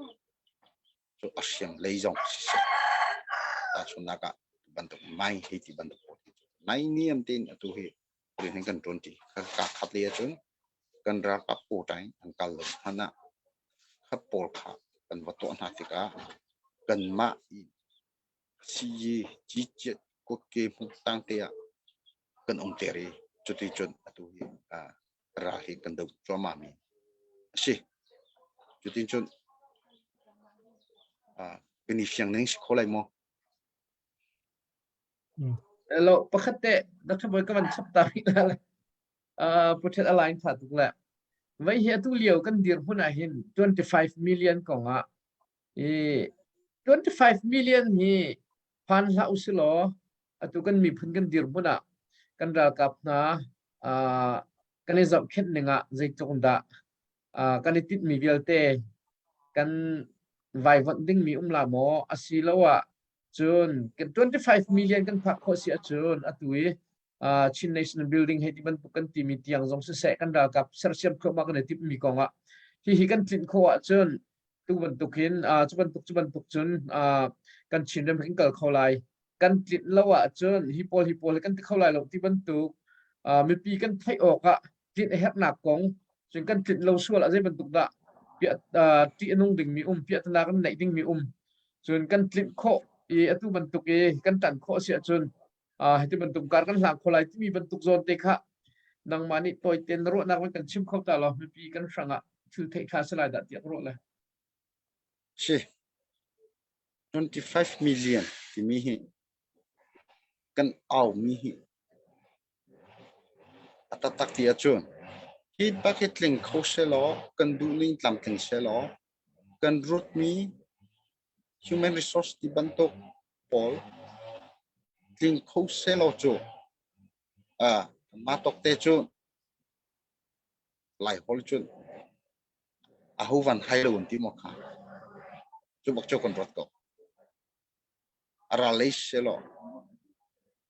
cu a hriam lei zong siseh tahchunhnak ah bantuk mai hei ti bantuk pawl hi nai niam tein atu hi rian hin kan ṭuan ṭi ka khat lei ahcun kan ralkap quota in an kal lo hmanh ah khat pawl kha kan va tuah hna tikah kanmah i Siyi ciciat kutke hmun tang te ah kan um ter i cuti cun atu hi ral hi kan doh cuahmah mi a si. Cutin cun kan i fiang ning si kho lai maw? Hello, pakhat te Dr. Boy ka van chap ta rih la le. Puthet align tha tuk le. Vai hi atu lio kan dirhmun ah hin 25 million kong ah I 25 million hi phan hlah usilaw atu kan miphun kan dirhmun ah kan ralkap hna uh, kan i zohkhenh ning ah zeitluk dah uh, kan i tinhmi vialte kan vaivuanh dingmi um la maw asiloah cun kan 25 million kan phak khawh si ahcun atu i uh, Chin National Building hei ti bantuk kan timi tiang zong siseh kan ralkap sersiam thluahmah kan i timhmi kong ah hihi kan tlinh khawh ahcun tu bantuk hin uh, cu bantuk cu bantuk cun uh, kan Chinram kan kal kho lai kan tlinh lo ahcun hi pawl hi pawl kan ti kho lai lo ti bantuk uh, mipi kan theih awk ah tlinh a herhnak kong cun kan tlinh lo sual ah zei bantuk dah piah uh, ṭih a nung dingmi um piahtana kan neih dingmi um cun kan tlinh khawh i atu bantuk i kan ṭan khawh si ahcun uh, hiti bantuk kar kan hlang kho lai timi bantuk zawn te kha nangmah nih tawite na ruahnak van kan chim kho ta law mipi kan hrangah thil theih kha si lai dah tiah ka ruah le. Si 25 million timi hi kan au mi hi a taktak ti ahcun hi bak hi tling kho selaw kan duhning tlamtling selaw kan rutmi human resource ti bantuk pawl. Tling kho selaw cu mah tawk te cu Laiholh cun aho van hai lo an ti maw kha? Cu bak cu kan ruat ko. A ral lei selaw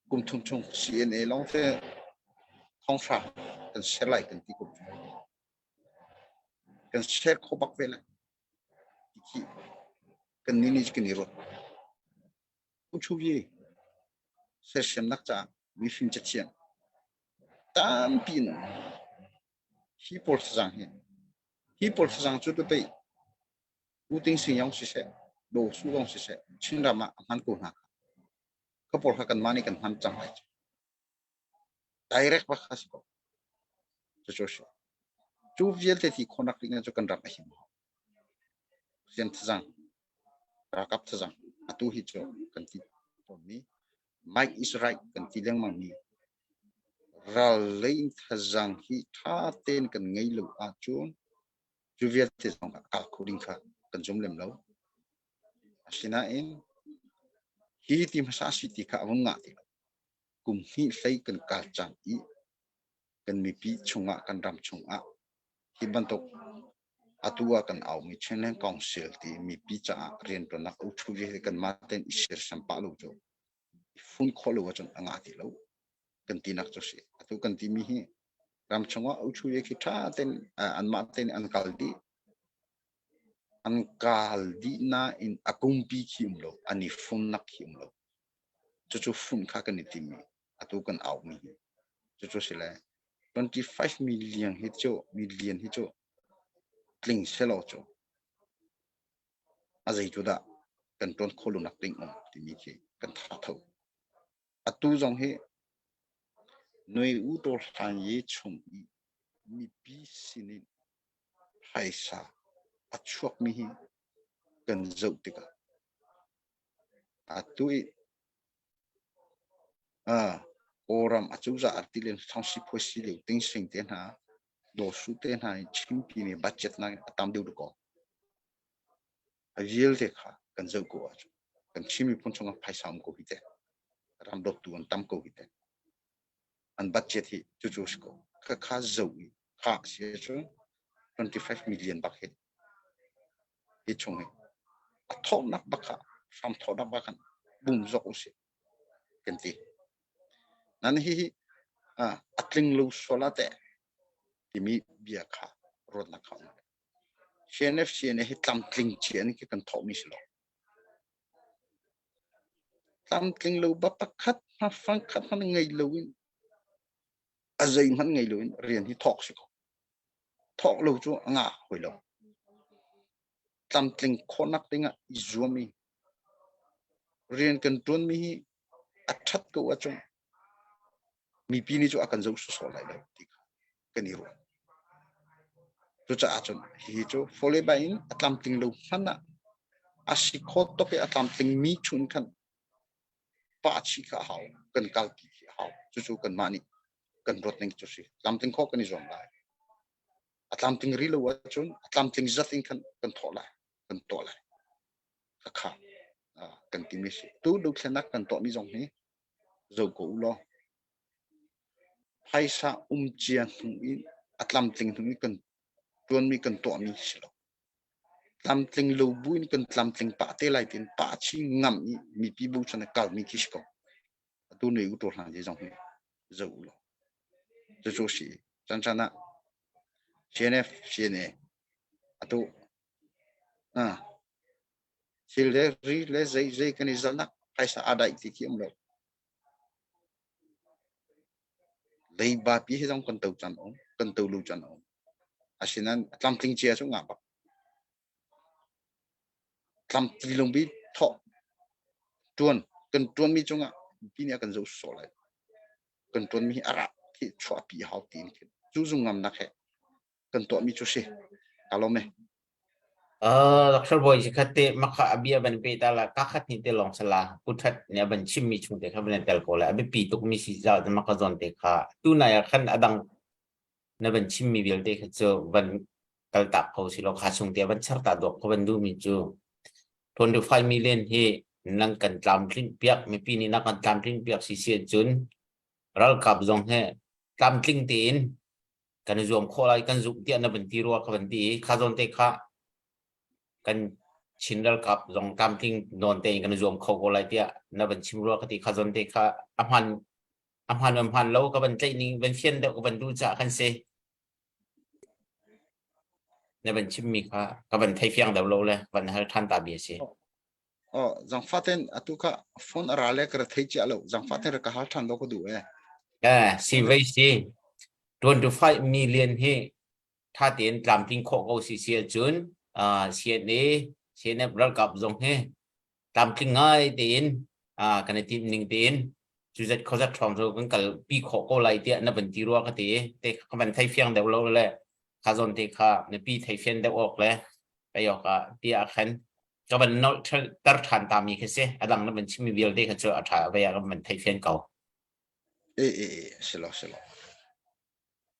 kum thum chung CNA lawng te thonghra kan share lai kan ti ko. Kan share kho bak ve lai. Ti kan ni nih kan i ruat. Uchuvi sersiamnak caah mifim cathiam tampi in hi pawl thazaang hi hi pawl thazaang cu tupei U Ting Sing Yong siseh Do Su Yong siseh Chinram ah a hman ko hna kha pawl kha kanmah nih kan hman cang lai direct bak kha si ko cucu si cu vialte ti khawhnak ding cu kan ram a him rian thazang ralkap thazang atu hi cu kan ti tawnmi might is right kan ti lengmang mi ral lei thazang hi tha tein kan ngei lo ahcun cu vialte zong a kal kho ding kha kan zum lem lo. Asinain hi ti hmasa si ti kha a vung ngah ti lo. Kum hnih hlei kan kal cang i kan mipi chungah kan ram chungah hi bantuk atu ah kan aumi Chinland Council ti mipi caah rianṭuannak a ṭhu hi kanmah tein i sersiam pah lo cu i fun khawh lo ahcun a ngah ti lo kan tinak cu si. Atu kan timi hi ram chungah a ṭhu khi ṭha tein anmah tein an kal dih. An kal dih nain a kungpi khi um lo, an i funnak khi um lo. Cucu fun kha kan i tim i atu kan aumi hi. Cucu si le 25 million hi cu million hi cu tling selaw cu a zei cu dah kan ṭuan khawh lonak ding um timi khi kan tha tho. Atu zong hi Nui U Taw Hlan Ye chung i mipi sinin phaisa a chuakmi hi kan zoh tikah atu i Kawlram acozah arti le thawngsi lio tingsing te hna dawsu te hna i chimpi mi budget nakin a tam deuh dakaw. A vialte kha kan zoh ko ahcun kan Chin miphun chungah phaisa um ko hi teh. Ram dawtu an tam ko hi teh. An budget hi cucu si ko. Khakha zoh i kha si ahcun 25 million bak hi hi chung hi a thawhnak bak kha hram thawhnak bak khan bum zok usih kan ti. Nan hi hi a tling lo sual ah teh timi bia kha ruatnak kha um. CNF CNA hi tlamtling cia in kan thawhmi si lo. Tlamtling lo ba pakhat hma fang khat hmanh ngei lo in a zei hmanh ngei lo in rian hi thawk si ko. Thawk lo cu a ngah hoi lo. Tlamtling khawhnak dingah i zuam i rian kan ṭuanmi hi a ṭhat ko ahcun mipi nih cu a kan zoh sawsawh lai lo ti kha kan i ruah. Cucaah cun hihi cu fole bai in a tlamtling lo hmanh ah a si kho tuk i a tlamtling mi chung khan pah chih kha a hau, kan kalpi khi a hau. Cucu kanmah nih kan ruat ning cu si. Tlamtling khawh kan i zuam lai. A tlamtling rih lo ahcun a tlamtling zat in khan kan thawh lai, kan tuah lai. Khakha kan timi si. Tu dothlennak kan tuahmi zong hi zo ko u law phaisa um cia hnu in a tlamtling hnu in kan tuanmi kan tuahmi si lo. Tlamtling lo buin kan tlamtling pah te lai tin pah chi ngam i mipi bu chan a kalmi khi si ko. Atu nei u to hlan je zong hi zo u law. Cucu si chan chan ah CNF CNA atu ah thil le ri le zei zei kan i zalnak phaisa a daih ti khi um lo. Leiba pi hi zong kan to can um, kan to lu can um. Asinain tlamtling cia cu ngah bak. Tlamtling lungbi thawh tuan kan tuanmi cungah pi nih a kan zoh sawh lai. Kan tuanmi hi a rak khi chuahpi hau tiin khin cu zung ngamnak he kan tuahmi cu si. Ka lawm e. Uh, Dr. Boy si khat te makha abia ban pe ta la ka khat ni te long sala pu that ne ban chim mi chung te kha ban tel ko la abi pi tuk mi si za te maka zon te kha tu na ya khan adang na ban chim mi vialte kha chu van kal tak ko si lo kha chung te ban char ta dok ko ban du mi chu 25 million hi Nan kan tlamtlinh piak mipi nih na kan tlamtlinh piak si si ahcun ralkap zong he tlamtling tein kan i zuam khawh lai kan zumh tiah na van ti rua ka van ti i kha zawn te kha kan Chin ralkap zong tlamtling nawn tein kan i zuam kho ko lai tiah na van chim rua ka ti kha zawn te kha a hman a hman a hman lo ka van tlaih ning van fian deuh ka van duh caah kan si. Na van chimmi kha ka van thei fiang deuh lo le van hal ṭhan ta bia si. Oh, zangfaten atu kha phone a ra le ka ra thei cia lo. Zangfaten ra ka hal ṭhan lo ka duh eh. Eh, si vei si. 25 million hi tha tein tlamtling khawh ko si si ahcun uh, CNA, CNF ralkap zong hi tlamtling ngai tein uh, kan i timh ning tein cuzat khawzat ṭhawng cu kan kal pi khawh ko lai tiah na van ti rua ka ti te ka van thei fiang deuh lo le kha zawn te kha na pi thei fian deuh awk le kai awk ah tiah khan ka van nolh ter ṭhan ta mi khi si a dang na van chimmi vialte kha cu a ṭha vei ah kan van thei fian ko. E e e silo silo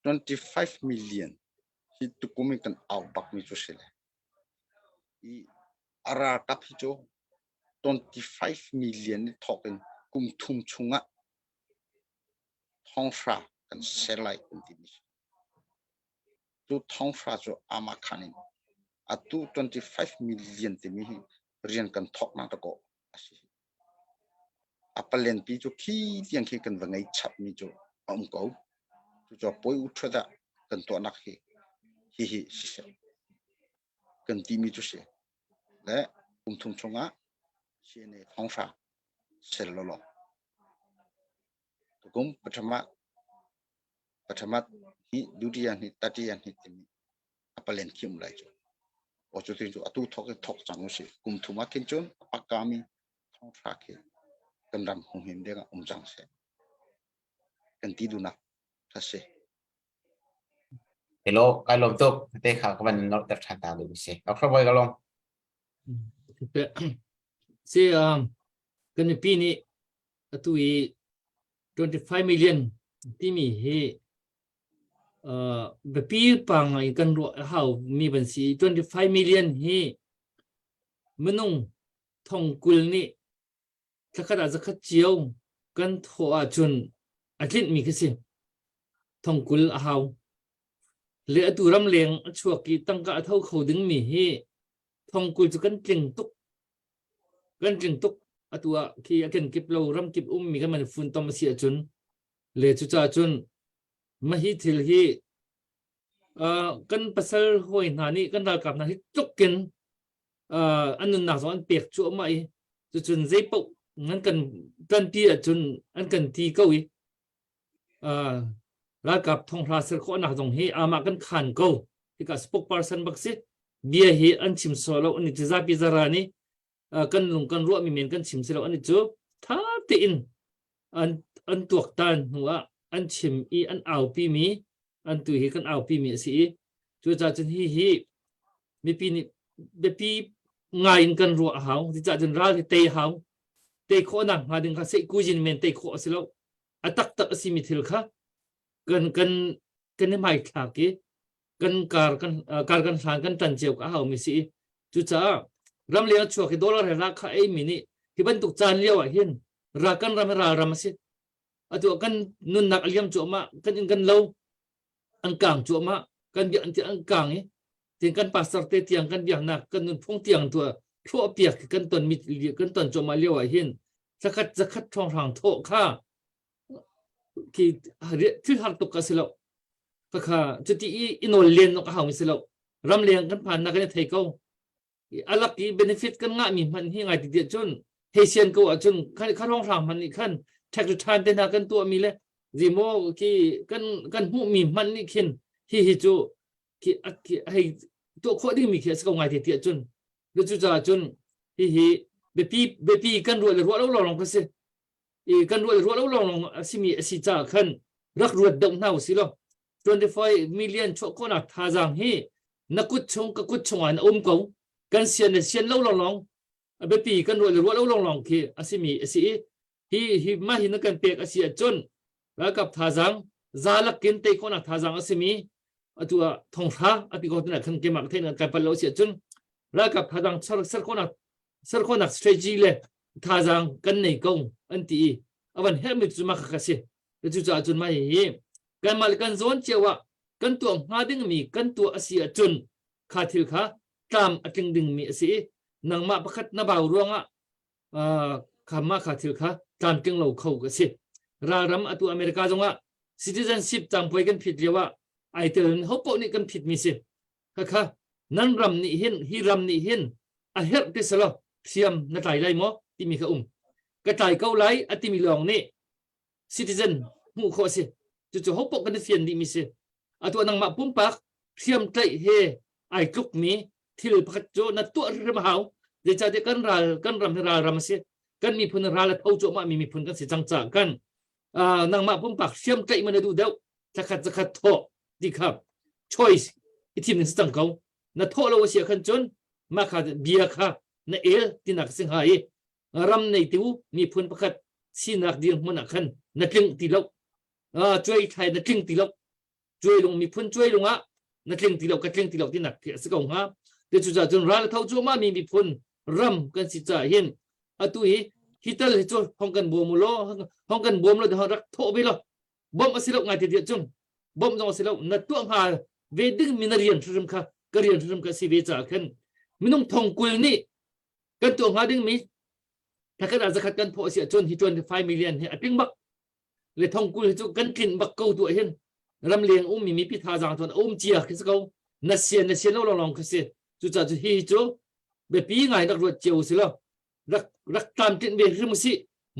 25 million hi tukum in kan au bak mi cu si le i a ralkap hi cu 25 million ni thawk in kum thum chungah thonghra kan ser lai kan ti mi tu thonghra cu ama khan in atu 25 million timi hi rian kan thawk nak ta ko a si a palenpi cu khi tiang khi kan va ngei chap mi cu a um ko cucu poi u thut ah kan tuahnak hi hihi siseh kan timi cu si le kum thum chungah CNA thonghra sel lawlaw. Tukum pathama pathama hi dutiya hi tatiya hi timi a palen khi um lai cu. O cu tin cu atu thok in thok cang usih. Kum thum ah khin cun a pakka mi thonghra khi kan ram humhim ding ah um cang seh. Kan ti dunak kha si. Hello, kai lawm tuk. Te kha ka van nolh ter ṭhan ta ding si. Dr. Boy ka lawm. Si um, kan mipi nih atu i 25 million timi hi uh, biapi pa ngai kan ruah a hau mi ban si 25 million hi minung thong kul nih thlakhat ah zakhat cio kan thawh ahcun a tlinh mi khi si. Thongkul a hau. Le atu ramleng a chuak i tangka a tho kho ding mi hi thongkul cu kan tling tuk. Kan tling tuk. Atu ah khi a kenkip lo ramkip um mi kan man fun tom a si ahcun le cucaah cun mahi thil hi uh, kan pasal hawi hna nih kan ralkap hna hi tluk in an nunnak zong an pek cuahmah i cucun zeipaoh an kan ṭanpi ahcun an kan ti ko i ralkap thonghla ser khawhnak zong hi amah kan khan ko hika spokesperson bak si bia hi an chim sawh lo an i zapi zara nih kan lung kan ruahmi men kan chim si lo an i cu tha tein an an tuaktan hnu ah an chim i an aupi mi an tu hi kan aupi mi a si i cucaah cun hi hi mipi nih biapi ngai in kan ruah a hau cucaah cun ral hi tei hau tei khawhnak hnga ding kha seihkuzin men tei khawh a si lo a taktak a simi thil kha kan kan kan i hmaithlak i kan kar kan kar kan hlan kan tan cio ka hau mi si cucaah ramleng a chuak i dollar he ra kha ei mi nih hi bantuk caan lio ah hin ra kan ram ral ram a si atu kan nunnak a liam cuahmah kan inn kan lo an kang cuahmah kan biak an kang i tin kan pastor te tiang kan biaknak kan nunphung tiang tu thluah piak kan ton mi kan ton cuahmah lio ah hin zakhat zakhat thawnghrang thawh kha khi thil har tuk ka si lo ka kha cuti i inol len nok a hau mi si lo ram leng kan phan na kan thei ko alak i benefit kan ngah mi hman hi ngai ti ti cun hei sian ko ahcun kha kha rong hrang hman nih khan tax return te hna kan tuah mi le zimaw khi kan kan hmuh mi hman nih khin hi hi cu khi hei tuah khawh ding mi khi a si ko ngai ti ti ahcun cu caah cun hi hi biapi biapi kan ruah le ruah lo lawng ka si i kan ruah le ruah lo lawng a simi a si caah khan rak ruat deuh hna usih law 25 million chuah khawhnak thazaang hi na kut chung ka kut chung ah na um ko kan sian le sian lo lawng a biapi kan ruah le ruah lo lawng khi a simi a si i hi hi mah hi na kan pek a si ahcun ralkap thazaang za lakin tei khawhnak thazaang a simi atu ah thonghra a ti ko tina khan keimah ka theih kai pal lo si ahcun ralkap thazaang ser khawhnak ser khawhnak strategy le. thazaang kan nei ko an ti i a van herhmi cu mah kha si. Cucaah cun mah hihi kanmah le kan zawn cio ah kan tuah hnga dingmi kan tuah a si ahcun kha thil kha tlam a tling dingmi a si i nangmah pakhat na bau ruangah kha mah kha thil kha tlamtling lo kho ka si. Ralram atu America zongah citizenship cangpuai kan phit lio ah ai tel in hopoh nih kan phitmi si. Khakha nan ram nih hin hi ram nih hin a herh ti selaw thiam na tlai lai maw timi kha um. Ka tlai ko lai a timi lawng nih citizen hmuh khawh a si. Cucu hopoh kan i fian dihmi si. Atu nangmah pumpak hriamtlaih he ai tlukmi thil pakhat cu na tuah hrim a hau. Zeicahtiah kan ral kan ram hi ralram a si. Kan miphun ral a tho cuahmah mi miphun kan si cang caah kan nangmah pumpak hriamtlaih man na duh deuh zakhat zakhat thawh ti kha choice i thim ding si cang ko. Na thawh lo a si ahkhan cun mah kha bia kha na el tinak si hnga i ram neitu miphun pakhat sinak dirhmun ah khan na tling ti lo. Cuai thlai na tling ti lo. Cuailung miphun cuailung ah na tling ti lo ka tling ti lo tinak khi a si ko hnga. Te cucaah cun ral a tho cuahmah mi miphun ram kan si caah hin atu hi hi tal hi cu hong kan bawm u law hong kan bawm lo rak thawh ve law bawmh a si lo ngai te tiah cun bawmh zong a si lo na tuah hnga ve ding mi na rian hrim kha ka rian hrim kha si ve caah khan minung thong kul nih kan tuah hnga ding mi thakhat ah zakhat kan phawh a si ahcun hi 25 million hi a tling bak le thongkul hi cu kan tlinh bak ko tu hin ramleng ummi mipi thazaang cun a um cia khi si ko na sian na sian lo lawng khi si cucaah cu hi cu biapi ngai rak ruat cio si lo rak rak tlamtlinh ve hrim si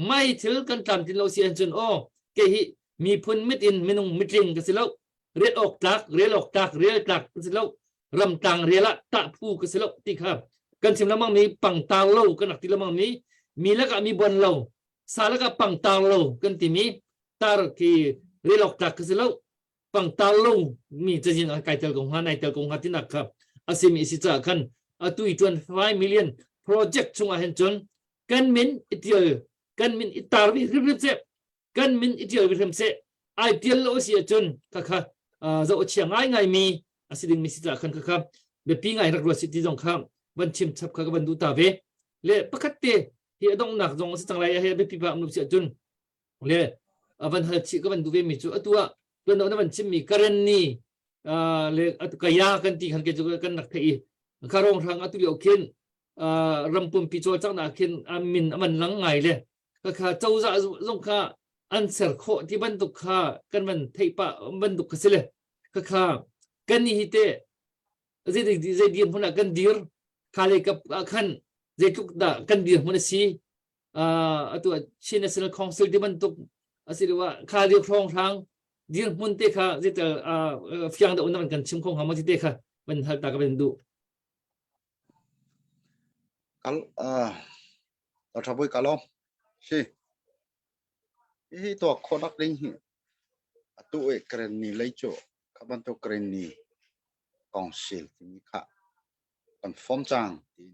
mai thil kan tlamtlinh lo si ahcun aw ke hi miphun mit in minung mitling ka si lo rel awk tlak rel awk tlak rel tlak ka si lo ramtlang rel ah tah phu ka si lo ti kha kan chim lengmang mi pangtar lo kan rak ti lengmang mi mi lakah mi bon lo sa lakah pangtar lo kan timi tar khi rel awk tlak ka si lo pangtar lo mi cazin ah kai tel ko hnga nai tel ko hnga tinak kha asimi si caah khan atu i 25 million project chungah hin cun kan min i tial kan min i tar vi hrimhrim seh kan min i tial vi hrim seh ai tial lo si ahcun khakha zoh a chia ngai ngai mi a si ding mi si caah khan khakha biapi ngai rak ruat si ti zong kha van chim chap kha ka van duh ta ve le pakhat te hi a donghnak zong a si cang lai he biapi pa um si ahcun le van hal chih ka van duh ve mi cu atu ah tuan na van chim mi karen ni le kaya kan ti khan ke cu kan rak thei i kha rong hrang atu lio khin ram pumpi cawlcanghnak khin a min a man lang ngai le kha cozah zong kha an ser khawh ti bantuk kha kan van theih pah bantuk kha si le kha kan ni hi te zei zei dirhmun ah kan dir kha le kap ah khan zeitluk dah kan dirhmun a si atu Chin National Council ti bantuk asiloah kha lio hrawng hrang dirhmun te kha zeital fiang deuh na kan chim kho hnga maw ti te kha van hal ta ka van duh. Kal uh, Tha Bui ka lawm. Si. Hi tuak khawh nak ding hi atu e karen ni lei cu kha bantuk karen ni council timi kha kan form cang tiin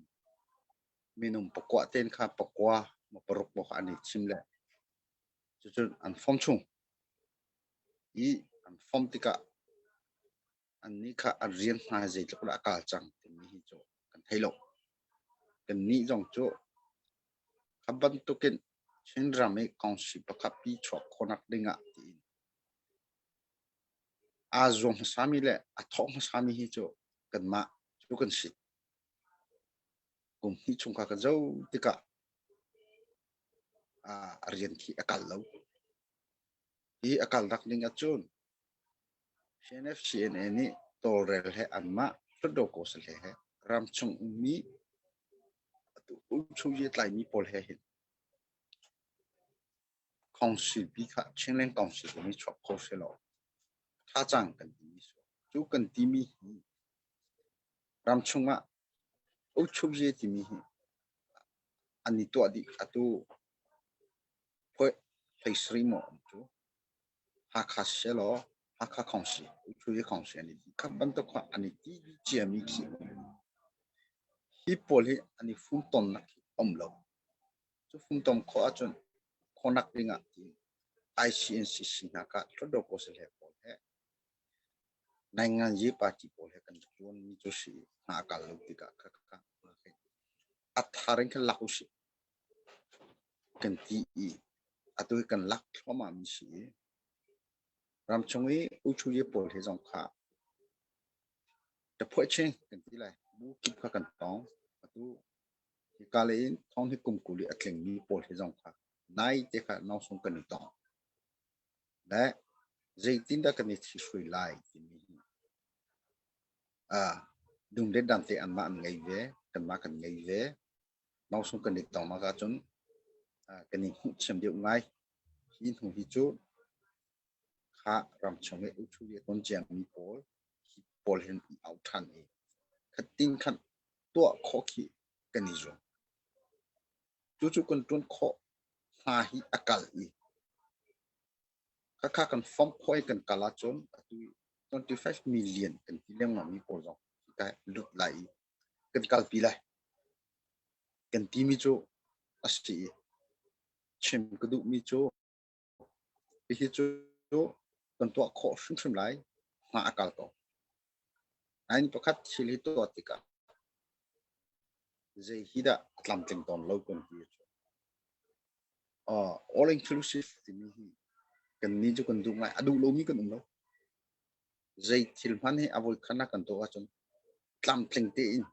minung pakua ten kha pakua ma paruk mo kha an i chim le cucun an form chung i an form tikah annih kha an rian hna zeitluk dah a kal cang timi hi cu kan thei lo. Kannih zong cu kha bantukin Chinram i council pakhat pi chuak khawhnak dingah tiin aa zuam hmasami le a thawk hmasami hi cu kanmah cu kan si. Kum hnih chung kha kan zoh tikah a rian khi a kal lo. Hi a kal nak ding ahcun CNF-CNA nih tawlrel he anmah Hluttaw Kawsale he ramchung ummi atu umchung i a tlaimi pawl he hin Council pi kha Chinland Council timi chuak kho sehlaw tha cang kan timi si. Cu kan timi hi ramchung ah Uchubye timi hi an i tuah dih atu hlei maw um cu. Hakha sehlaw Hakha Council, Uchubye Council an i ti. Kha bantuk kha an i ti dih ciami khi hi pawl hi an i funtomnak hi um lo. Cu funtom khawh ahcun khawhnak ding ah tiin ICNCC hna kha Hluttaw Kawsale pawl he Nainganyi party pawl he kan ṭuanmi cu si hna a kal lo tikah khakha a thar in khan lak usih. kan ti i atu hi kan lak thluahmah mi si i ramchung i uchuye pawl he zong kha ka phuah kan ti lai. Bu kip kha kan tong. Atu hika lei in thong hi kum 20 i a tlingmi pawl he zong kha nai te kha nausung kan i tong. Le zeitindah kan i thihruai lai timi hi dungdet dang te anmah an ngei ve, kanmah kan ngei ve. Nausung kan i tong nak ahcun kan i hmuh thiam deuh ngai. Hi hnu hi cu kha ramchung i uthu i ton ciangmi pawl hi pawl hin i au ṭhan i khatin khan tuah khawh khi kan i zuam. Cucu kan ṭuan khawh hna hi a kal i khakha kan fomh khawh i kan kal ahcun atu 25 million kan ti lengmang mi pawl zong hika lut lai i kan kalpi lai. Kan timi cu a si i chim ka duhmi cu hihi cu kan tuah khawh hrimhrim lai hma a kal ko. Nain pakhat thil hi tuah tikah zei hi dah a tlamtling tawn lo kan ti cu all inclusive timi hi kan nih cu kan duh ngai a duh lomi kan um lo. Zei thil hmanh hi a voikhat ah kan tuah ahcun tlamtling tein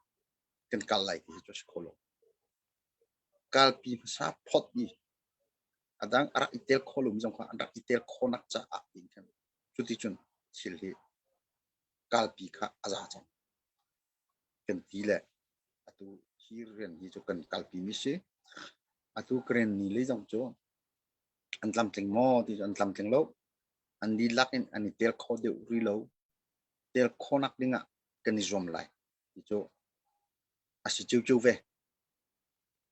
kan kal lai ti hi cu a si kho lo. Kalpi hmasa phot i a dang a rak i tel kho lomi zong kha an rak i tel khawhnak caah tiin khan cuticun thil hi kalpi kha a za cang kan ti le atu hi rian hi cu kan kalpi mi si. Atu Karen ni lei zong cu an tlamtling maw ti cu an tlamtling lo. An dihlak in an i tel kho deuh rih lo. Tel khawhnak ding ah kan i zuam lai ti cu a si ciocio ve.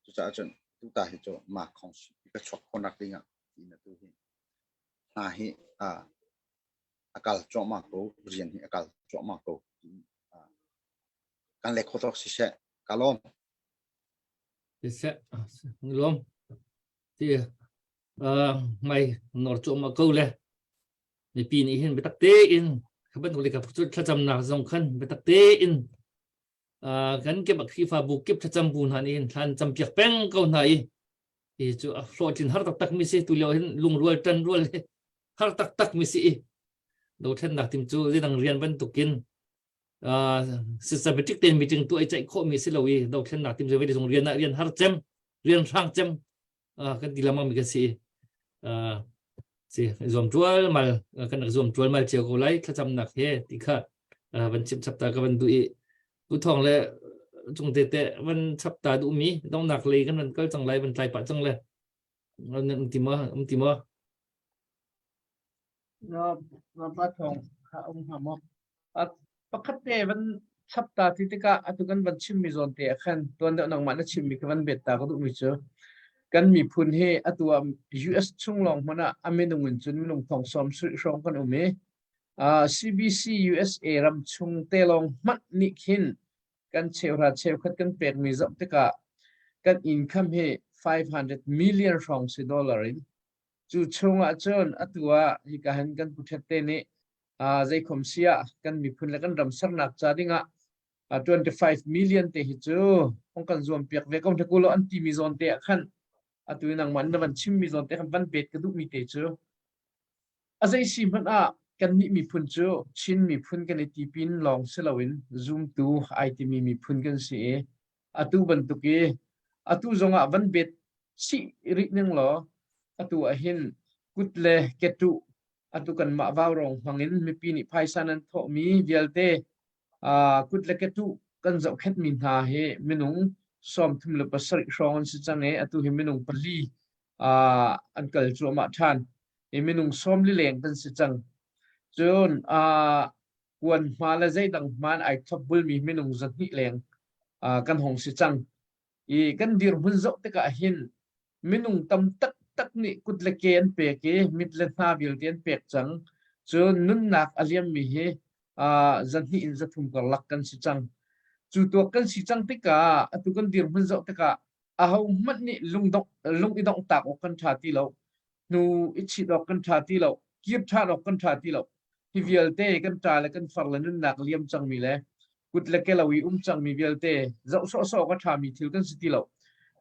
Cucaah cun tuta hi cu mah khawngsi ka chuak khawhnak ding ah tiin atu hi hna hi a kal cuahmah ko, rian hi a kal cuahmah ko. Kan le kho tawk siseh, ka lawm. Siseh, lawm. Ti mai nor cuahmah ko le mipi nih hin biatak tein kha bantuk le ka thlacamnak zong khan biatak tein kan kip Khrihfabu kip thlacam bu hna nih hin thlan campiak peng ko hna i hi cu a hlawhtlin har taktak mi si tu lio hin lungrual ṭan rual hi har taktak mi si i dothlennak tim cu zeidang rian bantukin systematic tein meeting tuah i ceih khawh mi si lo i dothlennak tim cu zung rian ah rian har cem rian hrang cem kan ti lengmang mi kan si si zuam ṭual mal kan rak zuam ṭual mal cio ko lai thlacamnak he ti kha van chim chapta ka van duh i tu thong le cung te te van chapta duh mi dongnak lei kan van kal cang lai van tlai pah cang le um ti ma um ti ma Na pa thong kha um hnga maw? Pakhat te van chap ta ti tikah atu kan van chimmi zawn te ah khan tuan deuh nangmah na chimmi kha van bet ta ka duhmi cu kan miphun hi atu ah US chung lawng hmanh ah a minung in cun minung thong sawm sarih hrawng kan um i CBC USA ram chung te lawng hmanh nih khin kan cheuhra cheukhat kan pekmi zoh tikah kan income hi 500 million hrawng si dollar in Cu chungah cun atu ah hika hin kan pu Ṭhet te nih zeikhom si ah kan miphun le kan ram sernak ca dingah 25 million te hi cu hong kan zuam piak ve ko hna ku law an timi zawn te ah khan atu i nangmah na van chimmi zawn te khan van bet ka duhmi te cu a zei si hmanh ah kannih miphun cu Chin miphun kan i tipin lawng si loin zumtu ai timi miphun kan si i atu bantuk i atu zongah van bet chih rih ning law atu ah hin kut le ketuh atu kanmah vaurawng hmangin mipi nih phaisa nan thawhmi vialte kut le ketuh kan zohkhenhmi hna hi minung 37 hrawng an si cang i atu hi minung pali an kal cuahmah ṭhan i minung sawm li leng kan si cang. Cun kuan hma le zeidang hmaan ai thop bulmi minung 200 leng kan hong si cang. I kan dirhmun zoh tikah hin minung tam taktak nih kut le ke an pek i mit le hna vialte an pek cang. Cun nunnak a liammi hi 200 in 300 karlak kan si cang. Cu tuak kan si cang tikah atu kan dirhmun zoh tikah ahohmanh nih lungdongh lung i dongh tak awk kan ṭha ti lo. Hnu i chit awk kan ṭha ti lo. Kir ṭhan awk kan ṭha ti lo. Hi vialte kan ṭa le kan far le nunnak liam cangmi le kut le ke lo i um cangmi vialte zoh sawhsawh awk a ṭhami thil kan si ti lo.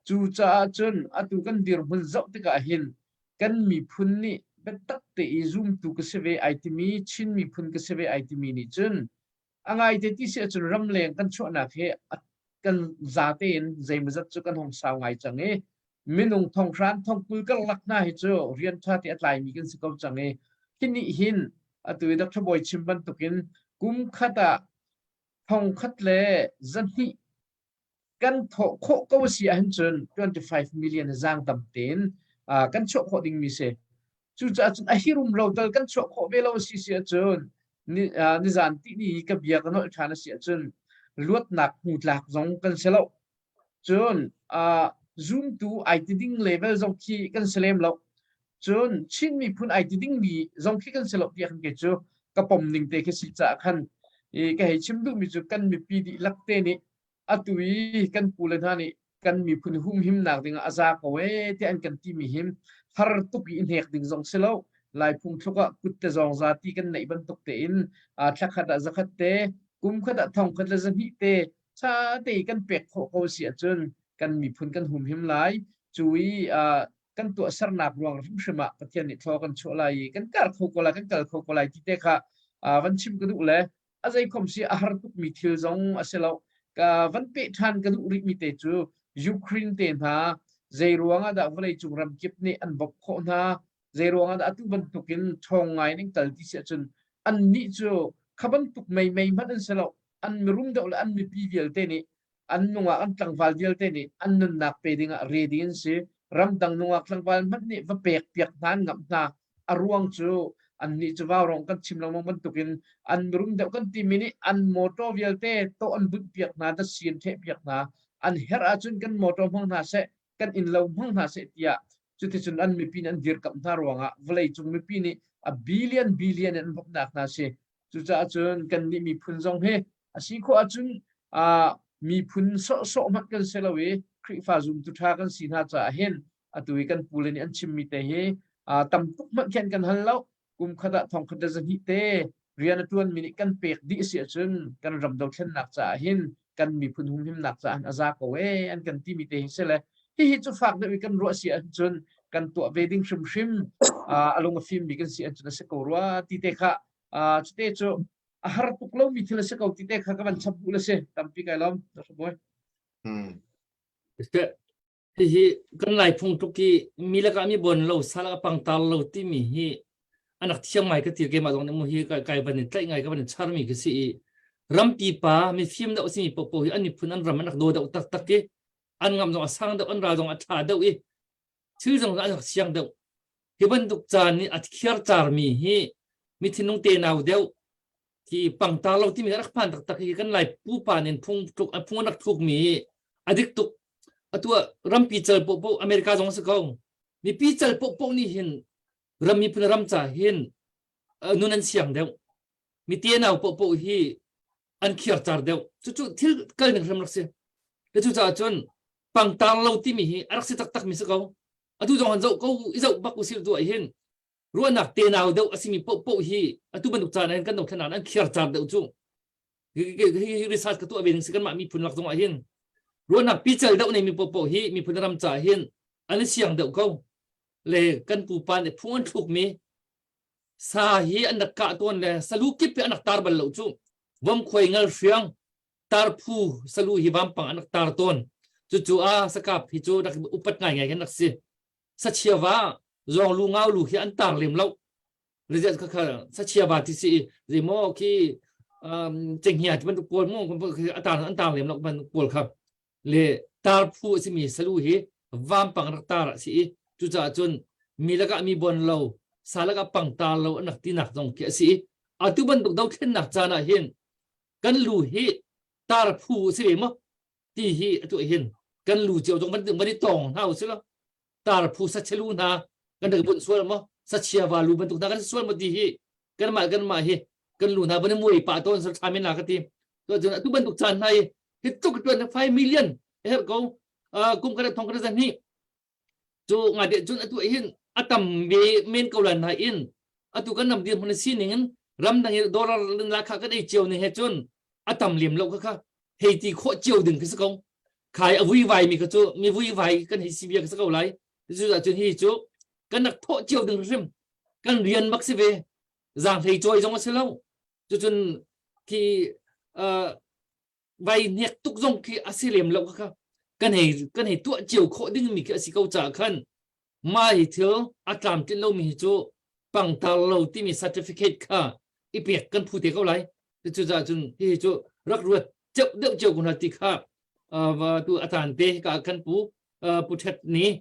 Cucaah cun atu kan dirhmun zoh tikah hin kan miphun nih biatak te i zumtu ka si ve ai timi Chin miphun ka si ve ai timi nih cun a ngaite ti si ahcun ramleng kan chuahnak hi kan zate in zeimawzat cu kan hung sau ngai cang i minung thonghran thongkul karlak hna hi cu rian ṭha te a tlaimi kan si ko cang i hi nih hin atu i Dr. Bawi chim bantukin kum khat ah thongkhat le zahnih kan thawh khawh ko a si ahhin cun 25 million zaang dam tein kan chuah khawh dingmi si. Cucaah cun a hirum lo tal kan chuah khawh ve lo a si si ahcun nizan tihni ka bia ka nolh ṭhan a si ahcun luatnak hmu tlak zong kan si lo. Cun zumtu ai ti ding level zong khi kan si lem lo. Cun Chin miphun ai ti dingmi zong khi kan si lo tiah khan kei cu ka pom ning te khi si caah khan i ka hei chim duhmi cu kan mipi dihlak te nih atu i kan pule hna nih kan miphun humhimnak dingah a za ko ee tiah an kan timi him har tuk i hnek ding zong si lo lai phung thluk ah kut te zawng za ti kan neih bantuk tein thla khat ah zakhat te kum khat ah thong khat le zahnih te tha te kan pek khawh ko si ahcun kan miphun kan humhim lai cu i kan tuahsernak ruang hrimhrim ah Pathian nih thlaw kan chuah lai i kan kar kho ko lai kan kal kho ko lai ti te kha van chim ka duh le a zeikhom si a har tukmi thil zong a si lo ka van peh ṭhan ka duh rihmi te cu Ukraine te hna zei ruang ah dah vawleicung ramkip nih an bawmh khawh hna zei ruang ah dah atu bantukin ṭhawng ngai in kal ti si ahcun annih cu kha bantuk mei mei hmanh an si lo an mirum deuh le an mipi vialte nih an nungak an tlangval vialte nih an nunnak pe dingah ready an si ramdang nungak tlangval hmanh nih va pek piak hna an ngamh hna a ruang cu annih cu vaurawng kan chim lengmang bantukin an mirum deuh kan timi nih an motor vialte tawh an bunh piak hna dasi an theh piak hna an herh ahcun kan motor hmang hna seh kan inn lo hmang hna seh tiah cuticun an mipi nih an dirkamh hna ruangah vawleicung mipi nih a billion billion in an bawmhnak hna si cucaah cun kannih miphun zong hi a si khawh ahcun uh, miphun sawhsawh hmanh kan si lo i Khrihfa zumtu ṭha kan si hna caah hin atu i kan pule nih an chimmi te hi uh, tam tuk hmanh khin kan hal lo kum khat ah thong khat le zahnih te rian a ṭuanmi nih kan pek dih si ahcun kan ram dothlennak caah hin kan miphun humhimnak caah a za ko ee an kan timi te hi si le hihi cu fak deuh i kan ruah si ahcun kan tuah ve ding hrimhrim a lung a fimmi kan si ahcun a si ko rua ti te kha cute cu a har tuk lomi thil a si ko ti te kha ka van chap duh le si tampi kai lawm boy Hmm. Hihi kan Lai phung tluk i mi lakah mi bon lo sal a pangtar lo timi hi anak thiam ngai ka ti keimah zong nih mu hi kai van i tlaih ngai ka van i charmi ka si i rampi pa mifim deuh simi popo hi an miphun an ram an rak daw deuh taktak i an ngam zong a sang deuh an ral zong a ṭha deuh i thil zong an rak siang deuh hi bantuk caan nih a khiar carmi hi mi thinlung tenau deuh hi pangtar lo timi rak phan taktak hi kan lai pupa nin phung tluk phung an rak thluk mi hi a dik tuk atu rampi cal popo America zong si ko mipi cal popo nih hin ram miphun ram ca hin nun an siang deuh mi tenau popo hi an khiar car deuh cucu thil kal ning hram rak si le cu caah cun pangtar lo timi hi a rak si taktak mi si ko atu zong han zoh ko i zoh bak usil tu ah hin ruahnak tenau deuh a simi paohpaoh hi atu bantuk caan ah hin kan dothlennak an khiar car deuh cu hi research ka tuah ve ning si kanmah miphun lak zong ah hin ruahnak pical deuh nei mi paohpaoh hi miphun ram ca hin an i siang deuh ko le kan pupa nih phung an thluk mi sa hi an rak kah tawn le salu kip hi an rak tar bal lo cu vom khuai ngal hriang tarphu salu hi vampang an rak tar tawn cucu a sakap hi cu rak upat ngai ngai kan rak si sachia va zawng lu ngau lu hi an tar lem lo le kha kha sachia va ti si zei maw khi um cenghngia ti bantuk pawl mu a tar an tar lem lo bantuk pawl kha le tar phu a simi salu hi vampang rak tar a si i cucaah cun mi lakah mi bon lo sa lakah pang tar lo an rak tinak zong khi a si i atu bantuk dothlennak caan ah hin kan lu hi tar phu a si ve maw ti hi atu hin kan lu cio zong van van i tawng hna usih law tar phu sachelu hna kan rak bunh sual maw sachia va lu bantuk hna kan sual maw ti hi kanmah kanmah hi kan lu hna van i muai pah tawn sal tha men la ka ti to cun atu bantuk caan hna hi hi tluk tuan 5 million her ko kum khat thong khat zan hi Cu nga de cun atu hin a tam ve men ko lan in atu kan ram dirhmun sining in ramdang i dollar la kha kan ei cio ni he cun a tam lem lo kha kha hei ti khawh cio ding khi si ko. Khai a vuivai mi kha cu mi vuivai kan hei si bia ka si ko lai. Cucaah cun hi cu kan rak thawh cio ding hrim. Kan rian bak si ve. Zaanghlei cawi zong a si lo. Cucun khi uh, vai hnek tuk zong khi a si lem lo kha kan hei kan hei tuah cio khawh ding mi khi a si ko caah khan mah hi thil a tlamtlin lomi hi cu pangtar lo timi certificate kha i pek kan phu te ko lai. Cucaah cun hihi cu rak ruat ceuh deuh cio ko hna ti kha tu a caan te ka kan pu pu Thet nih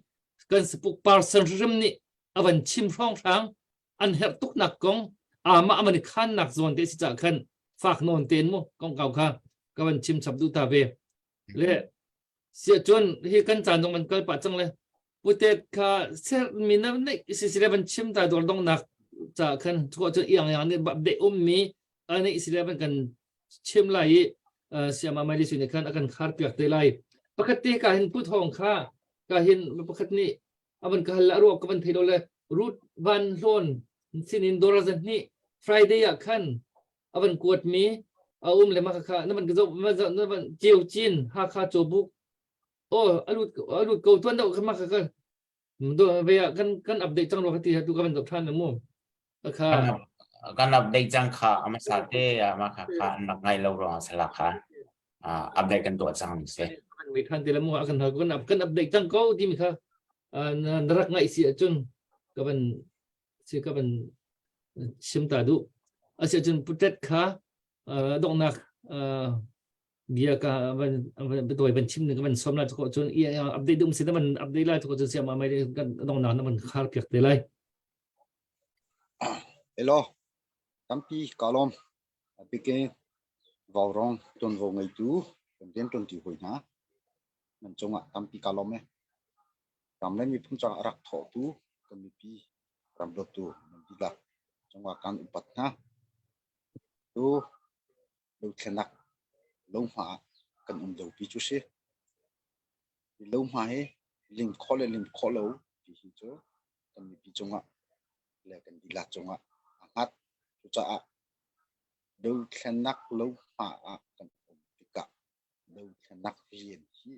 kan sapuk parson hrim nih a van chim hrawnghrang an herh tuknak kong amah a van i khannak zawn te si cah khan fak nawn tein mu kongkau kha ka van chim chap duh ta ve. Le Siah cun hi kan caan zong van kal pah cang le putet kha ser mi na neih si si le van chim ta dawr dongnak ca khan chuah cun iang yang nih bap deh um mi ani si le van kan chim lai i siama mai li nih khan a kan khar piak te lai pakhat te ka hin put hong kha ka hin pakhat nih avan ka hal ruak ka van thei lo le root van hlawn sinin dora zan ni Friday ah khan avan kuat mi a um le ma kha na van zo na van ceu chin Hakha cawbuk oh alut alut ko tuan do ma kha kan do ve kan kan update cang ro ka ti tu ka van zo than mu kha kan update cang kha ama sa te ama kha kha an rak ngai lo ruang sala kha update kan tuah cang ni se kan wei than te la mu kan kan kan update cang ko ti mi kha na rak ngai si ahcun ka van si ka van chim ta duh. Asiahcun putet kha donghnak bia ka van tawi van chim ning ka van som la ko cun i update um si na van update lai ko cun siam mai kan donghnak na van khar piak te lai. Hello, tampi ka lawm. Bike vaurong tuanvo ngeitu kan rian ṭuanṭi hawi hna. Nan cungah tampi ka lawm e. Ram le miphun caah a rak thawhtu kan mipi ram dawtu nan dihlak cungah kan upat hna. Tu dothlenak lohma ah kan um liopi cu si. Hi lohma hi lim khawh le lim khawh lo ti hi cu kan mipi cungah le kan dihlak cungah aa hngat. Cucaah dothlenak lohma ah kan um tikah dothlenak rian hi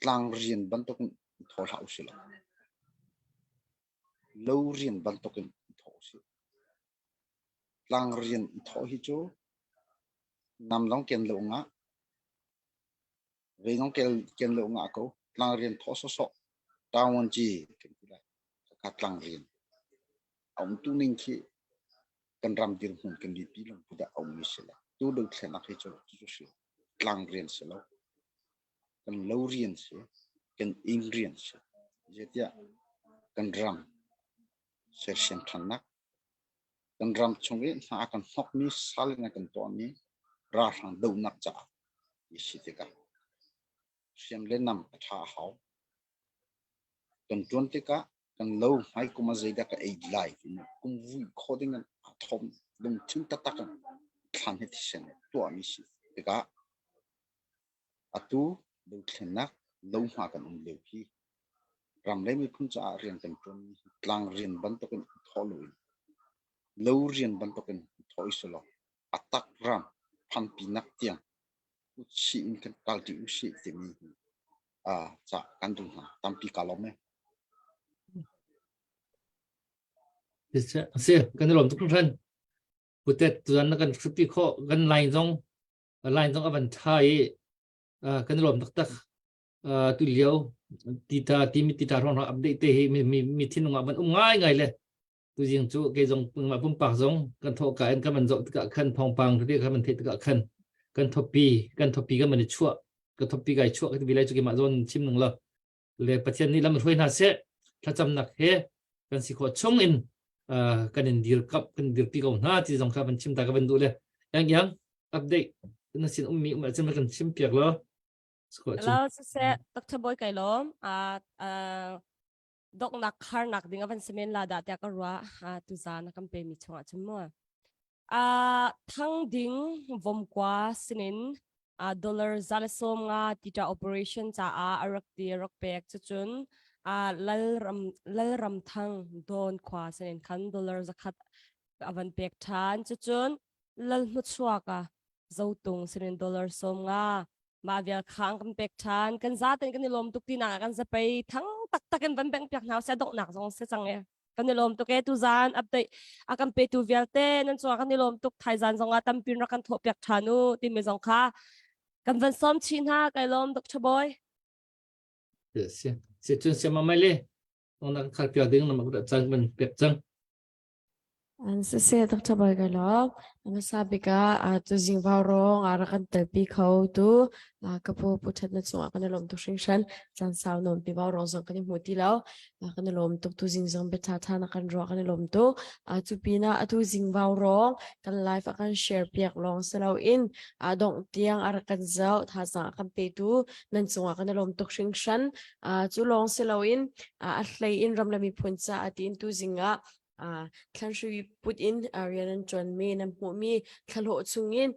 tlang rian bantukin i thawh hlah usih law lo rian bantukin i thawh usih. Tlang rian i thawh hi cu nam zong ken lo ngah, vei zong ken lo ngah ko. Tlang rian thawh sawsawh ṭawanci kan ti lai. Khakha tlang rian a um tu ning khi kan ram dirhmun kan mipi lungput ah a ummi si lo. Tu dothlenak hi cu cu si tlang rian si lo. Kan lo rian si, kan inn rian si. Zeitiah kan ram sersiam ṭhannak, kan ram chung i hna a kan hnokmi sal in a kan tuahmi ralhrang dohnak caah ti si tikah hriam le nam a ṭha a hau. Kan ṭuan tikah kan lo hmai kum ah zeidah ka ei lai timi kum vui khawh ding in aa thawm lungthin taktak in thlan hi thisen tuahmi si tikah atu dothlennak lohma kan um lio hi ram le miphun caah rian kan ṭuanmi hi tlang rian bantukin i thawh loin lo rian bantukin i thawh i selaw a tak ram phanpinak tiang kutsi in kan kalṭi usih timi hi ca kan duh hna. Tampi kaa lawm e. Si, kan i lawm tuk hringhran. Putet tuan na kan hrupi khawh kan line zong line zong a van ṭha i kan i lawm taktak. Tu lio tita timi tita hrawng update te hi mi mi mi thinlung ah van um ngai ngai le tuzing cu kei zong mah pumpak zong kan thawh ka in kan van zoh tikah khan thawngpang tete khan van theih tikah khan kan thopi kan thopi kan van i chuah ka thopi kai chuah ka ti lai cu keimah zawn chim nung lo le Pathian nih lam hruai hna seh thlacamnak he kan si khawh chung in kan in dir kap kan dirpi ko hna ti zong kha van chim ta ka van duh le yang yang update na sin ummi um ahcun kan chim piak lo Hello, siseh, Dr. Boy kai lawm. Uh, doknak kharnak ding avan semen la dah tiah ka ruah tuzan a kan pe mi chungah cun mu a thang ding vomkua sinin a dollar zale som nga tita operation caah a rak ti rak pek cucun a lalram lalram thang don khua sinin khan dollar zakhat avan pek than cucun lal hmuchuaka zotung sinin dollar som nga. Mah vial khang kan pek ṭhan. Kan zaten kan i lawm tuk tinak ah kan zapei thang taktak in van bengh piak hna usih a donghnak zong si cang e. Kan i lawm tuk e tuzan update a kan petu vialte nan cungah kan i lawm tuk thaizan zong ah tampin rak kan thawh piak ṭhan u timi zong kha kan van sawm chih hna kai lawm Dr. Boy. Si si cun siam amai le ong nak khal piak ding na mak da cang ban pek cang. An siseh Dr. Bawi ka lawm. Hmasa bik ah tuzing vaurawng a rak kan telpi kho tu ka pu Pu That na cungah kan i lawm tuk hringhran. Caan sau nawn pi vaurawng zong kan i hmu ti lo. Kan i lawm tuk tuzing zong bia ṭha na kan ruah kan i lawm tuk. Cu pinah atu zing vaurawng kan live a kan share piak lawng si loin dongh tiang a rak kan zoh thazaang a kan petu nan cungah kan i lawm tuk hringhran. Cu lawng si loin a hlei in ram le miphun caah tiin tuzing ah thlanhri put in rian an ṭuanmi nan hmuhmi thlahlawh chungin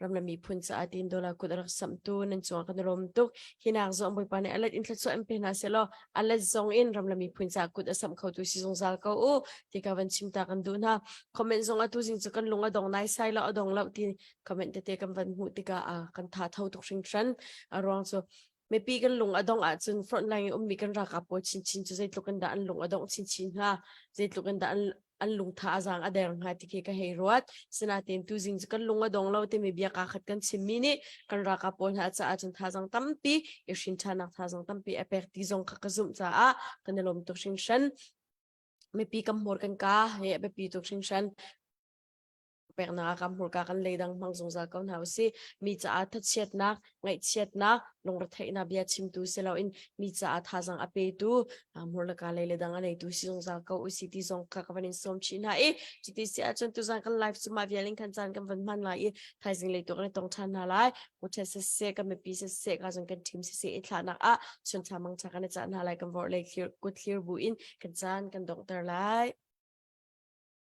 ram le miphun caah tiin dollar kut a rak samhtu nan cungah kan i lawm tuk. Hinak zong Bawipa nih a let in thluachuah in pe hna sehlaw a let zong in ram le miphun caah kut a samh khotu si zungzal ko u ti ka van chim ta kan duh hna. Comment zong atu zing cu kan lung a dong nai sai lo a dong lo ti comment tete kan van hmuh tikah kan tha tho tuk hringhran. A ruang cu mipi kan lung a dongh ahcun frontline i ummi kan ralkap pawl chinchin cu zeitluk in dah an lung a dongh chinchin hnga zeitluk in dah an an lungtha a zaang a der hnga ti khi ka hei ruat sinain tuzing cu kan lung a dong lo timi bia kaa khat kan chimmi nih kan ralkap pawl hna caah cun thazang tampi i hrin ṭhannak thazang tampi a pek ti zong kha ka zumh caah kan i lawm tuk hringhran mipi kan hmur kan ka he a biapi tuk hringhran peknak ah kan hmurka kan leidang hmang zungzal ko hna usih. Mi caah thachiatnak, ngaihchiatnak, lungretheihnak bia chimtu si loin mi caah thazang a petu, hmur le ka lei le dang a neitu si zungzal ko usih ti zong kha ka van in sawm chih hna i cuti si ahcun tuzan kan live cu mah vial in khan caan kan van hman lai i thaizing lei tu kan i tong ṭhan hna lai. Hotel siseh, kan mipi siseh, ka zong kan team siseh i thlahnak ah chun thla mang tha kan i cah hna lai kan vorh lei thlir kut thlir bu in kan caan kan donghter lai.